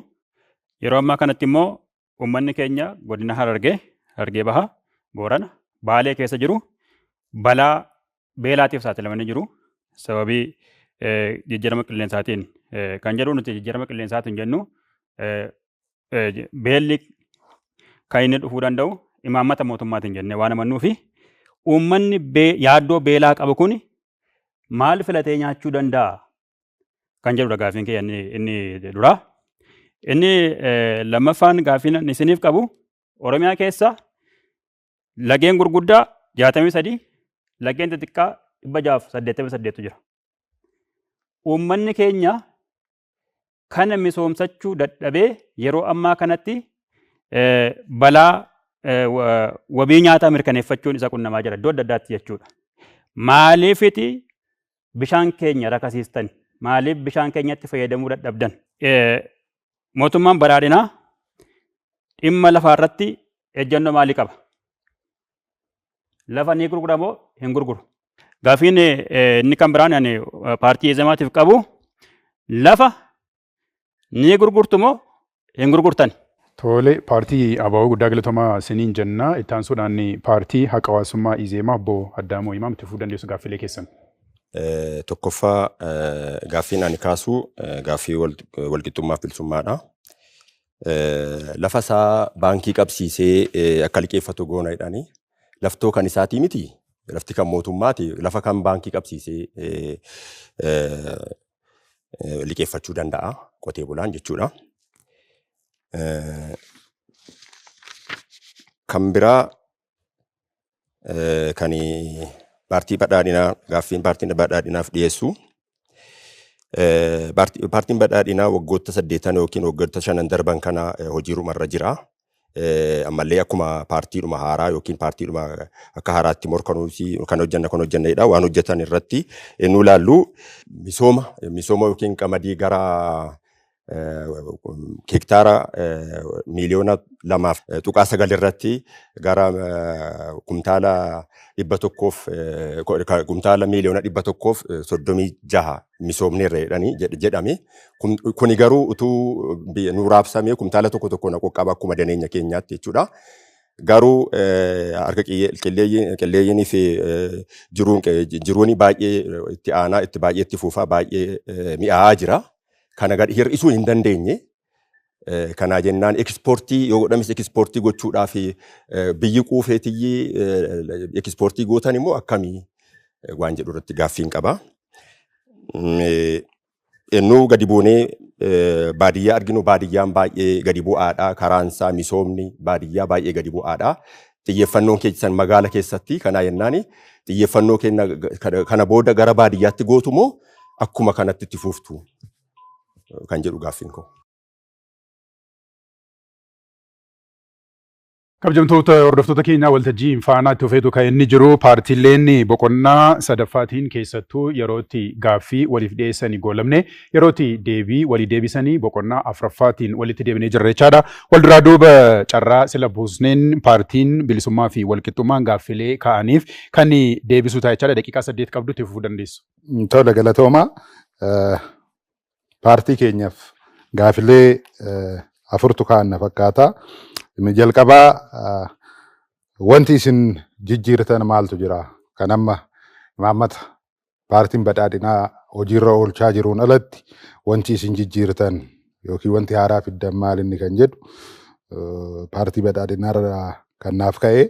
Yeroo ammaa kanatti immoo uummanni keenya godina Harargee, Harargee Bahaa, Boorana, Baalee keessa jiru balaa beelaatiif saaxilamanii jiru. Sababii jijjiirama qilleensaatiin kan jedhu nuti jijjiirama qilleensaatiin jennu beelli kan inni dhufuu danda'u imaammata mootummaatiin jennee waan amannuu fi uummanni yaaddoo beelaa qabu kun maal filatee nyaachuu danda'a kan jedhudha gaaffiin kiyya inni duraa. Inni lammaffaan gaaffiin inni isiniif qabu, Oromiyaa keessa lageen gurguddaa 63, lageen xixiqqaa 688tu jira. Uummanni keenya kana misoomsachuu dadhabee yeroo ammaa kanatti balaa wabii nyaataa mirkaneeffachuun isa qunnamaa jira iddoo adda addaatti jechuudha. Maaliifiti bishaan keenya rakasiistan? Maaliif bishaan keenyatti fayyadamuu dadhabdan? Mootummaan badhaadhinaa dhimma lafaa irratti ejjennoo maalii qaba? Lafa ni gurgura moo hin gurguru? Gaaffiin inni kan biraan ani paartii Ezemaatiif qabu, lafa ni gurgurtu moo hin gurgurtan? Tole, paartii ABO guddaa galatoomaa isiniin jenna. Itti aansuudhaan paartii haqa hawaasummaa Izeemaa obbo Addaamuu Himaam itti fufuu dandeessu gaaffilee keessan. Tokkoffaa, gaaffiin ani kaasu gaaffii walqixxummaaf bilisummaadha. Lafa isaa baankii qabsiisee akka liqeeffatu goona jedhanii, laftoo kan isaatii miti, lafti kan mootummaati, lafa kan baankii qabsiisee liqeeffachuu danda'a qotee bulaan jechuudha. Kan biraa kan paartii badhaadhinaa, gaaffiin paartiin badhaadhinaaf dhiyeessu, paartiin badhaadhinaa waggoota 8 yookiin waggoota 5 darban kana hojiirumarra jira. Ammallee akkuma paartiidhuma haaraa yookiin paartiidhuma akka haaraatti morkanuusi kan hojjenna kan hojjennedha. Waan hojjetan irratti nu ilaallu misooma yookiin qamadii gara hektaara miiliyoona 2.9 irratti gara kumtaala 100f kumtaala miiliyoona 136 misoomneerra jedhanii jedhame. Kuni garuu utuu nu raabsamee kumtaala tokko tokko na qoqqaba akkuma daneenya keenyaatti jechuudha. Garuu harka qilleeyyiinii fi jiruun baay'ee itti aanaa itti baay'ee itti fuufaa baay'ee mi'aawaa jira. Kana gad hir'isuu hin dandeenye. Kanaa jennaan ekspoortii yoo godhames ekspoortii gochuudhaaf biyyi quufeetiyyii ekspoortii gootan immoo akkamii waan jedhu irratti gaaffiin qaba. Ennuu gadi buunee baadiyyaa arginu, baadiyyaan baay'ee gadi bu'aadha. Karaan isaa, misoomni baadiyyaa baay'ee gadi bu'aadha. Xiyyeeffannoon keessan magaala keessatti, kanaa jennaan xiyyeeffannoo keenya kana booda gara baadiyyaatti gootu moo akkuma kanatti itti fuftu kan jedhu gaaffiin koo. Kabajamtoota hordoftoota keenyaa, waltajjii faanaa itti fufeetu kan inni jiru. Paartiileen boqonnaa sadaffaatiin keessattuu yerootti gaaffii waliif dhiyeessanii goolamne, yerootti deebii walii deebisanii boqonnaa afuraffaatiin walitti deebinee jirra jechaadha. Wal duraa duuba carraa sila buusneen paartiin bilisummaa fi walqixxummaan gaaffilee ka'aniif kan deebisuu ta'a jechaadha. Daqiiqaa 8 qabdu, itti fufuu dandeessu. Tole, galatooma. Paartii keenyaaf gaafilee afurtu ka'an na fakkaata. Inni jalqabaa, wanti isin jijjiirtan maaltu jira? Kan amma imaammata paartiin badhaadhinaa hojiirra oolchaa jiruun alatti wanti isin jijjiirtan yookiin wanti haaraa fiddan maal inni kan jedhu paartii badhaadhinaarraa kan naaf ka'e.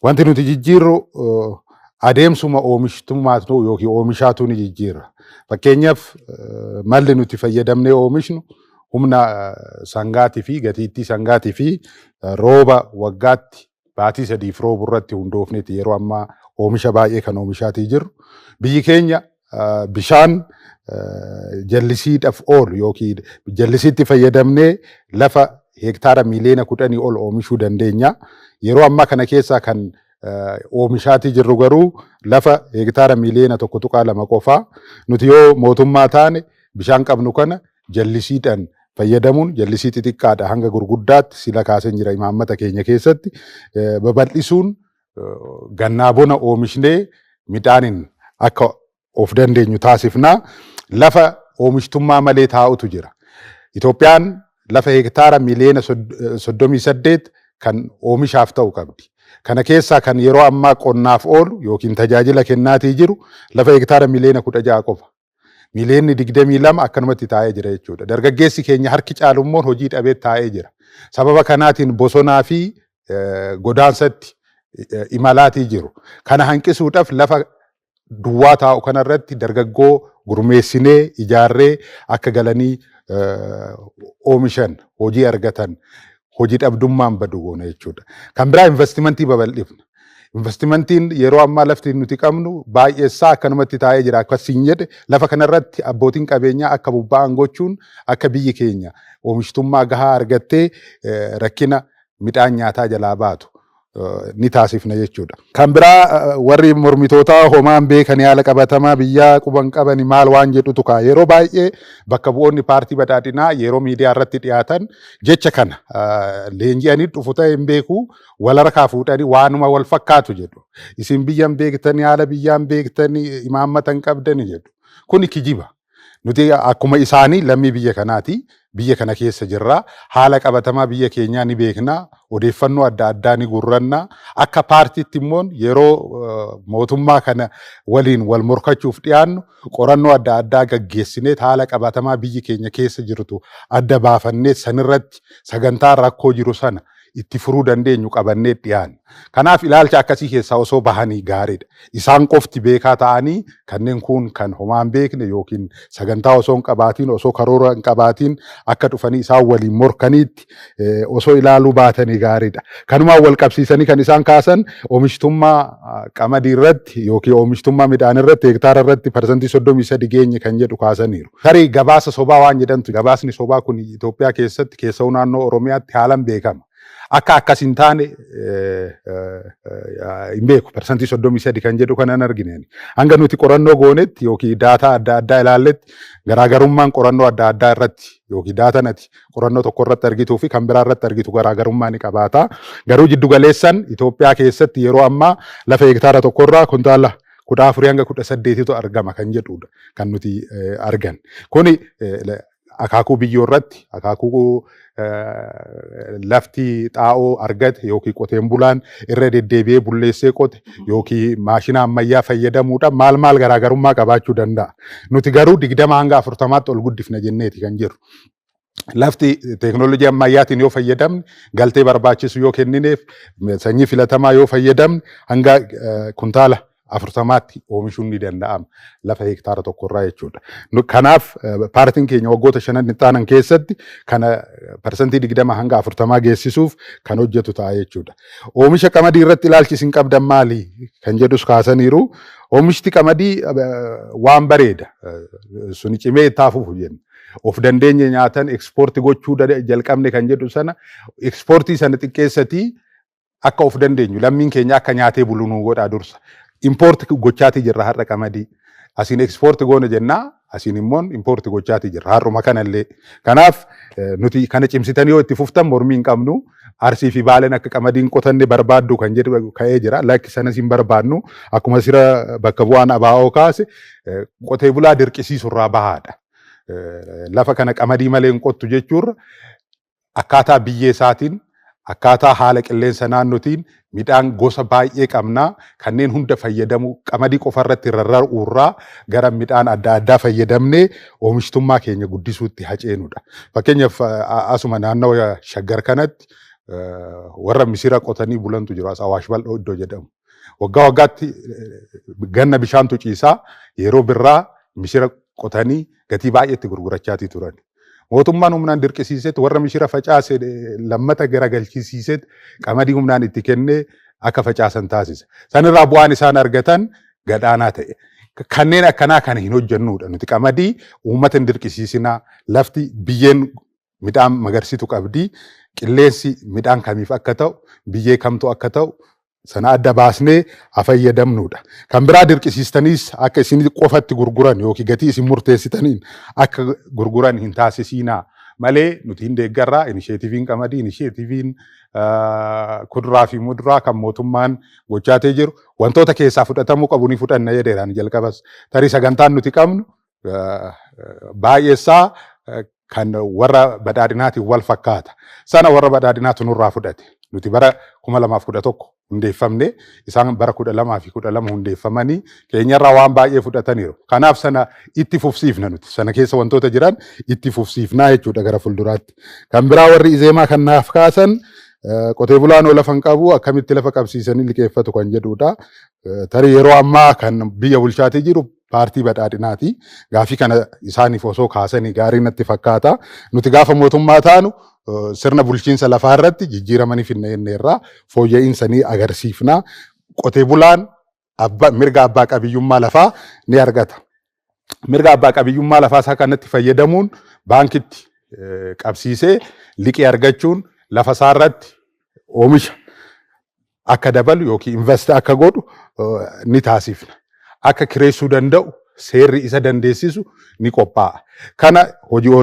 Wanti nuti jijjiirru adeemsuma oomishtummaatu yookiin oomishaatu ni jijjiirra. Fakkeenyaaf, malli nuti fayyadamnee oomishnu humna sangaatii fi gatiittii sangaatii fi rooba waggaatti baatii 3f roobu irratti hundoofneeti yeroo ammaa oomisha baay'ee kan oomishaatii jirru. Biyyi keenya bishaan jallisiidhaaf oolu yookiin jallisiitti fayyadamnee lafa hektaara miiliyoona 10 ol oomishuu dandeenya. Yeroo ammaa kana keessaa kan oomishaatii jirru garuu lafa hektaara miiliyoona 1.2 qofaa. Nuti yoo mootummaa taane bishaan qabnu kana jallisiidhaan fayyadamuun, jallisii xixiqqaadha hanga gurguddaatti sila kaaseen jira, imaammata keenya keessatti babal'isuun gannaa bona oomishnee midhaaniin akka of dandeenyu taasifna. Lafa oomishtummaa malee taa'utu jira. Itoophiyaan lafa hektaara miiliyoona 38 kan oomishaaf ta'u qabdi. Kana keessaa kan yeroo ammaa qonnaaf oolu yookiin tajaajila kennaatii jiru lafa hektaara miiliyoona 16 qofa. Miiliyoonni 22 akkanumatti taa'ee jira jechuudha. Dargaggeessi keenya harki caalummoon hojii dhabee taa'ee jira. Sababa kanaatiin bosonaa fi godaansatti imalaatii jiru. Kana hanqisuudhaaf lafa duwwaa taa'u kanarratti dargaggoo gurmeessinee ijaarree akka galanii oomishan, hojii argatan, hojii dhabdummaan badu goona jechuudha. Kan biraa investimentii babal'ifna. Investimentiin yeroo ammaa lafti nuti qabnu baay'eessaa akkanumatti taa'ee jira. Akkasiin jedhe, lafa kanarratti abbootiin qabeenyaa akka bobba'an gochuun akka biyyi keenya oomishtummaa gahaa argattee rakkina midhaan nyaataa jalaa baatu ni taasifna jechuudha. Kan biraa warri mormitootaa homaan beekanii, haala qabatamaa biyyaa quban qabani maal waan jedhutu ka'a. Yeroo baay'ee bakka bu'oonni Paartii Badhaadhinaa yeroo miidiyaa irratti dhiyaatan jecha kana leenji'anii dhufu ta'e hin beeku, wal harkaa fuudhanii waanuma wal fakkaatu jedhu. Isin biyyan beektanii, haala biyyaan beektanii, imaammata hin qabdani jedhu. Kuni kijiba. Nuti akkuma isaanii lammii biyya kanaati. Biyya kana keessa jirra. Haala qabatamaa biyya keenyaa ni beekna. Odeeffannoo adda addaa ni gurranna. Akka paartiitti immoo yeroo mootummaa kana waliin wal morkachuuf dhiyaannu qorannoo adda addaa gaggeessinee, haala qabatamaa biyyi keenya keessa jirtu adda baafannee, sanirratti sagantaa rakkoo jiru sana itti furuu dandeenyu qabannee dhiyaanna. Kanaaf ilaalcha akkasii keessaa osoo bahanii gaariidha. Isaan qofti beekaa ta'anii kanneen kun kan homaa hin beekne yookiin sagantaa osoo hin qabaatiin, osoo karoora hin qabaatiin akka dhufanii isaan waliin morkaniitti osoo ilaaluu baatanii gaariidha. Kanumaan wal qabsiisanii kan isaan kaasan oomishtummaa qamadii irratti yookiin oomishtummaa midhaan irratti hektaara irratti 33% geenye kan jedhu kaasaniiru. Tarii gabaasa sobaa waan jedhamtu, gabaasni sobaa kun Itoophiyaa keessatti, keessa'uu naannoo Oromiyaatti haalan beekama. Akka akkas hin taane hin beeku, 33% kan jedhu kanan argine. Hanga nuti qorannoo goonetti yookiin daataa adda addaa ilaalletti, garaagarummaan qorannoo adda addaa irratti yookiin daataan ati qorannoo tokko irratti argituu fi kan biraa irratti argitu garaagarummaa ni qabaata. Garuu jiddu galeessan Itoophiyaa keessatti yeroo ammaa lafa hektaara tokkorraa kuntaala 14 hanga 18tu argama kan jedhudha kan nuti argan. Kuni akaakuu biyyoo irratti, akaakuu lafti xaa'oo argate yookiin qoteen bulaan irra deddeebi'ee bulleessee qote yookiin maashina ammayyaa fayyadamuudhaan maal maal garaagarummaa qabaachuu danda'a. Nuti garuu 20 hanga 40tti ol guddifna jenneeti kan jirru. Lafti teeknooloojii ammayyaatiin yoo fayyadamne, galtee barbaachisu yoo kennineef, sanyii filatamaa yoo fayyadamne, hanga kuntaala 40tti oomishuun ni danda'ama lafa hektaara tokkorraa jechuudha. Kanaaf paartiin keenya waggoota shanan itti aanan keessatti kana 20% hanga 40 geessisuuf kan hojjetu ta'a jechuudha. Oomisha qamadii irratti ilaalchi isin qabdan maali kan jedhus kaasaniiru. Oomishti qamadii waan bareeda. Suni cimee itti hafuuf jenna. Of dandeenye nyaatan ekspoortii gochuu jalqabne kan jedhu sana, ekspoortii sana xiqqeessatii akka of dandeenyu, lammiin keenya akka nyaatee bulu nu godhaa dursa. Import gochaatii jirra har'a qamadii. Asiin ekspoortii goone jennaa, asiin immoo import gochaatii jirra har'uma kanallee. Kanaaf nuti kana cimsitanii yoo itti fuftan mormii hin qabnu. Arsii fi Baaleen akka qamadiin qotanne barbaaddu kan jedhu ka'ee jira. Lakki, sanas hin barbaadnu. Akkuma sira bakka bu'aan ABO kaase, qotee bulaa dirqisiisurraa bahaadha. Lafa kana qamadii malee hin qottu jechuurra akkaataa biyyee isaatiin, akkaataa haala qilleensa naannootiin midhaan gosa baay'ee qabnaa, kanneen hunda fayyadamu, qamadii qofa irratti rarra'uurraa gara midhaan adda addaa fayyadamnee oomishtummaa keenya guddisuutti haceenudha. Fakkeenyaaf asuma naannawa Shaggar kanatti warra misira qotanii bulantu jiru, as Awaash Bal'oo iddoo jedhamu. Waggaa waggaatti ganna bishaantu ciisaa, yeroo birraa misira qotanii gatii baay'eetti gurgurachaatii turan. Mootummaan humnaan dirqisiiseet warra mishira facaase lammata garagalchisiiseet qamadii humnaan itti kennee akka facaasan taasisa. Sanirraa bu'aan isaan argatan gadaanaa ta'e. Kanneen akkanaa kana hin hojjennudha. Nuti qamadii uummata hin dirqisiisinaa. Lafti biyyeen midhaan magarsitu qabdi. Qilleensi midhaan kamiif akka ta'u, biyyee kamtu akka ta'u sana adda baasnee haa fayyadamnudha. Kan biraa dirqisiistaniis akka isin qofatti gurguran yookiin gatii isin murteessitaniin akka gurguran hin taasisiinaa malee nuti hin deeggarraa. Initiativeiin qamadii, initiativeiin kuduraa fi muduraa kan mootummaan gochaatee jiru wantoota keessaa fudhatamuu qabu ni fudhanna jedheeraan jalqabas. Tarii sagantaan nuti qabnu baay'eessaa kan warra badhaadhinaatiin wal fakkaata. Sana warra badhaadhinaatu nurraa fudhate. Nuti bara 2011 hundeeffamne, isaan bara 2012 hundeeffamanii keenyarraa waan baay'ee fudhataniiru. Kanaaf sana itti fufsiifna nuti. Sana keessa wantoota jiran itti fufsiifnaa jechuudha gara fuulduraatti. Kan biraa warri Izeemaa kan naaf kaasan qotee bulaan lafa hin qabu, akkamitti lafa qabsiisanii liqeeffatu kan jedhudha. Tarii yeroo ammaa kan biyya bulchaatii jiru paartii badhaadhinaati. Gaafii kana isaaniif osoo kaasanii gaarii natti fakkaata. Nuti gaafa mootummaa taanu sirna bulchiinsa lafaa irratti jijjiirama ni finna jenneerraa, fooyya'insa ni agarsiifna. Qotee bulaan mirga abbaa qabiyyummaa lafaa ni argata. Mirga abbaa qabiyyummaa lafaa isaa kanatti fayyadamuun baankitti qabsiisee liqii argachuun lafa isaa irratti oomisha akka dabalu yookiin invest akka godhu ni taasifna. Akka kireessuu danda'u seerri isa dandeessisu ni qophaa'a. Kana hojii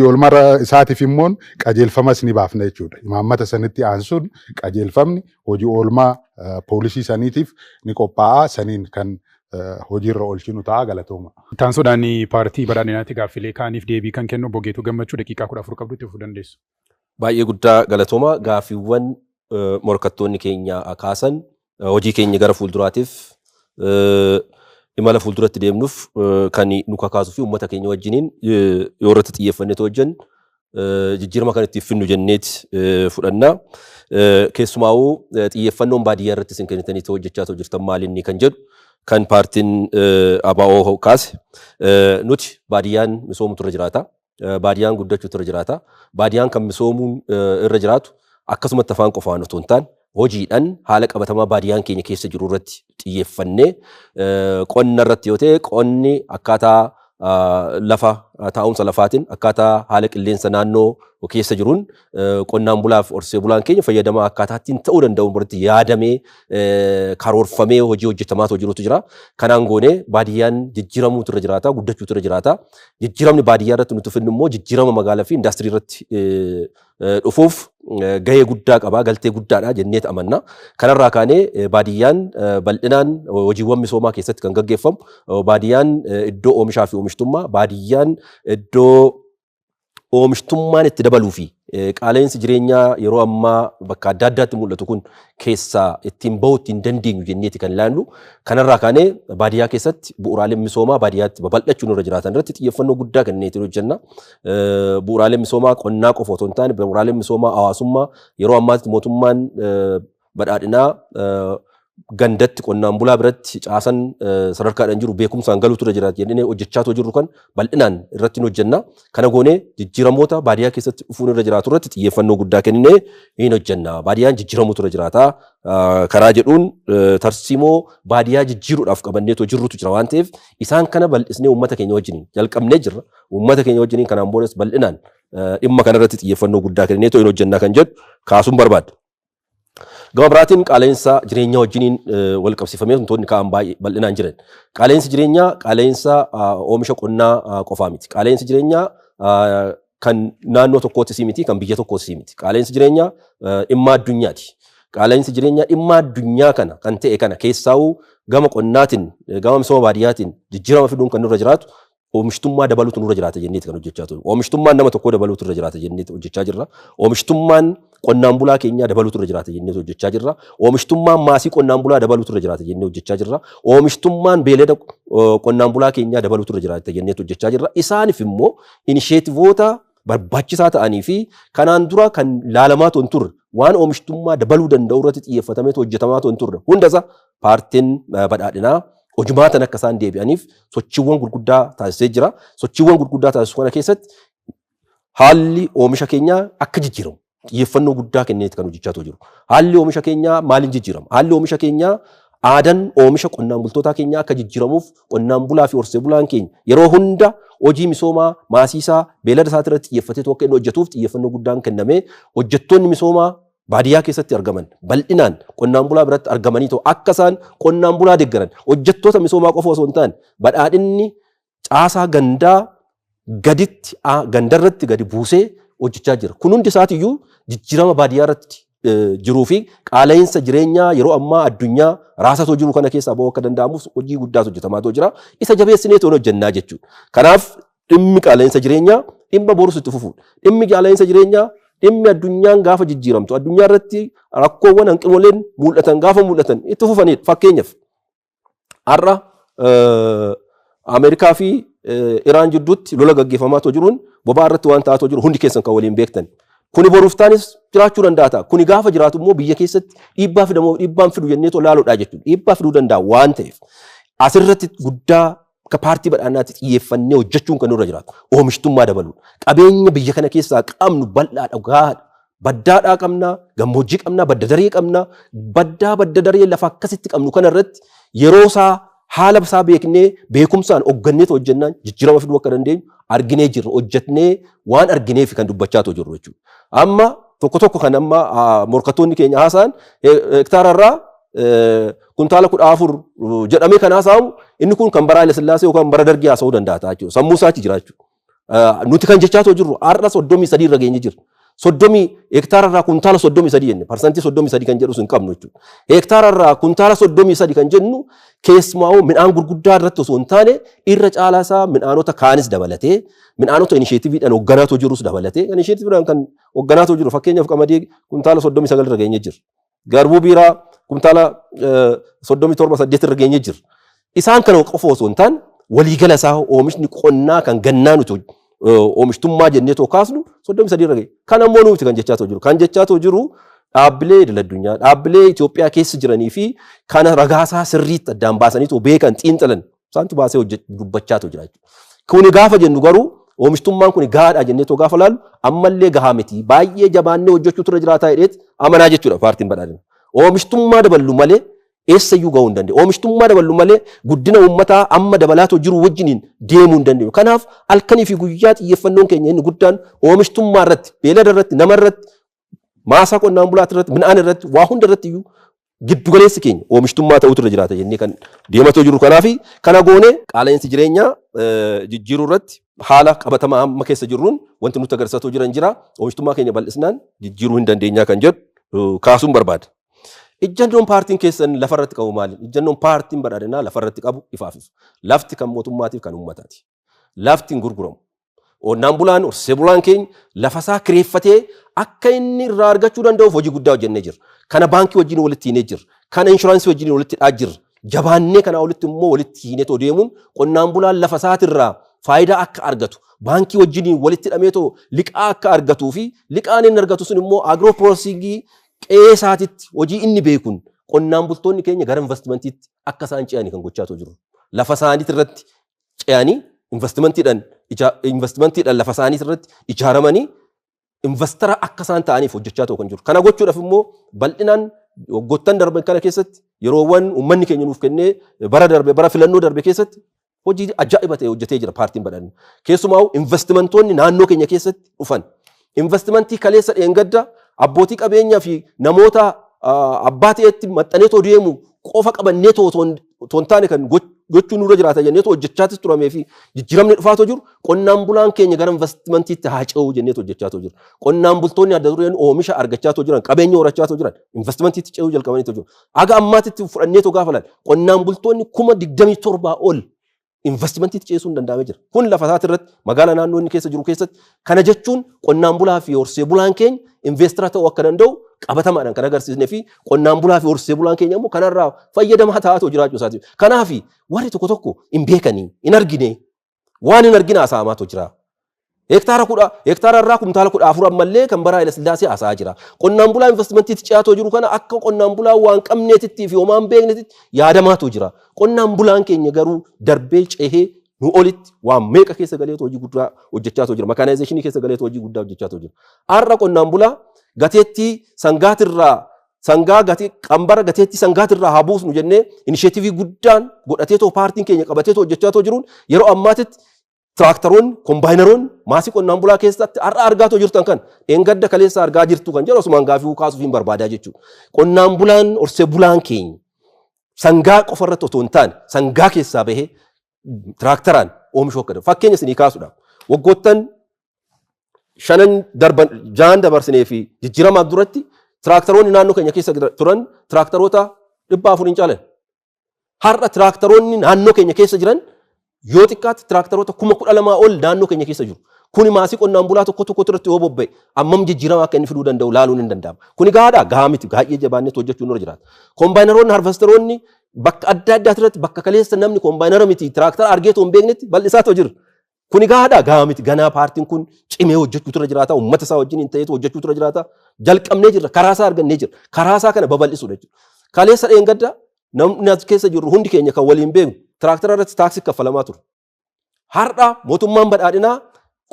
oolmaa isaatiif immoo qajeelfamas ni baafna jechuudha. Imaammata sanitti aansuun qajeelfamni hojii oolmaa poolisii saniitiif ni qophaa'a. Saniin kan hojiirra oolchinu ta'a, galatooma. Ittaansuudhaan paartii badhaadhinaatti gaaffilee kaaniif deebii kan kennu obbo Geetuu Gammachuu, daqiiqaa 14 qabdu, itti fufuu dandeessu. Baay'ee guddaa galatooma. Gaaffiiwwan morkattoonni keenya kaasan hojii keenya gara fuulduraatiif, imala fuulduratti deemnuuf kan nu kakaasuu fi uummata keenya wajjiniin yoo irratti xiyyeeffannee hojjennu jijjiirama kan itti finnu jenneet fudhanna. Keessumaa'uu xiyyeeffannoon baadiyyaa irratti isin kennitanii hojjechaa jirtan maalinni kan jedhu kan paartiin ABO kaase, nuti baadiyyaan misoomutu irra jiraata. Baadiyyaan guddachuutu irra jiraata. Baadiyyaan kan misoomuun irra jiraatu akkasumatti afaan qofaan otoo hin taane hojiidhaan haala qabatamaa baadiyyaan keenya keessa jiru irratti xiyyeeffannee, qonna irratti yoo ta'e qonni akkaataa lafa taa'umsa lafaatiin, akkaataa haala qilleensa naannoo keessa jiruun qonnaan bulaaf horsee bulaan keenya fayyadamaa akkaataa ittiin ta'uu danda'u irratti yaadamee karoorfamee hojii hojjetamaa jirutu jira. Kanaan goonee baadiyyaan jijjiiramuutu irra jiraata, guddachuutu irra jiraata. Jijjiiramni baadiyyaa irratti nuti finnu immoo jijjiirama magaalaa fi indaastirii irratti dhufuuf gahee guddaa qaba, galtee guddaadha jenneet amanna. Kanarraa kaanee baadiyyaan bal'inaan hojiiwwan misoomaa keessatti kan gaggeeffamu, baadiyyaan iddoo oomishaa fi oomishtummaa, baadiyyaan iddoo oomishtummaan itti dabaluu fi qaala'insi jireenyaa yeroo ammaa bakka adda addaatti mul'atu kun keessaa ittiin bahuu ittiin dandeenyu jenneeti kan ilaallu. Kanarraa kaanee baadiyyaa keessatti bu'uuraaleen misoomaa baadiyyaatti babal'achuun irra jiraatan irratti xiyyeeffannoo guddaa kenneetiin hojjenna. Bu'uuraaleen misoomaa qonnaa qofa otoo hin taane bu'uuraaleen misoomaa hawaasummaa yeroo ammaatti mootummaan badhaadhinaa gandatti qonnaan bulaa biratti caasan sadarkaadhaan jiru beekumsaan galuutu irra jiraata jennee hojjechaa jirru kan bal'inaan irratti hojjenna. Kana goonee jijjiiramoota baadiyyaa keessatti dhufuun irra jiraatu irratti xiyyeeffannoo guddaa kenninee hin hojjenna. Baadiyyaan jijjiiramuutu irra jiraata. Karaa jedhuun tarsiimoo baadiyyaa jijjiiruudhaaf qabanneetoo jirrutu jira waan ta'eef isaan kana bal'isnee uummata keenya wajjiniin jalqabnee jirra. Uummata keenya wajjiniin kanaan boodas bal'inaan dhimma kanarratti xiyyeeffannoo guddaa kennineetoo hin hojjenna kan jedhu kaasuun barbaada. Gama biraatiin qaala'insa jireenyaa wajjiniin wal qabsiifamee wantoonni ka'an baay'ee bal'inaan jiran. Qaala'insi jireenyaa qaala'insa oomisha qonnaa qofaa miti. Qaala'insi jireenyaa kan naannoo tokkootis miti, kan biyya tokkootis miti. Qaala'insi jireenyaa dhimma addunyaati. Qaala'insi jireenyaa dhimma addunyaa kana kan ta'e kana keessaa'uu gama qonnaatiin, gama misooma baadiyyaatiin jijjiirama fiduun kan nurra jiraatu oomishtummaa dabaluutu nurra jiraata jenneeti kan hojjechaa turre. Oomishtummaan nama tokkoo dabaluutu irra jiraata jenneeti hojjechaa jirra. Oomishtummaan qonnaan bulaa keenyaa dabaluutu irra jiraata jenneeti hojjechaa jirra. Oomishtummaan maasii qonnaan bulaa dabaluutu irra jiraata jennee hojjechaa jirra. Oomishtummaan beelada qonnaan bulaa keenyaa dabaluutu irra jiraata jenneeti hojjechaa jirra. Isaaniif immoo initiativeoota barbaachisaa ta'anii fi kanaan dura kan laalamaa hin turre, waan oomishtummaa dabaluu danda'u irratti xiyyeeffatamee hojjetamaa hin turre hundasaa paartiin badhaadhinaa hojumaatan akka isaan deebi'aniif sochiiwwan gurguddaa taasisee jira. Sochiiwwan gurguddaa taasisu kana keessatti Haalli oomisha keenyaa akka jijjiiramu xiyyeeffannoo guddaa kenneeti kan hojjechaa jiru. Haalli oomisha keenyaa maaliin jijjiirama? Haalli oomisha keenyaa aadaan oomisha qonnaan bultootaa keenyaa akka jijjiiramuuf qonnaan bulaa fi horsee bulaan keenya yeroo hunda hojii misoomaa maasiisaa beelada isaati irratti xiyyeeffatee akka inni hojjetuuf xiyyeeffannoo guddaan kennamee hojjettoonni misoomaa baadiyyaa keessatti argaman bal'inaan qonnaan bulaa biratti argamanii ta'u akka isaan qonnaan bulaa deeggaran hojjettoota misoomaa qofa osoo hin taane badhaadhinni caasaa gandaa gaditti gandarratti gadi buusee hojjechaa jira. Kun hundi isaatiiyyuu jijjiirama baadiyyaa irratti jiruu fi qaala'insa jireenyaa yeroo ammaa addunyaa raasatoo jiru kana keessaa ba'uu akka danda'amuuf hojii guddaatu hojjetamaa jira. Isa jabeessinee toon hojjennaa jechuudha. Kanaaf dhimmi qaala'insa jireenyaa dhimma borus itti fufuudha. Dhimmi qaala'insa jireenyaa dhimmi addunyaan gaafa jijjiiramtu addunyaa irratti rakkoowwan hanqinoleen mul'atan gaafa mul'atan itti fufanidha. Fakkeenyaaf har'a Ameerikaa fi Iraan jidduutti lola gaggeeffamaa jiruun boba'aa irratti waan ta'aa jiru hundi keessan kan waliin beektan. Kuni boruuf taanis jiraachuu danda'a ta'a. Kuni gaafa jiraatu immoo biyya keessatti dhiibbaa fidamoo dhiibbaan fidu jennee laaluudha jechuudha. Dhiibbaa fiduu danda'a waan ta'eef asirratti guddaa akka paartii badhaadhinaatti xiyyeeffannee hojjechuun kan nurra jiraatu. Oomishtummaa dabaluudha. Qabeenya biyya kana keessaa qabnu bal'aadha gahaadha. Baddaadhaa qabna, gammoojjii qabna, badda daree qabna. Baddaa badda daree lafa akkasitti qabnu kana irratti yeroo isaa haala isaa beeknee beekumsaan hoggannee hojjennaan jijjiirama fiduu akka dandeenyu arginee jirra. Hojjetnee waan argineef kan dubbachaa jirru jechuudha. Amma tokko tokko kan amma morkattoonni keenya haasa'an hektaara irraa kuntaala 14 jedhamee kan haasa'amu inni kun kan bara Haile Sillaasee yookaan bara Dargii haasa'uu danda'a jechuudha. Sammuu isaatti jira jechuudha. Nuti kan jechaa jirru har'a 33 irra geenye jirra. 30 hektaara irraa kuntaala 33 jenne 33% kan jedhu sun qabnu jechuudha. Hektaara irraa kuntaala 33 kan jennu keessumaa midhaan gurguddaa irratti osoo hin taane irra caalaa isaa midhaanota kaanis dabalatee midhaanota inisheetiiviidhaan hoogganaatoo jirus dabalatee inisheetiiviidhaan kan hoogganaatoo jiru fakkeenyaaf qamadii kuntaala 39 irra geenye jira. Garbuu biiraa kuntaala 37 8 irra geenye jira. Isaan kana qofa osoo hin taane waliigala isaa oomishni qonnaa kan gannaa nuti oomishtummaa jennee too kaasnu 33 irra ga'e. Kan ammoo nuti kan jechaa jiru. Kan jechaa jiru dhaabbilee idil addunyaa, dhaabbilee Itoophiyaa keessa jiranii fi kana ragaasaa sirriitti addaan baasanii too beekan xiinxalan isaantu baasee dubbachaa jira jechuudha. Kuni gaafa jennu garuu oomishtummaan kun gahaadha jennee too gaafa laallu ammallee gahaa miti. Baay'ee jabaannee hojjechuutu irra jiraataa jedheet amanaa jechuudha paartiin badhaadhina. Oomishtummaa daballu malee eessayyuu gahuu hin dandeenyu. Oomishtummaa daballu malee guddina uummataa amma dabalaatoo jiru wajjiniin deemuu hin dandeenyu. Kanaaf halkanii fi guyyaa xiyyeeffannoon keenya inni guddaan oomishtummaa irratti, beelada irratti, nama irratti, maasaa qonnaan bulaa irratti, midhaan irratti, waa hunda irratti iyyuu giddu galeessi keenya oomishtummaa ta'utu irra jiraata jennee kan deematoo jiru. Kanaaf kana goonee qaala'insi jireenyaa jijjiiruu irratti haala qabatamaa amma keessa jirruun wanti nutti agarsiisaa jiran jira. Oomishtummaa keenya bal'isnaan jijjiiruu hin dandeenyaa kan jedhu kaasuun barbaada. Ijjannoon paartiin keessan lafarratti qabu maali? Ijjannoon paartiin badhaadhinaa lafarratti qabu ifaaf ifa. Lafti kan mootummaatiif kan uummataati. Lafti hin gurguramu. Qonnaan bulaan, horsee bulaan keenya lafasaa kireeffatee akka inni irraa argachuu danda'uuf hojii guddaa hojjennee jirra. Kana baankii wajjin walitti hiinee jirra. Kana inshuraansii wajjin walitti hidhaa jirra. Jabaannee kanaa olitti immoo walitti hiinee too deemuun qonnaan bulaan lafa isaatirraa faayidaa akka argatu baankii wajjin walitti hidhamee too liqaa akka argatuu fi liqaan inni argatu sun immoo agro processingii qe'ee isaatitti hojii inni beekuun qonnaan bultoonni keenya gara investimentiitti akka isaan ce'anii kan gochaa jiru. Lafa isaaniitti irratti ce'anii investimentiidhaan lafa isaanii irratti ijaaramanii investara akka isaan ta'aniif hojjechaa ta'u kan jiru. Kana gochuudhaaf immoo bal'inaan waggoottan darban kana keessatti yeroowwan uummanni keenya nuuf kennee bara darbe bara filannoo darbe keessatti hojii ajaa'iba ta'e hojjetee jira paartiin badhaadhinaa. Keessumaa investimentoonni naannoo keenya keessatti dhufan investimentii kaleessa dheengadda abbootii qabeenyaa fi namoota abbaa ta'etti maxxaneetoo deemu qofa qabannee otoo hin taane kan gochuu nurra jiraata jenneetoo hojjechaatis turamee fi jijjiiramni dhufaatoo jiru qonnaan bulaan keenya gara investimentiitti haa ce'u jenneetoo hojjechaatoo jiru. Qonnaan bultoonni adda dureen oomisha argachaatoo jiran qabeenya horachaatoo jiran investimentiitti ce'uu jalqabaniitoo jiru. Aga ammaatitti fudhanneetoo gaafa laal qonnaan bultoonni 27,000 ol investimentiitti ceessuun danda'amee jira. Kun lafa isaati irratti magaalaa naannoo inni keessa jiru keessatti kana jechuun qonnaan bulaa fi horsee bulaan keenya investara ta'uu akka danda'u qabatamaadhaan kan agarsiisnee fi qonnaan bulaa fi horsee bulaan keenya immoo kanarraa fayyadamaa ta'aa jiraachuu isaati. Kanaaf warri tokko tokko hin beekanii hin argine waan hin argine haasa'amaatu jira. Hektaara irraa kumtaala 14 ammallee kan bara Haile Sillaasee haasa'aa jira. Qonnaan bulaa investimentiitti ce'aatoo jiru kana akka qonnaan bulaa waan qabneetitti fi homaa hin beeknetitti yaadamaatu jira. Qonnaan bulaan keenya garuu darbee cehee Nu olitti waan meeqa keessa galeetu hojii guddaa hojjechaa jira. Mechanization keessa galeetu hojii guddaa hojjechaa jira. Har'a qonnaan bulaa gateettii sangaatirraa sangaa gatii qambara gateettii sangaatirraa haa buusnu jennee initiative guddaan godhateetoo paartiin keenya qabateetoo hojjechaa jiruun yeroo ammaatitti tiraaktaroonni, kombaayinaroonni maasii qonnaan bulaa keessatti har'a argaatoo jirtan kan dheengadda kaleessa argaa jirtu kan jedhu osumaan gaafii kaasuuf hin barbaadaa jechuudha. Qonnaan bulaan, horsee bulaan keenya sangaa qofa irratti otoo hin taane sangaa keessaa bahee tiraaktaraan oomishuu akka danda'u. Fakkeenya isinii kaasuudhaaf, waggoottan shanan darban, ja'an dabarsinee fi jijjiiramaa duratti tiraaktaroonni naannoo keenya keessa turan tiraaktaroota 400 hin caalan. Har'a tiraaktaroonni naannoo keenya keessa jiran yoo xiqqaatti tiraaktaroota 12,000 ol naannoo keenya keessa jiru. Kuni maasii qonnaan bulaa tokko tokko irratti yoo bobba'e ammam jijjiirama akka inni fiduu danda'u laaluun hin danda'amu. Kuni gahaadha? Gahaa miti. Baay'ee jabaannee hojjechuun nurra jiraata. Kombaayinaroonni, harvesteroonni bakka adda addaa irratti, bakka kaleessa namni kombaayinara miti tiraaktara argeetoo hin beeknetti bal'isaatoo jira. Kuni gahaadha? Gahaa miti. Ganaa paartiin kun cimee hojjechuutu irra jiraata. Uummata isaa wajjin hin ta'eetu hojjechuutu irra jiraata. Jalqabnee jirra. Karaa isaa argannee jirra. Karaa isaa kana babal'isuudha jechuudha. Kaleessa dheengadda namni as keessa jirru hundi keenya kan waliin beeknu tiraaktara irratti taaksii kaffalamaa ture. Har'a mootummaan badhaadhinaa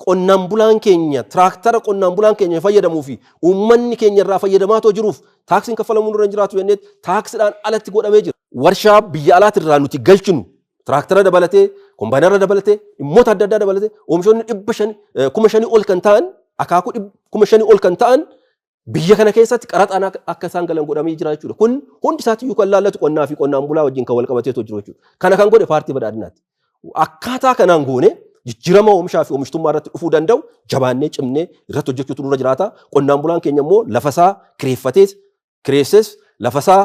qonnaan bulaan keenya tiraaktara qonnaan bulaan keenya fayyadamuu fi uummanni keenya irraa fayyadamaa too jiruuf taaksiin kaffalamuu nurra hin jiraatu jennee taaksiidhaan alatti godhamee jira. Warshaa biyya alaatirraa nuti galchinu tiraaktara dabalatee, kombaayinara dabalatee, dhimmoota adda addaa dabalatee oomishoonni 500, 5,000 ol kan ta'an, akaakuu 5,000 ol kan ta'an biyya kana keessatti qaraxaan akka isaan galan godhamee jira jechuudha. Kun hundi isaatiyyuu kan laallatu qonnaa fi qonnaan bulaa wajjin kan wal qabateetu jiru jechuudha. Kana kan godhe paartii badhaadhinaati. Akkaataa kanaan goone jijjiirama oomishaa fi oomishtummaa irratti dhufuu danda'u jabaannee cimnee irratti hojjechuutu nurra jiraata. Qonnaan bulaan keenya immoo lafasaa kireeffatees, kireesses, lafasaa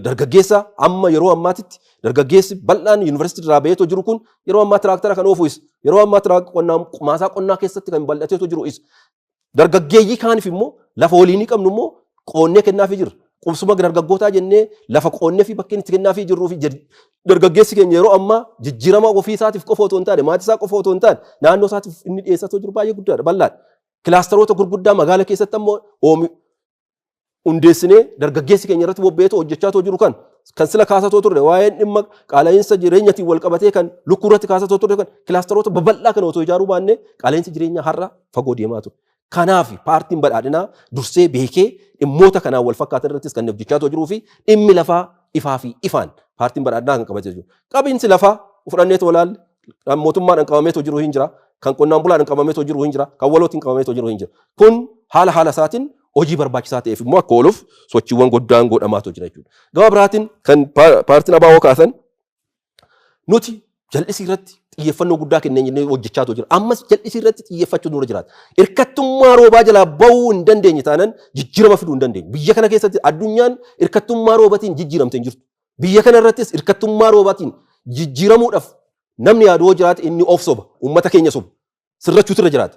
dargaggeessa, amma yeroo ammaatitti dargaggeessi bal'aan yuunivarsiitii irraa baheetoo jiru kun yeroo ammaa tiraaktara kan oofu isa. Yeroo ammaa qonnaan maasaa qonnaa keessatti kan bal'ateetoo jiru isa. Dargaggeeyyii kaaniif immoo lafa waliinii qabnu immoo qoonnee kennaafii jirra. Qubsuma dargaggootaa jennee lafa qoonnee fi bakkeen itti kennaafii jirruu fi dargaggeessi keenya yeroo ammaa jijjiirama ofii isaatiif qofa otoo hin taane, maatii isaa qofa otoo hin taane, naannoo isaatiif inni dhiyeessaa jiru baay'ee guddaadha, bal'aadha. Kilaastaroota gurguddaa magaala keessatti ammoo hundeessinee dargaggeessi keenya irratti bobba'eetoo hojjechaa jiru kan sila kaasatoo turre, waa'een dhimma qaala'insa jireenyatiin wal qabatee kan lukkuu irratti kaasatoo turre, kan kilaastaroota babal'aa kana otoo ijaaruu baannee qaala'insi jireenyaa har'a fagoo deemaa ture. Kanaaf paartiin badhaadhinaa dursee beekee dhimmoota kanaan wal fakkaatan irrattis kan hojjechaa jiruu fi dhimmi lafaa ifaa fi ifaan paartiin badhaadhinaa kan qabatee jiru. Qabiinsi lafaa fudhanneetoo ilaalle, kan mootummaadhaan qabameetoo jiru hin jira, kan qonnaan bulaadhaan qabameetoo jiru hin jira, kan walootiin qabameetoo jiru hin jira. Kun haala haala isaatiin hojii barbaachisaa ta'eef immoo akka ooluuf sochiiwwan guddaan godhamaatu jira jechuudha. Gama biraatiin kan paartiin ABO kaasan, nuti jal'isii irratti xiyyeeffannoo guddaa kennee jennee hojjechaa jira. Ammas jal'isii irratti xiyyeeffachuu nurra jiraata. Hirkattummaa roobaa jalaa bahuu hin dandeenye taanaan jijjiirama fiduu hin dandeenye. Biyya kana keessatti addunyaan hirkattummaa roobatiin jijjiiramte hin jirtu. Biyya kana irrattis hirkattummaa roobaatiin jijjiiramuudhaaf namni yaadu yoo jiraate inni of soba, uummata keenya soba. Sirrachuutu irra jiraata.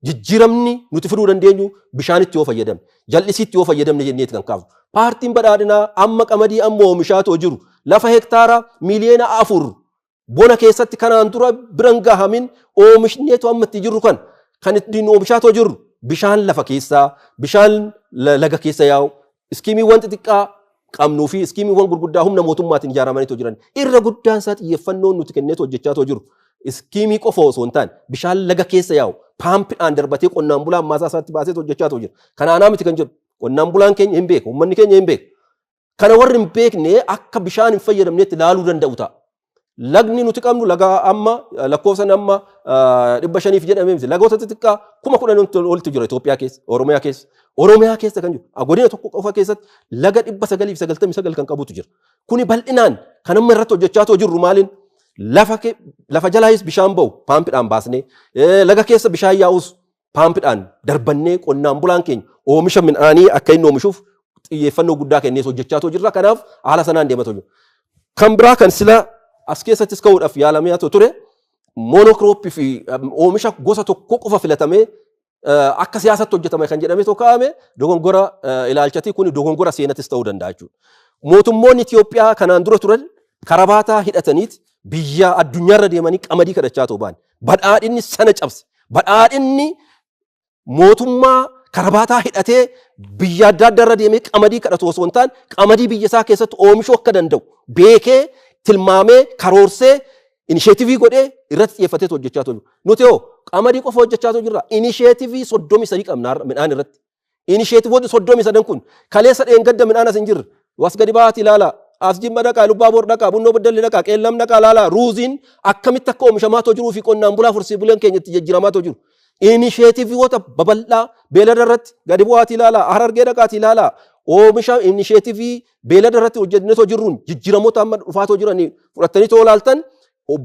Jijjiiramni nuti fiduu dandeenyu bishaanitti yoo fayyadamne, jal'isiitti yoo fayyadamne jenneeti kan kaafnu. Paartiin badhaadhinaa amma qamadii amma oomishaatoo jiru lafa hektaara 4 miiliyoona bona keessatti kanaan dura biran gahamin oomishneetu amma itti jirru kan ittiin oomishaatoo jirru bishaan lafa keessaa, bishaan laga keessa yaa'u, iskiimiiwwan xixiqqaa qabnuu fi iskiimiiwwan gurguddaa humna mootummaatiin ijaaramaniitu jiran, irra guddaan isaa xiyyeeffannoon nuti kenneetu hojjechaatoo jiru. Iskiimii qofa osoo hin taane bishaan laga keessa yaa'u paampiidhaan darbatee qonnaan bulaan maasaa isaatti baasee hojjechaatoo jira. Kanaanaa miti kan jedhu qonnaan bulaan keenya hin beeku, uummanni keenya hin beeku. Kana warri hin beekne akka bishaan hin fayyadamnetti ilaaluu danda'u ta'a. Lagni nuti qabnu laga amma lakkoofsan amma 500f jedhamee miti. Lagoota xixiqqaa 10,000 olitu jira Itoophiyaa keessa, Oromiyaa keessa. Oromiyaa keessa kan jiru godina tokko qofa keessatti laga 999 kan qabutu jira. Kuni bal'inaan kan amma irratti hojjechaa jirru maaliin lafa jalaayis bishaan ba'u paampiidhaan baasnee, laga keessa bishaan yaa'us paampiidhaan darbannee qonnaan bulaan keenya oomisha midhaanii akka inni oomishuuf xiyyeeffannoo guddaa kennee hojjechaa jirra. Kanaaf haala sanaan deemaa jiru. Kan biraa kan sila as keessattis ka'uudhaaf yaalamee ture, monocrop fi oomisha gosa tokko qofa filatamee akka siyaasatti hojjetame kan jedhamee tokko kaa'ame dogongora ilaalchatii, kun dogongora seenatis ta'uu danda'a jechuudha. Mootummoonni Itoophiyaa kanaan dura turan karabaataa hidhataniit biyya addunyaarra deemanii qamadii kadhachaa ta'u ba'an. Badhaadhinni sana cabse. Badhaadhinni mootummaa karabaataa hidhatee biyya adda addaa irra deemee qamadii kadhatu osoo hin taane, qamadii biyya isaa keessatti oomishuu akka danda'u beekee, tilmaamee, karoorsee. Initiative godhee irratti xiyyeeffatee hojjechaa jiru. Nuti hoo qamadii qofa hojjechaa jirra. Initiative 33 qabna midhaan irratti. Initiativeoonni 33 kun kaleessa dheengadda midhaan as hin jirre. Was gadi baati ilaala. As Jimma dhaqaa, Lubbaabor dhaqaa, Bunnoo Beddellee dhaqaa, Qeellam dhaqaa ilaala. Ruuziin akkamitti akka oomishamaa jiruu fi qonnaan bulaa horsiisee bulaan keenya itti jijjiiramaa jiru. Initiativeoota babal'aa beelada irratti gadi bu'aati ilaala. Harargee dhaqaati ilaala. Oomisha initiative beelada irratti hojjennee jirruun jijjiiramoota amma dhufaatoo jiranii fudhattanii too ilaaltan,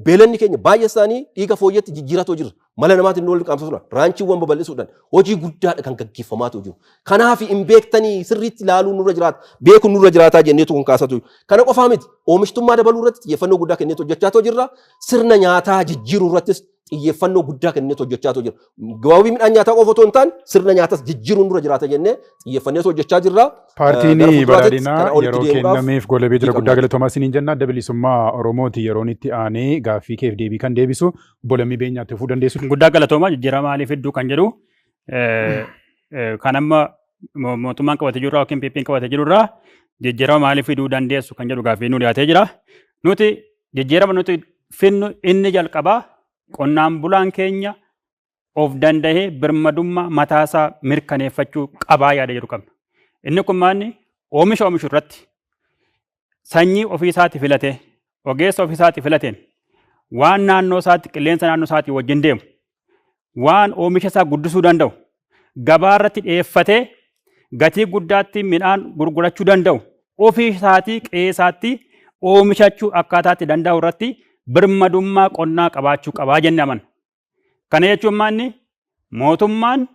beelanni keenya baay'ee isaanii dhiiga fooyyatti jijjiiratoo jira. Mala namaatiin wal qaamsisuudha. Ranchiiwwan babal'isuudhaan hojii guddaadha kan gaggeeffamaa jiru. Kanaaf hin beektanii sirriitti ilaaluun nurra jiraata. Beekuun nurra jiraataa jenneetu kun kaasatu. Kana qofaa miti, oomishtummaa dabaluu irratti xiyyeeffannoo guddaa kenneetu hojjechaa jirra. Sirna nyaataa jijjiiruu irrattis xiyyeeffannoo guddaa kenneetu hojjechaa jira. Gabaabbii midhaan nyaataa qofa otoo hin taane, sirna nyaatas jijjiiruun nurra jiraata jennee xiyyeeffannee hojjechaa jirra. Paartiin Badhaadhinaa yeroo kennameef goolabee jira. Guddaa galatoomaa isiniin jenna. Adda Bilisummaa Oromooti yeroon itti aanee gaaffii keef deebii kan deebisu obbo Lammii Beenyaatti fufuu dandeessu. Guddaa galatoomaa. Jijjiirama maaliif hedduu kan jedhu, kan amma mootummaan qabatee jirurraa yookiin PP'n qabatee jirurraa jijjiirama maaliif fiduu dandeessu kan jedhu gaaffii nu dhiyaatee jira. Nuti jijjiirama nuti finnu inni jalqabaa qonnaan bulaan keenya of danda'ee birmadummaa mataasaa mirkaneeffachuu qabaa yaada jedhu qabna. Inni kun maanni oomisha oomishu irratti sanyii ofii isaatti filatee, ogeessa ofii isaatti filateen, waan naannoo isaatti, qilleensa naannoo isaatii wajjin deemu, waan oomisha isaa guddisuu danda'u gabaa irratti dhiyeeffatee gatii guddaatti midhaan gurgurachuu danda'u ofii isaatii qe'ee isaatti oomishachuu akkaataatti danda'u irratti birmadummaa qonnaa qabaachuu qabaa jennee amanna. Kana jechuun maanni mootummaan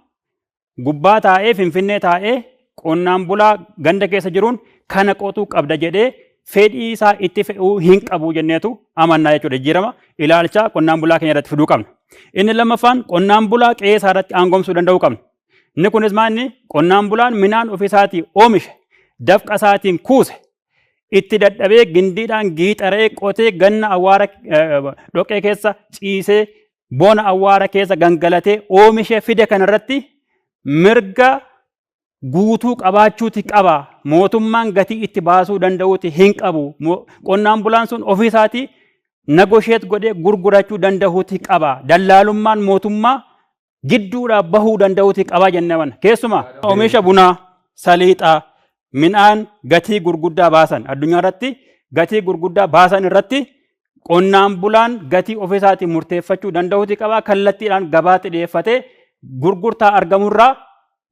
gubbaa taa'ee, Finfinnee taa'ee qonnaan bulaa ganda keessa jiruun kana qotuu qabda jedhee fedhii isaa itti fe'uu hin qabu jenneetu amannaa jechuudha. Jijjiirama ilaalcha qonnaan bulaa keenya irratti fiduu qabna. Inni lammaffaan qonnaan bulaa qe'ee isaa irratti aangomsuu danda'uu qabna. Inni kunis maanni qonnaan bulaan midhaan ofii isaatii oomishe, dafqa isaatiin kuuse, itti dadhabee gindiidhaan giixaree qotee, ganna awwaara dhoqee keessa ciisee, bona awwaara keessa gangalatee oomishee fide kanarratti mirga guutuu qabaachuuti qaba. Mootummaan gatii itti baasuu danda'uuti hin qabu. Qonnaan bulaan sun ofii isaatii negotiate godhee gurgurachuu danda'uuti qaba. Dallaalummaan mootummaa gidduudhaa bahuu danda'uuti qaba jennee amanna. Keessumaa oomisha bunaa, saliixaa, midhaan gatii gurguddaa baasan, addunyaa irratti gatii gurguddaa baasan irratti qonnaan bulaan gatii ofii isaatiin murteeffachuu danda'uuti qaba. Kallattiidhaan gabaatti dhiyeeffatee gurgurtaa argamurraa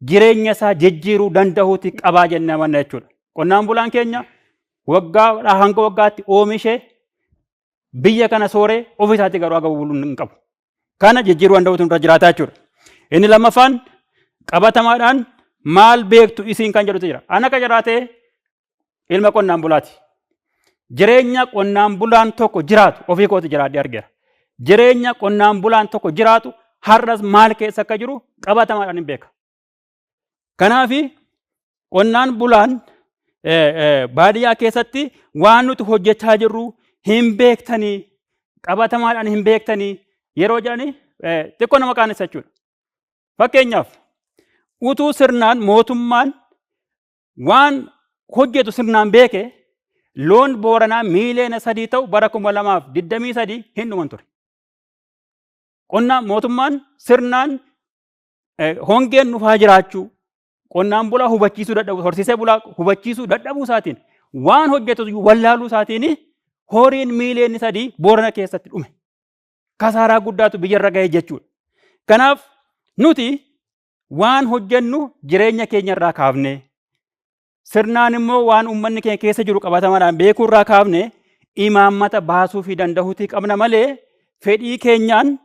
jireenya isaa jijjiiruu danda'uuti qabaa jennee amanna jechuudha. Qonnaan bulaan keenya waggaa hanga waggaatti oomishee biyya kana sooree ofii isaatii garuu aga buluu hin qabu. Kana jijjiiruu danda'uutu irra jiraata jechuudha. Inni lammaffaan qabatamaadhaan maal beektu isiin kan jedhutu jira. Ana akka jiraatee ilma qonnaan bulaati. Jireenya qonnaan bulaan tokko jiraatu ofii kooti jiraadhee argeera. Jireenya qonnaan bulaan tokko jiraatu har'as maal keessa akka jiru qabatamaadhaan hin beeka. Kanaafi qonnaan bulaan baadiyyaa keessatti waan nuti hojjechaa jirru hin beektanii, qabatamaadhaan hin beektanii yeroo jedhanii xiqqoo nama qaanessa jechuudha. Fakkeenyaaf, utuu sirnaan mootummaan waan hojjetu sirnaan beeke, loon Booranaa miiliyoona 3 ta'u bara 2023 hin dhuman ture. Qonnaan mootummaan sirnaan hongeen dhufaa jiraachuu qonnaan bulaa hubachiisuu dadhabu, horsiisee bulaa hubachiisuu dadhabuu isaatiin, waan hojjetu wallaaluu isaatiin horiin miiliyoonni 3 Boorana keessatti dhume. Kasaaraa guddaatu biyyarra ga'e jechuudha. Kanaaf nuti waan hojjennu jireenya keenya irraa kaafne, sirnaan immoo waan uummanni keenya keessa jiru qabatamaadhaan beekuu irraa kaafne imaammata baasuu fi danda'uutii qabna malee, fedhii keenyaan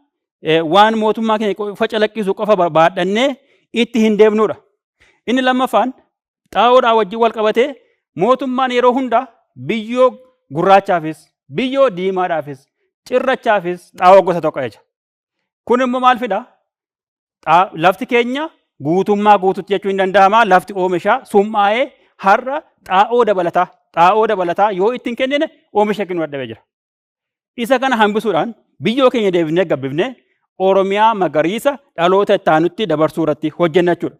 waan mootummaa keenya qofa calaqqisu qofa baadhannee itti hin deemnudha. Inni lammaffaan xaa'oodhaa wajjin wal qabatee mootummaan yeroo hunda biyyoo gurraachaafis, biyyoo diimaadhaafis, cirrachaafis xaa'oo gosa tokko ajaja. Kun immoo maal fida? Lafti keenya guutummaa guututti jechuun hin danda'ama. Lafti oomishaa summaa'ee har'a xaa'oo dabalataa yoo ittiin kennine oomisha kennuu dadhabee jira. Isa kana hambisuudhaan biyyoo keenya deebifnee gabbifnee Oromiyaa magariisa dhaloota itti aanutti dabarsuu irratti hojjenna jechuudha.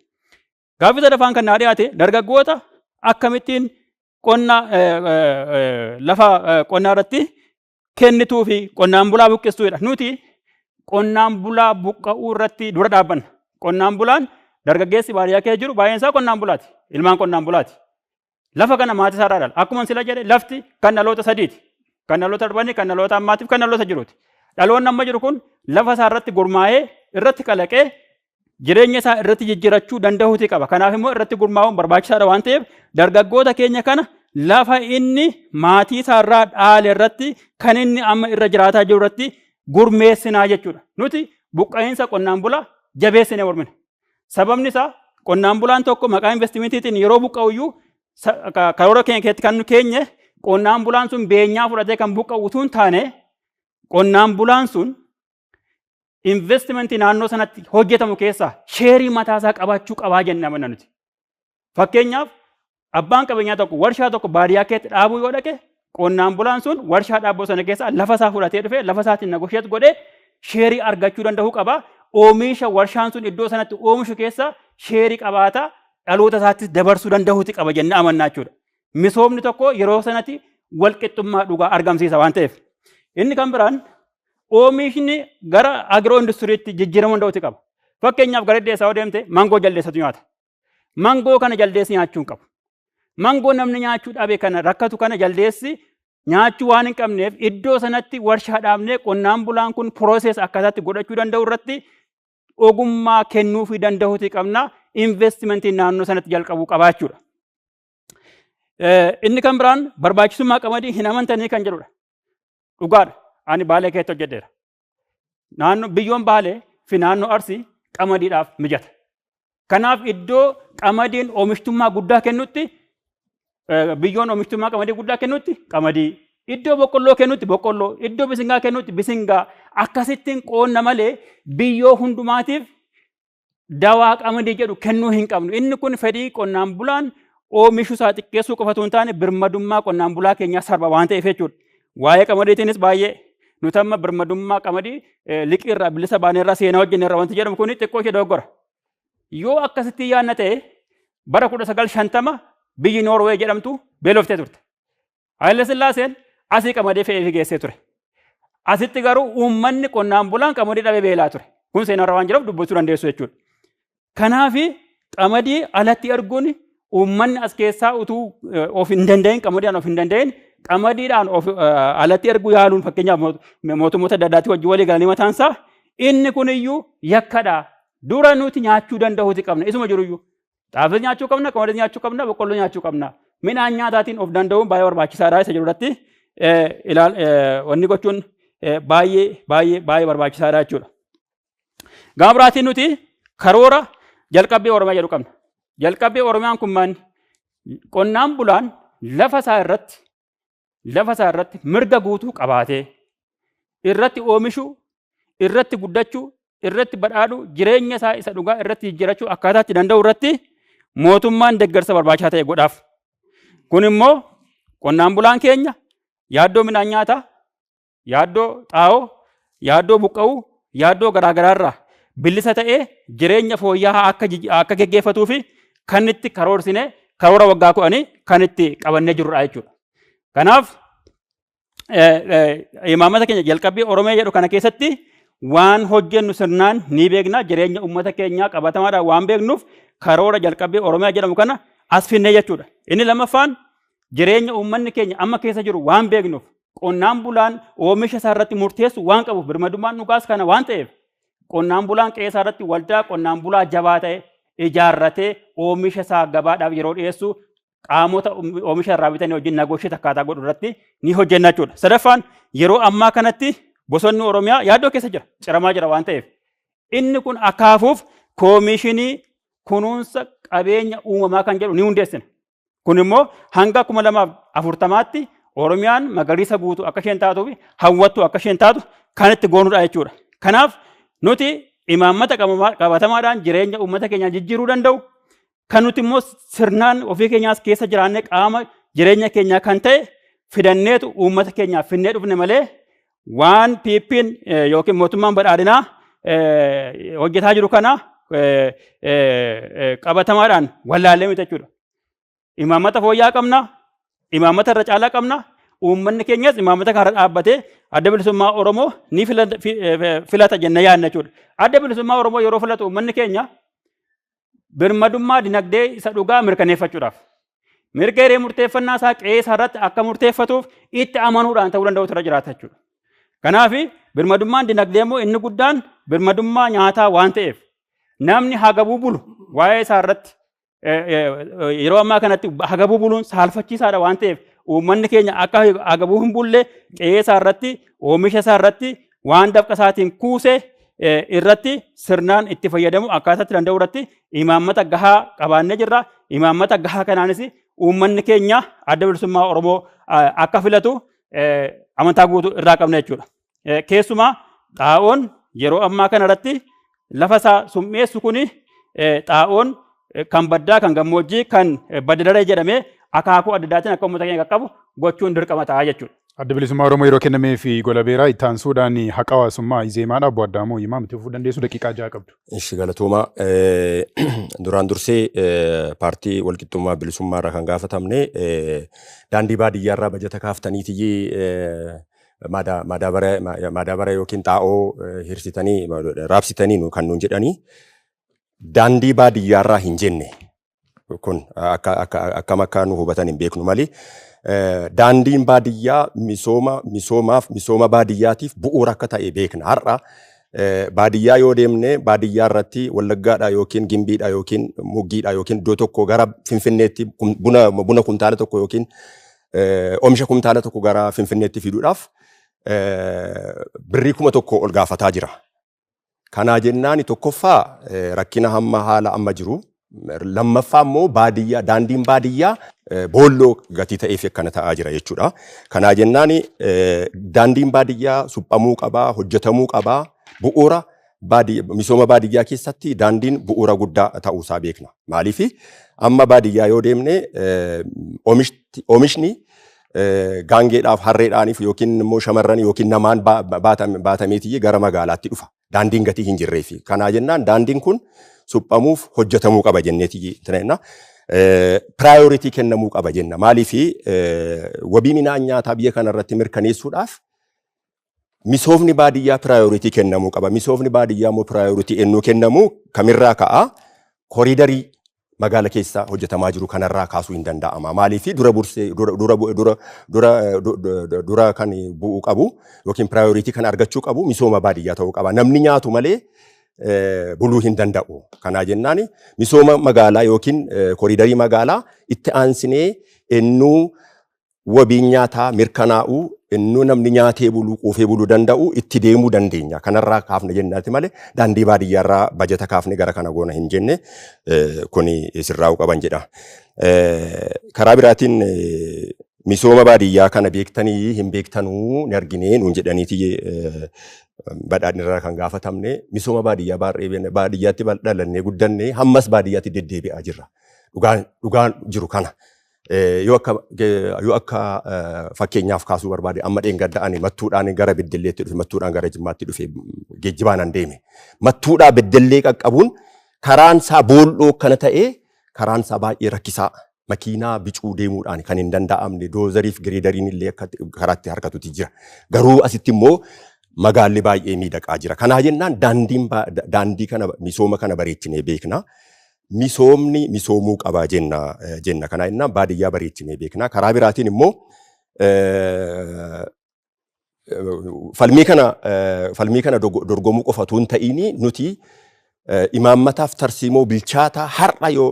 Gaaffii sadaffaan kan naa dhiyaate dargaggoota akkamittiin qonna lafa qonnaa irratti kennituu fi qonnaan bulaa buqqistuudha. Nuti qonnaan bulaa buqqa'uu irratti dura dhaabbanna. Qonnaan bulaan dargaggeessi baadiyyaa keessa jiru baay'een isaa qonnaan bulaati. Ilmaan qonnaan bulaati. Lafa kana maatii isaa irraa dhala. Akkuma sila jedhe, lafti kan dhaloota sadiiti. Kan dhaloota darbanii, kan dhaloota ammaatiif, kan dhaloota jiruuti. Dhaloonni amma jiru kun lafa isaa irratti gurmaa'ee, irratti kalaqee, jireenya isaa irratti jijjiirachuu danda'uuti qaba. Kanaaf immoo irratti gurmaa'uun barbaachisaadha waan ta'eef, dargaggoota keenya kana lafa inni maatii isaa irraa dhaale irratti, kan inni amma irra jiraataa jiru irratti gurmeessinaa jechuudha. Nuti buqqa'iinsa qonnaan bulaa jabeessinee mormina. Sababni isaa, qonnaan bulaan tokko maqaa investimentiitiin yeroo buqqa'u iyyuu, karoora keenya keessatti kan nu keenye, qonnaan bulaan sun beenyaa fudhatee kan buqqa'u utuu hin taane, qonnaan bulaan sun investimentii naannoo sanatti hojjetamu keessaa share mataasaa qabaachuu qabaa jennee amanna nuti. Fakkeenyaaf, abbaan qabeenyaa tokko warshaa tokko baadiyyaa keessatti dhaabuu yoo dhaqe, qonnaan bulaan sun warshaa dhaabboo sana keessaa lafa isaa fudhatee dhufee, lafa isaatiin negotiate godhee share argachuu danda'uu qaba. Oomisha warshaan sun iddoo sanatti oomishu keessaa share qabaata, dhaloota isaattis dabarsuu danda'uuti qaba jennee amannaa jechuudha. Misoomni tokko yeroo sanatti walqixxummaa dhugaa argamsiisa waan ta'eef. Inni kan biraan, oomishni gara agro industryitti jijjiiramuu danda'uuti qaba. Fakkeenyaaf, gara Dhidheessaa yoo deemte, mangoo jaldeessatu nyaata. Mangoo kana jaldeessi nyaachuu hin qabu. Mangoo namni nyaachuu dhabe kana, rakkatu kana, jaldeessi nyaachuu waan hin qabneef, iddoo sanatti warshaa dhaabnee qonnaan bulaan kun process akkaataatti godhachuu danda'u irratti ogummaa kennuufii danda'uuti qabna. Investimentii naannoo sanatti jalqabuu qabaachuudha. Inni kan biraan, barbaachisummaa qamadii hin amantanii kan jedhudha. Dhugaadha. Ani Baalee keessatti hojjedheera. Naannoo biyyoon Baalee fi naannoo Arsii qamadiidhaaf mijata. Kanaaf iddoo qamadiin oomishtummaa guddaa kennutti, biyyoon oomishtummaa qamadii guddaa kennutti qamadii, iddoo boqqolloo kennutti boqqolloo, iddoo bisingaa kennutti bisingaa, akkasittiin qoonna malee biyyoo hundumaatiif dawaa qamadii jedhu kennuu hin qabnu. Inni kun fedhii qonnaan bulaan oomishuu isaa xiqqeessuu qofa osoo hin taane, birmadummaa qonnaan bulaa keenyaa sarba waan ta'eef jechuudha. Waa'ee qamadiitiinis baay'ee nuti amma birmadummaa qamadii liqii irraa bilisa baaneerraa seenaa hojjenneerra wanti jedhamu kun xiqqoo ishee dogoggora. Yoo akkasitti yaadna ta'e, bara 1950 biyyi Noorwee jedhamtu beeloftee turte. Haayile Sillaaseen asii qamadii fe'ee fi geessee ture. Asitti garuu uummanni qonnaan bulaan qamadii dhabee beelaa ture. Kun seenarra waan jiruuf dubbachuu dandeessu jechuudha. Kanaafi qamadii alatti erguun, uummanni as keessaa utuu of hin danda'in, qamadiidhaan of hin danda'in, qamadiidhaan of alatti erguu yaaluun, fakkeenyaaf mootummoota adda addaatti wajjin walii galanii, mataansaa inni kuniyyuu yakkadha. Dura nuti nyaachuu danda'uuti qabna. Isuma jiruyyuu. Xaafis nyaachuu qabna, qamadii nyaachuu qabna, boqqolloo nyaachuu qabna. Midhaan nyaataatiin of danda'uun baay'ee barbaachisaadha isa jiru irratti ilaal wanni gochuun baay'ee baay'ee baay'ee barbaachisaadha jechuudha. Gama biraatiin nuti karoora jalqabbii Oromiyaa jedhu qabna. Jalqabbii Oromiyaan kun maali? Qonnaan bulaan lafa isaa irratti mirga guutuu qabaatee irratti oomishuu, irratti guddachuu, irratti badhaadhuu, jireenya isaa isa dhugaa irratti jijjiirachuu akkaataa itti danda'u irratti mootummaan deeggarsa barbaachisaa ta'e godhaaf. Kun immoo qonnaan bulaan keenya yaaddoo midhaan nyaataa, yaaddoo xaa'oo, yaaddoo buqqa'uu, yaaddoo garaagaraarraa bilisa ta'ee jireenya fooyya'aa akka geggeeffatuu fi kan itti karoorsine, karoora waggaa 10 kan itti qabannee jirrudha jechuudha. Kanaaf imaammata keenya jalqabbii Oromiyaa jedhu kana keessatti waan hojjennu sirnaan ni beekna, jireenya uummata keenyaa qabatamaadhaan waan beeknuuf karoora jalqabbii Oromiyaa jedhamu kana as finnee jechuudha. Inni lammaffaan, jireenya uummanni keenya amma keessa jiru waan beeknuuf, qonnaan bulaan oomisha isaa irratti murteessu waan qabuuf, birmadummaan dhugaas kana waan ta'eef, qonnaan bulaan qe'ee isaa irratti waldaa qonnaan bulaa jabaa ta'e ijaarratee oomisha isaa gabaadhaaf yeroo dhiyeessu qaamota oomisha irraa bitanii wajjin negotiate akkaataa godhu irratti ni hojjenna jechuudha. Sadaffaan, yeroo ammaa kanatti bosonni Oromiyaa yaaddoo keessa jira, ciramaa jira waan ta'eef. Inni kun akka hafuuf koomishinii kunuunsa qabeenya uumamaa kan jedhu ni hundeessina. Kun immoo hanga 2040tti Oromiyaan magariisa guutuu akka isheen taatuu fi hawwattuu akka isheen taatu kan itti goonudha jechuudha. Kanaaf nuti imaammata qabatamaadhaan jireenya uummata keenyaa jijjiiruu danda'u, kan nuti immoo sirnaan ofii keenyaas keessa jiraannee qaama jireenya keenyaa kan ta'e fidanneetu uummata keenyaaf finnee dhufne malee, waan PP'n yookiin mootummaan badhaadhinaa hojjetaa jiru kana qabatamaadhaan wallaallee miti jechuudha. Imaammata fooyya'aa qabna, imaammata irra caalaa qabna, Uummanni keenyas imaammata kana dhaabbatee Adda Bilisummaa Oromoo ni filata jennee yaadna jechuudha. Adda Bilisummaa Oromoo yeroo filatu uummanni keenya birmadummaa dinagdee isa dhugaa mirkaneeffachuudhaaf, mirga hiree murteeffannaa isaa qe'ee isaa irratti akka murteeffatuuf itti amanuudhaan ta'uu danda'u irra jiraata jechuudha. Kanaaf birmadummaan dinagdee immoo inni guddaan birmadummaa nyaataa waan ta'eef, namni hagabuu bulu waa'ee isaa irratti yeroo ammaa kanatti hagabuu buluun saalfachiisaadha waan ta'eef, uummanni keenya akka hagabuu hin bulle qe'ee isaa irratti, oomisha isaa irratti, waan dafqa isaatiin kuuse irratti sirnaan itti fayyadamu akkaataa itti danda'u irratti imaammata gahaa qabaannee jirra. Imaammata gahaa kanaanis uummanni keenya Adda Bilisummaa Oromoo akka filatu amantaa guutuu irraa qabna jechuudha. Keessumaa xaa'oon yeroo ammaa kana irratti lafa isaa summeessu kuni, xaa'oon kan baddaa, kan gammoojjii, kan badda jedhamee akaakuu adda addaatiin akka uummata keenya qaqqabu gochuun dirqama ta'a jechuudha. Adda Bilisummaa Oromoo yeroo kennamee fi gola beeraa itti aansuudhaan haqa hawaasummaa Izeemaadha. Obbo Addaamuu Yimaa miti fufuu dandeessu, daqiiqaa 6 qabdu. Ishi, galatooma. Duraan dursee paartii Walqixxummaa Bilisummaa irraa kan gaafatamne daandii baadiyyaa irraa bajata kaaftaniitiyyii maadaabara yookiin xaa'oo hirsitanii raabsitanii kan nuun jedhanii, daandii baadiyyaa irraa hin jenne. Kun akkam akka nu hubatan hin beeknu malee, daandiin baadiyyaa misooma misoomaaf, misooma baadiyyaatiif bu'uura akka ta'e beekna. Har'a baadiyyaa yoo deemne, baadiyyaa irratti Wallaggaadha yookiin Gimbiidha yookiin Muggiidha yookiin iddoo tokko gara Finfinneetti buna kumtaala 1 yookiin oomisha kumtaala 1 gara Finfinneetti fiduudhaaf birrii 1000 ol gaafataa jira. Kanaa jennaan tokkoffaa rakkina hamma haala amma jiru, lammaffaa immoo baadiyyaa, daandiin baadiyyaa boolloo gatii ta'eef akkana ta'aa jira jechuudha. Kanaa jennaan daandiin baadiyyaa suphamuu qabaa, hojjetamuu qabaa. Bu'uura misooma baadiyyaa keessatti daandiin bu'uura guddaa ta'uusaa beekna. Maaliif amma baadiyyaa yoo deemne oomishni gaangeedhaaf, harreedhaaniif yookiin immoo shamarran yookiin namaan baatameetii gara magaalaatti dhufa. Daandiin gatii hin jirreefi. Kanaa jennaan daandiin kun suphamuuf hojjetamuu qaba jenneeti jenna. Priority kennamuu qaba jenna. Maaliif wabii midhaan nyaataa biyya kanarratti mirkaneessuudhaaf misoomni baadiyyaa priority kennamuu qaba. Misoomni baadiyyaa immoo priority ennuu kennamu kamirraa ka'a? Koriidarii magaala keessa hojjetamaa jiru kanarraa kaasuu hin danda'ama. Maaliif dura bursee dura dura dura dura dura kan bu'uu qabu yookiin priority kan argachuu qabu misooma baadiyyaa ta'uu qaba. Namni nyaatu malee buluu hin danda'u. Kanaa jennaan misooma magaalaa yookiin koriidarii magaalaa itti aansinee ennuu wabiin nyaataa mirkanaa'uu, innuu namni nyaatee buluu, quufee buluu danda'u itti deemuu dandeenya. Kanarraa kaafne jennaati malee daandii baadiyyaarraa bajata kaafne gara kana goona hin jenne, kuni sirraa'uu qaban jedha. Karaa biraatiin misooma baadiyyaa kana beektanii hin beektanuu ni arginee nuun jedhaniiti badhaadhinarraa kan gaafatamne. Misooma baadiyyaa baay'ee baadiyyaatti dhalannee guddannee hammas baadiyyaatti deddeebi'aa jirra. Dhugaan jiru kana. Yoo akka fakkeenyaaf kaasuu barbaade, amma dheengadda ani Mattuudhaan gara Beddelleetti dhufe, Mattuudhaan gara Jimmaatti dhufe, geejjibaan an deeme. Mattuudhaa Beddellee qaqqabuun karaan isaa boolloo kana ta'ee, karaan isaa baay'ee rakkisaa. Makiinaa bicuu deemuudhaan kan hin danda'amne, doozariif gireedariin illee akka karaatti harkatuti jira. Garuu asitti immoo magaalli baay'ee miidhagaa jira. Kanaa jennaan daandiin daandii kana, misooma kana bareechinee beekna. Misoomni misoomuu qabaa jenna. Kanaa jennaan baadiyyaa bareechinee beekna. Karaa biraatiin immoo falmii kana dorgomuu qofa otoo hin ta'iin, nuti imaammataaf tarsiimoo bilchaataa har'a yoo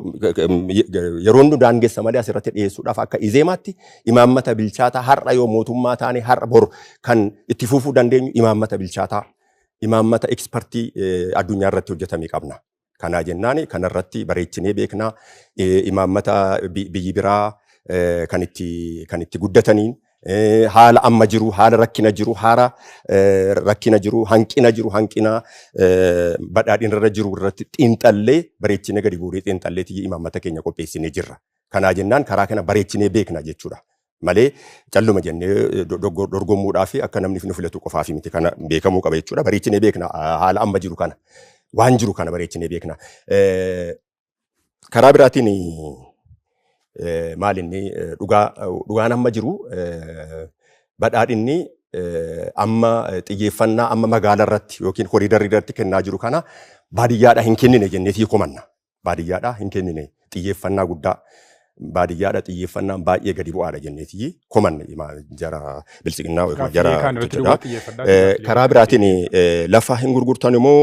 yeroon nu daangessa malee asirratti dhiyeessuudhaaf, akka Izeemaatti imaammata bilchaataa har'a yoo mootummaa taane har'a bor kan itti fufuu dandeenyu, imaammata bilchaataa, imaammata expertii addunyaa irratti hojjetame qabna. Kanaa jennaan kanarratti bareechinee beekna. Imaammata biyyi biraa kan itti guddataniin, haala amma jiru, haala rakkina jiru, haala rakkina jiru, hanqina jiru, hanqina badhaadhinarra jiru irratti xiinxallee, bareechinee gadi buuree xiinxalleetii imaammata keenya qopheessinee jirra. Kanaa jennaan karaa kana bareechinee beekna jechuudha. Malee calluma jennee dorgomuudhaaf akka namni nu filatu qofaaf miti, kana beekamuu qaba jechuudha. Bareechinee beekna haala amma jiru kana. Waan jiru kana bareechinee beekna. Karaa biraatiin maal inni dhugaa dhugaan amma jiru Badhaadhinni amma xiyyeeffannaa amma magaalaa irratti yookiin koriidarii irratti kennaa jiru kana baadiyyaadhaa hin kennine jenneetii komanna. Baadiyyaadhaa hin kennine xiyyeeffannaa guddaa. Baadiyyaadha xiyyeeffannaan baay'ee gadi bu'aadha jenneetii komanna jara biltsiginnaa jara. Karaa biraatiin lafa hin gurgurtan immoo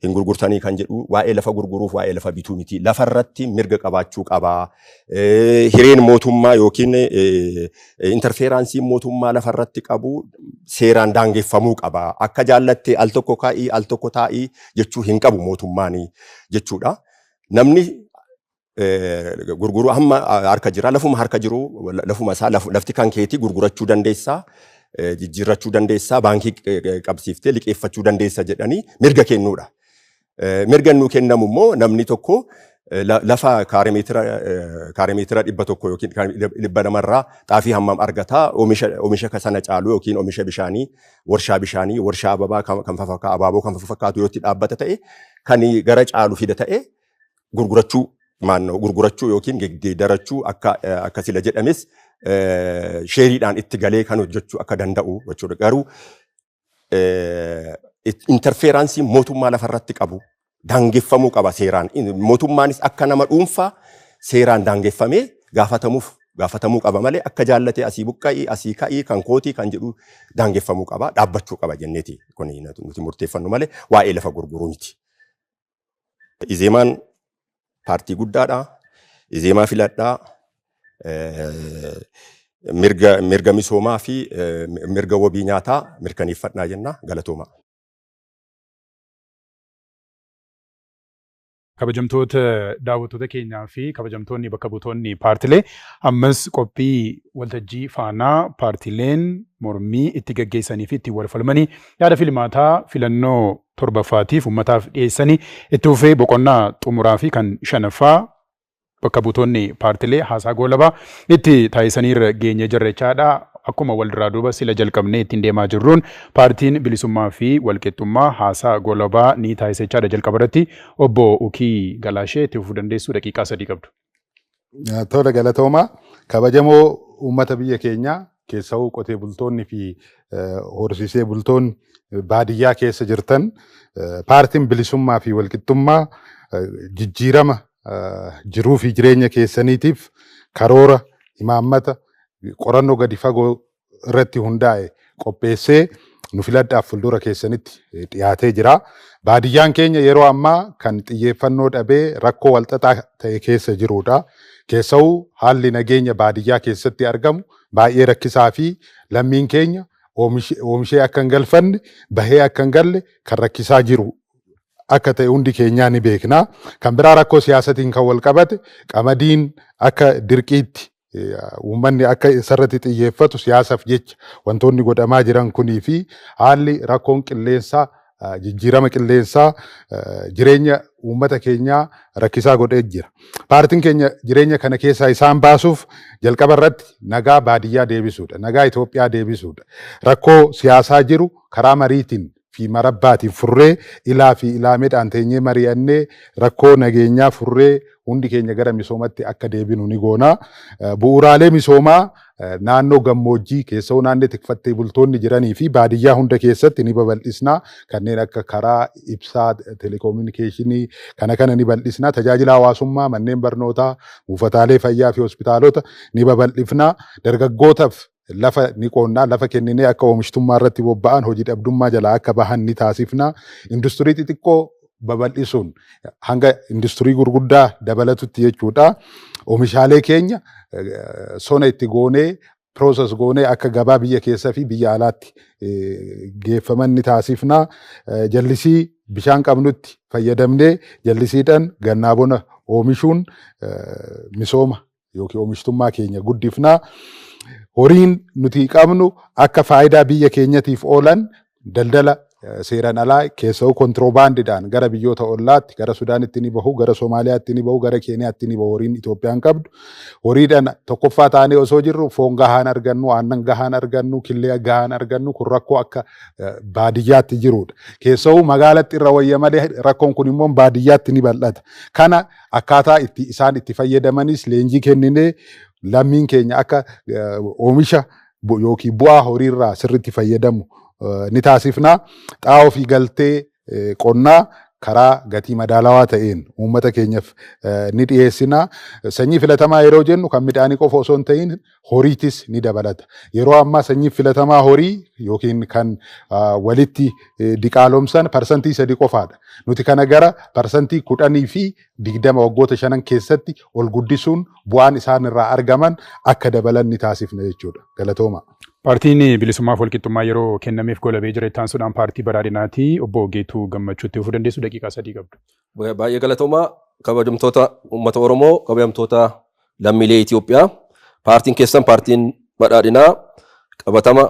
hin gurgurtanii kan jedhu waa'ee lafa gurguruuf waa'ee lafa bituu miti. Lafa irratti mirga qabaachuu qabaa. Hireen mootummaa yookiin interferenceiin mootummaa lafa irratti qabu seeraan daangeffamuu qaba. Akka jaallattee al tokko kaa'ii al tokko taa'ii jechuu hin qabu mootummaan jechuudha. Namni gurguruu hamma harka jira, lafuma harka jiru, lafuma isaa, lafti kan keetii gurgurachuu dandeessaa, jijjiirrachuu dandeessaa, baankii qabsiiftee liqeeffachuu dandeessa jedhanii mirga kennuudha. Mirga nuu kennamu immoo namni tokko lafa kaaremeetira 100 yookiin 200rraa xaafii hammam argataa, oomisha sana caalu yookiin oomisha bishaanii, warshaa bishaanii, warshaa ababaa kan abaaboo kan fakkaatu yoo itti dhaabbata ta'e, kan gara caalu fida ta'e, gurgurachuu maannoo gurgurachuu yookiin geeddarachuu akka sila jedhames shareiidhaan itti galee kan hojjechuu akka danda'u jechuudha. Garuu interferenceiin mootummaa lafarratti qabu daangeffamuu qaba seeraan. Mootummaanis akka nama dhuunfaa seeraan daangeffamee gaafatamuu qaba malee akka jaallatee asii buqqa'ii asii ka'ii kan kootii kan jedhu daangeffamuu qaba, dhaabbachuu qaba jenneeti kun nuti murteeffannu malee waa'ee lafa gurguruu miti. Izeemaan paartii guddaadha. Izeemaa filadhaa. Mirga misoomaa fi mirga wabii nyaataa mirkaneeffadhaa jenna, galatooma. Kabajamtoota daawwattoota keenyaa fi kabajamtoonni bakka buutonni paartilee, ammas qophii waltajjii faanaa paartileen mormii itti gaggeessanii fi ittiin wal falmanii yaada filmaataa filannoo torbaffaatiif uummataaf dhiyeessanii itti fufee boqonnaa xumuraa fi kan shanaffaa bakka buutonni paartilee haasaa goolabaa itti taasisaniirra geenyee jirra jechaadha. Akkuma wal duraa duuba sila jalqabnee ittiin deemaa jirruun, paartiin bilisummaa fi walqixxummaa haasaa goolabaa ni taasisa jechaadha. Jalqaba irratti obbo Ukii Galaashee, itti fufuu dandeessu, daqiiqaa 3 qabdu. Tola, galatoomaa. Kabajamoo uummata biyya keenyaa, keessawuu qotee bultoonni fi horsiisee bultoonni baadiyyaa keessa jirtan, paartiin bilisummaa fi walqixxummaa jijjiirama jiruu fi jireenya keessaniitiif karoora, imaammata, qorannoo gadi fagoo irratti hundaa'e qopheessee nu filadhaaf fuuldura keessanitti dhiyaatee jira. Baadiyyaan keenya yeroo ammaa kan xiyyeeffannoo dhabee rakkoo walxaxaa ta'e keessa jirudha. Keessawuu haalli nageenya baadiyyaa keessatti argamu baay'ee rakkisaa fi lammiin keenya oomishee akka hin galfanne, bahee akka hin galle kan rakkisaa jiru akka ta'e hundi keenyaa ni beekna. Kan biraa rakkoo siyaasatiin kan wal qabate, qamadiin akka dirqiitti uummanni akka isarratti xiyyeeffatu siyaasaaf jecha wantoonni godhamaa jiran kunii fi haalli rakkoon qilleensaa, jijjiirama qilleensaa jireenya uummata keenyaa rakkisaa godhee jira. Paartiin keenya jireenya kana keessaa isaan baasuuf jalqaba irratti nagaa baadiyyaa deebisuudha. Nagaa Itoophiyaa deebisuudha. Rakkoo siyaasaa jiru karaa mariitiin fi marabbaatiin furree, ilaa fi ilaameedhaan teenyee mari'annee, rakkoo nageenyaa furree hundi keenya gara misoomatti akka deebinu ni goona. Bu'uuraalee misoomaa naannoo gammoojjii, keessawuu naannoo tikfattee bultoonni jiranii fi baadiyyaa hunda keessatti ni babal'isna. Kanneen akka karaa, ibsaa, teeleekoominikeeshinii kana kana ni bal'isna. Tajaajila hawaasummaa, manneen barnootaa, buufataalee fayyaa fi hospitaalota ni babal'ifna. Dargaggootaaf lafa ni qoonnaa, lafa kenninee akka oomishtummaa irratti bobba'an, hojii dhabdummaa jalaa akka bahan ni taasifna. Industirii xixiqqoo babal'isuun hanga industirii gurguddaa dabalatutti jechuudha. Oomishaalee keenya sona itti goonee, process goonee akka gabaa biyya keessaa fi biyya alaatti geeffaman ni taasifna. Jallisii bishaan qabnutti fayyadamnee jallisiidhaan gannaa bona oomishuun misooma yookiin oomishtummaa keenya guddifna. Horiin nuti qabnu akka faayidaa biyya keenyatiif oolan, daldala seeraan alaa, keessa'uu kontiroobaandiidhaan gara biyyoota ollaatti, gara Sudaanitti ni bahu, gara Somaaliyaatti ni bahu, gara Keeniyaatti ni bahu horiin Itoophiyaan qabdu. Horiidhaan tokkoffaa taanee osoo jirru foon gahaan argannu, aannan gahaan argannu, killee gahaan argannu, kun rakkoo akka baadiyyaatti jirudha. Keessa'uu magaalatti irra wayya malee rakkoon kun immoo baadiyyaatti ni bal'ata. Kana akkaataa itti isaan itti fayyadamanis leenjii kenninee lammiin keenya akka oomisha yookiin bu'aa horiirraa sirriitti fayyadamu ni taasifna. Xaa'oo fi galtee qonnaa karaa gatii madaalawaa ta'een uummata keenyaaf ni dhiyeessina. Sanyii filatamaa yeroo jennu kan midhaanii qofa osoo hin ta'in horiitis ni dabalata. Yeroo ammaa sanyii filatamaa horii yookiin kan walitti diqaalomsan 3% qofaadha. Nuti kana gara 10% fi 20 waggoota 5 keessatti ol guddisuun bu'aan isaan irraa argaman akka dabalan ni taasifna jechuudha. Galatooma. Paartiin Bilisummaa fi Walqixxummaa yeroo kennameef golabee jira. Itti aansuudhaan paartii Badhaadhinaati. Obbo Geetuu Gammachuutti dhufuu dandeessu, daqiiqaa 3 qabdu. Baay'ee galatoomaa, kabajamtoota uummata Oromoo, kabajamtoota lammiilee Itoophiyaa. Paartiin keessan, paartiin Badhaadhinaa, qabatama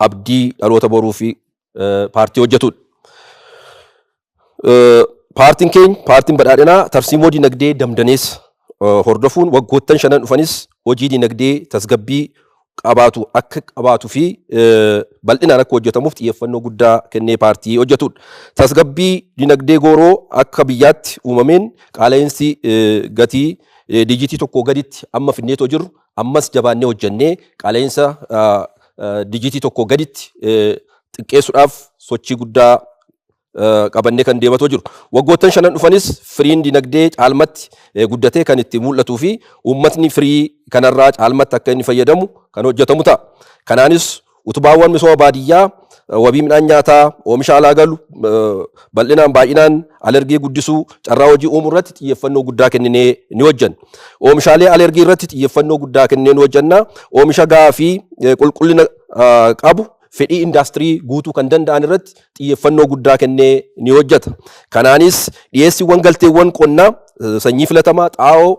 abdii dhaloota boruu fi paartii hojjetudha. Paartiin keenya, paartiin Badhaadhinaa, tarsiimoo dinagdee damdaneessa hordofuun waggoottan 5n dhufanis hojii dinagdee tasgabbii qabaatu akka qabaatu fi bal'inaan akka hojjetamuuf xiyyeeffannoo guddaa kennee paartii hojjetudha. Tasgabbii dinagdee gooroo akka biyyaatti uumameen qaala'insi gatii dijitii 1 gaditti amma finneetoo jirru, ammas jabaannee hojjennee qaala'insa dijitii 1 gaditti xiqqeessuudhaaf sochii guddaa qabannee kan deematoo jiru. Waggoottan 5n dhufanis firiin dinagdee caalmatti guddatee kan itti mul'atuu fi uummatni firii kanarraa caalmatti akka inni fayyadamu kan hojjetamu ta'a. Kanaanis utubaawwan misooma baadiyyaa, wabii midhaan nyaataa, oomisha alaa galu bal'inaan baay'inaan alergii guddisuu, carraa hojii uumuu irratti xiyyeeffannoo guddaa kenninee ni hojjenna. Oomishaalee alergii irratti xiyyeeffannoo guddaa kenninee ni hojjenna. Oomisha gahaa fi qulqullina qabu fedhii indaastirii guutuu kan danda'an irratti xiyyeeffannoo guddaa kennee ni hojjeta. Kanaanis dhiyeessiiwwan galteewwan qonnaa, sanyii filatamaa, xaa'oo,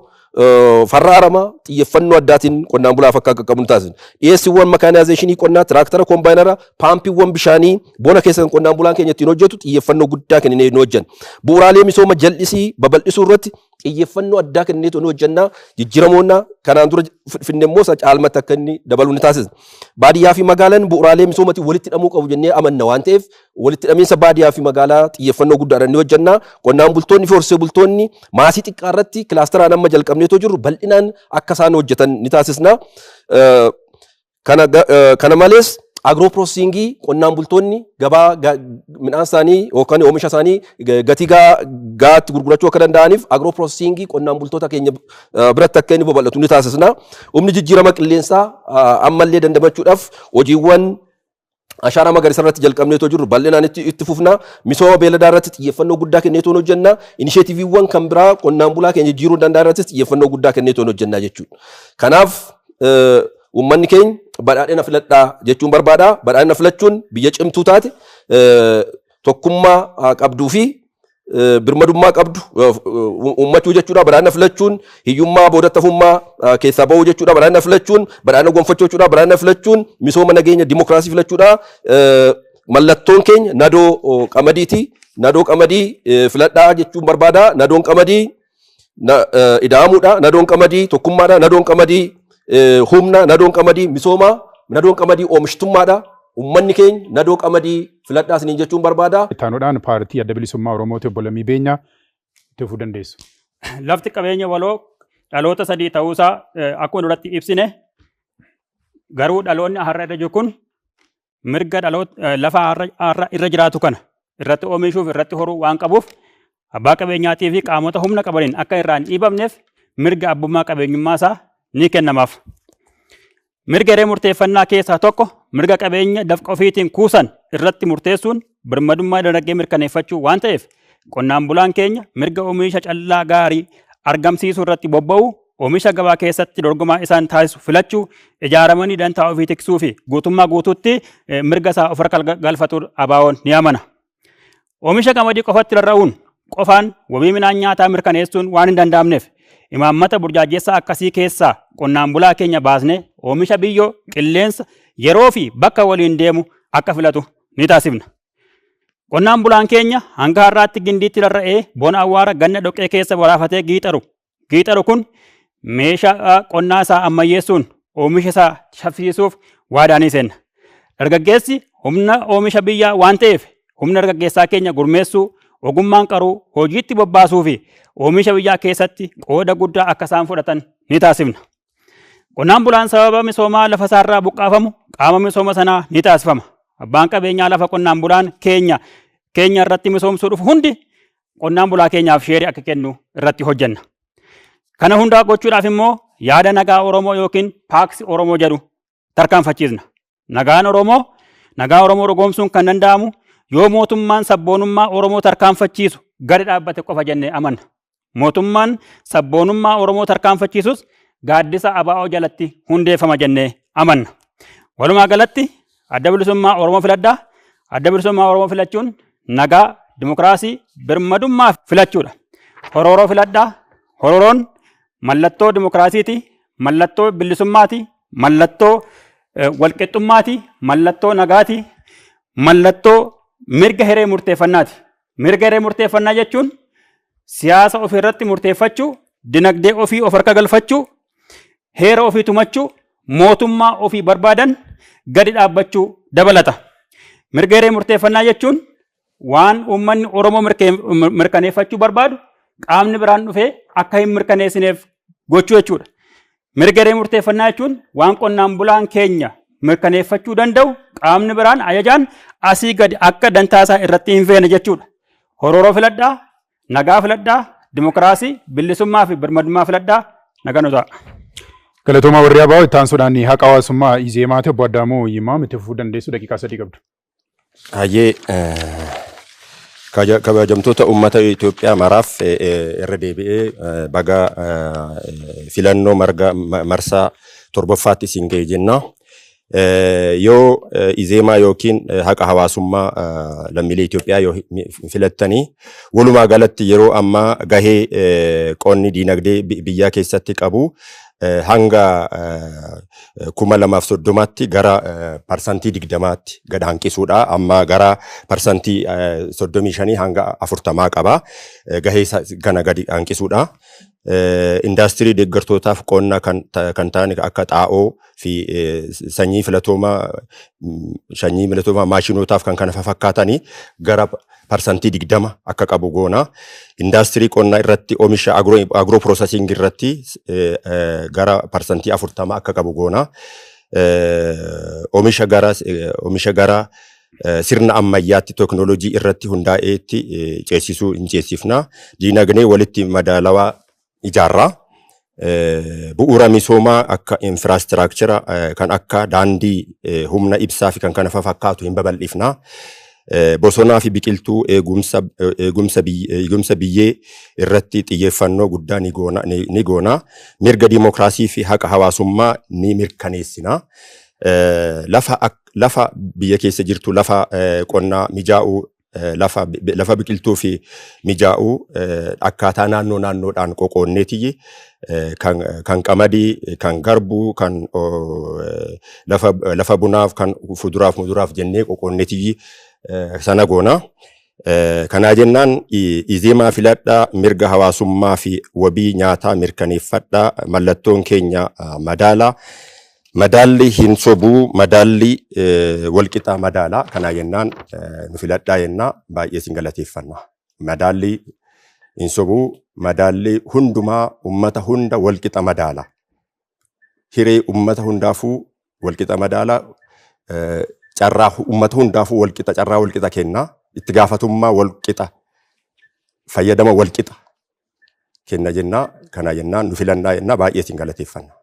farra aramaa xiyyeeffannoo addaatiin qonnaan bulaaf akka qaqqabu ni taasisa. Dhiyeessiiwwan makaanaayizeeshinii qonnaa, tiraaktara, kombaayinara, paampiiwwan bishaanii bona keessa kan qonnaan bulaan keenya ittiin hojjetu xiyyeeffannoo guddaa kennee ni hojjenna. Bu'uuraalee misooma jal'isii babal'isuu irratti xiyyeeffannoo addaa kenneetu ni hojjenna. Jijjiiramoonna kanaan dura finne immoo isa caalmatti akka inni dabalu ni taasisa. Baadiyyaa fi magaalaan bu'uuraalee misoomaatiin walitti hidhamuu qabu jennee amanna waan ta'eef, walitti hidhamiinsa baadiyyaa fi magaalaa xiyyeeffannoo guddaadhaan ni hojjenna. Qonnaan bultoonni fi horsee bultoonni maasii xiqqaa irratti kilaasteraan amma jalqabneetoo jirru bal'inaan akka isaan hojjetan ni taasisna. Kana malees agro processingii qonnaan bultoonni gabaa midhaan isaanii yookaan oomisha isaanii gatii gahaatti gurgurachuu akka danda'aniif agro processingii qonnaan bultoota keenya biratti akka inni babal'atu ni taasisna. Humni jijjiirama qilleensaa ammallee dandamachuudhaaf hojiiwwan ashaaraa magariisa irratti jalqabneetoo jirru bal'inaan itti fufna. Misooma beeladaa irratti xiyyeeffannoo guddaa kenneetoo hojjenna. Inisheetiiviiwwan kan biraa qonnaan bulaa keenya jijjiiruu danda'an irrattis xiyyeeffannoo guddaa kenneetoo hojjenna jechuudha. Kanaaf uummanni keenya Badhaadhina filadhaa jechuun barbaada. Badhaadhina filachuun biyya cimtuu taate, tokkummaa qabduu fi birmadummaa qabdu uummachuu jechuudha. Badhaadhina filachuun hiyyummaa boodatti hafummaa keessaa bahuu jechuudha. Badhaadhina filachuun badhaadhina gonfachuu jechuudha. Badhaadhina filachuun misooma, nageenya, dimokiraasii filachuudha. Mallattoon keenya nadoo qamadiiti. Nadoo qamadii filadhaa jechuun barbaada. Nadoon qamadii ida'amuudha. Nadoon qamadii tokkummaadha. Nadoon qamadii humna. Nadoon qamadii misooma. Nadoon qamadii oomishtummaadha. Uummanni keenya nadoo qamadii filadhaa isiniin jechuun barbaada. Ittaanuudhaan paartii Adda Bilisummaa Oromooti, obbo Lammii Beenyaa, itti fufuu dandeessu. Lafti qabeenya waloo dhaloota sadii ta'uusaa akkuma duratti ibsine, garuu dhaloonni har'a irra jiru kun mirga dhaloota lafa har'a irra jiraatu kana irratti oomishuuf, irratti horuu waan qabuuf, abbaa qabeenyaatii fi qaamota humna qabaniin akka irraa hin dhiibamneef mirga abbummaa qabeenyummaa isaa ni kennamaaf. Mirga hiree murteeffannaa keessaa tokko mirga qabeenya dafqa ofiitiin kuusan irratti murteessuun birmadummaa dinagdee mirkaneeffachuu waan ta'eef, qonnaan bulaan keenya mirga oomisha callaa gaarii argamsiisuu irratti bobba'uu, oomisha gabaa keessatti dorgomaa isaan taasisu filachuu, ijaaramanii dantaa ofii tiksuu fi guutummaa guutuutti mirga isaa of harka galfatu ABO'n ni amana. Oomisha qamadii qofatti rarra'uun qofaan wabii midhaan nyaataa mirkaneessuun waan hin danda'amneef, imaammata burjaajessaa akkasii keessaa qonnaan bulaa keenya baasnee oomisha biyyoo, qilleensa, yeroo fi bakka waliin deemu akka filatu ni taasifna. Qonnaan bulaan keenya hanga har'aatti gindiitti rarra'ee bona awwaara, ganna dhoqqee keessa waraafatee giixaru kun meeshaa qonnaa isaa ammayyeessuun oomisha isaa shaffisiisuuf waadaa ni seenna. Dargaggeessi humna oomisha biyyaa waan ta'eef, humna dargaggeessaa keenya gurmeessuu, ogummaan qaruu, hojiitti bobbaasuu fi oomisha biyyaa keessatti qooda guddaa akka isaan fudhatan ni taasifna. Qonnaan bulaan sababa misoomaa lafa isaarraa buqqaafamu qaama misooma sanaa ni taasifama. Abbaan qabeenyaa lafa qonnaan bulaan keenya irratti misoomsuu dhufu hundi qonnaan bulaa keenyaaf sheerii akka kennu irratti hojjenna. Kana hundaa gochuudhaaf immoo yaada nagaa Oromoo yookiin Pax Oromoo jedhu tarkaanfachiisna. Nagaan Oromoo, nagaa Oromoo dhugoomsuun kan danda'amu yoo mootummaan sabboonummaa Oromoo tarkaanfachiisu gadi dhaabbate qofa jennee amanna. Mootummaan sabboonummaa Oromoo tarkaanfachiisus gaaddisa ABO jalatti hundeeffama jennee amanna. Walumaa galatti Adda Bilisummaa Oromoo filadhaa. Adda Bilisummaa Oromoo filachuun nagaa, dimokiraasii, birmadummaa filachuudha. Horooroo filadhaa. Horooroon mallattoo dimokiraasiiti, mallattoo bilisummaati, mallattoo walqixxummaati, mallattoo nagaati, mallattoo mirga hiree murteeffannaati. Mirga hiree murteeffannaa jechuun siyaasa ofii irratti murteeffachuu, dinagdee ofii of harka galfachuu, heera ofii tumachuu, mootummaa ofii barbaadan gadi dhaabbachuu dabalata. Mirga hiree murteeffannaa jechuun waan uummanni Oromoo mirkaneeffachuu barbaadu qaamni biraan dhufee akka hin mirkaneessineef gochuu jechuudha. Mirga hiree murteeffannaa jechuun waan qonnaan bulaan keenya mirkaneeffachuu danda'u qaamni biraan ajajaan asii gadi akka dantaasaa irratti hin feene jechuudha. Horooroo filadhaa, nagaa filadhaa, dimokiraasii, bilisummaa fi birmadummaa filadhaa, nagaa nu ta'a. Galatoomaa warri ABO. Itti aansuudhaan haqa hawaasummaa Izeemaati, obbo Addaamuu Yimaa itti fufuu dandeessu, daqiiqaa 3 qabdu. Hayyee, kabajamtoota uummata Itoophiyaa maraaf irra deebi'ee baga filannoo marsaa torbaffaatti isin ga'e jenna. Yoo Izeemaa yookiin haqa hawaasummaa lammiilee Itoophiyaa yoo filattanii, walumaa galatti yeroo ammaa gahee qonni diinagdee biyyaa keessatti qabu hanga 2030tti gara 20%tti gad hanqisuudha. Amma gara 35% hanga 40 qaba. Gahee kana gadi hanqisuudha. Indaastirii deeggartootaaf qonna kan ta'an akka xaa'oo fi sanyii filatoomaa, maashinootaaf kan kana fakkaatanii gara 20% akka qabu goona. Indaastirii qonnaa irratti oomisha agro processing irratti gara 40% akka qabu goona. Oomisha gara sirna ammayyaatti teekinooloojii irratti hundaa'eetti ceesisuu hin ceesifna. Diinagdee walitti madaalawaa ijaarra. Bu'uura misoomaa akka infrastructure kan akka daandii, humna ibsaa fi kan kana fakkaatu hin babal'ifna. Bosonaa fi biqiltuu eegumsa biyyee irratti xiyyeeffannoo guddaa ni goona. Mirga diimokiraasii fi haqa hawaasummaa ni mirkaneessina. Lafa biyya keessa jirtu, lafa qonnaa mijaa'uu, lafa biqiltuu fi mijaa'uu akkaataa naannoo naannoodhaan qoqoonneetiyyi kan qamadii, kan garbuu, kan lafa bunaaf, kan fuduraaf muduraaf jennee qoqoonneetiyyi sana goona. Kanaa jennaan Izeemaa filadhaa, mirga hawaasummaa fi wabii nyaataa mirkaneeffadhaa. Mallattoon keenya madaala. Madaalli hin sobuu, madaalli walqixaa madaala. Kanaa jennaan nu filadhaa jennaa, baay'ee isin galateeffanna. Madaalli hin sobuu, madaalli hundumaa ummata hunda walqixa madaala. Hiree ummata hundaafuu walqixa madaala. Carraa ummata hundaafuu walqixa, carraa walqixa kenna. Itti gaafatummaa walqixa, fayyadama walqixa kenna jennaa. Kana jennaan nu filannaa jennaa, baay'ee isin galateeffanna.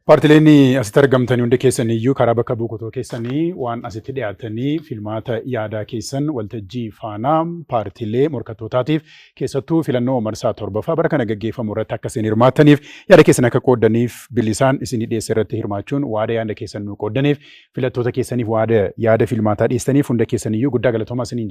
Paartileen asitti argamtanii hundi keessan iyyuu karaa bakka buukotoo keessanii waan asitti dhiyaatanii filmaata yaadaa keessan waltajjii faanaa paartilee morkattootaatiif, keessattuu filannoo marsaa torbaffaa bara kana gaggeeffamu irratti akka isin hirmaattaniif, yaada keessan akka qooddaniif bilisaan isinii dhiyeesse irratti hirmaachuun waada yaada keessan nu qooddaniif, filattoota keessaniif waada yaada filmaataa dhiyeessaniif hunda keessan iyyuu guddaa galatoomaa isiniin jenna.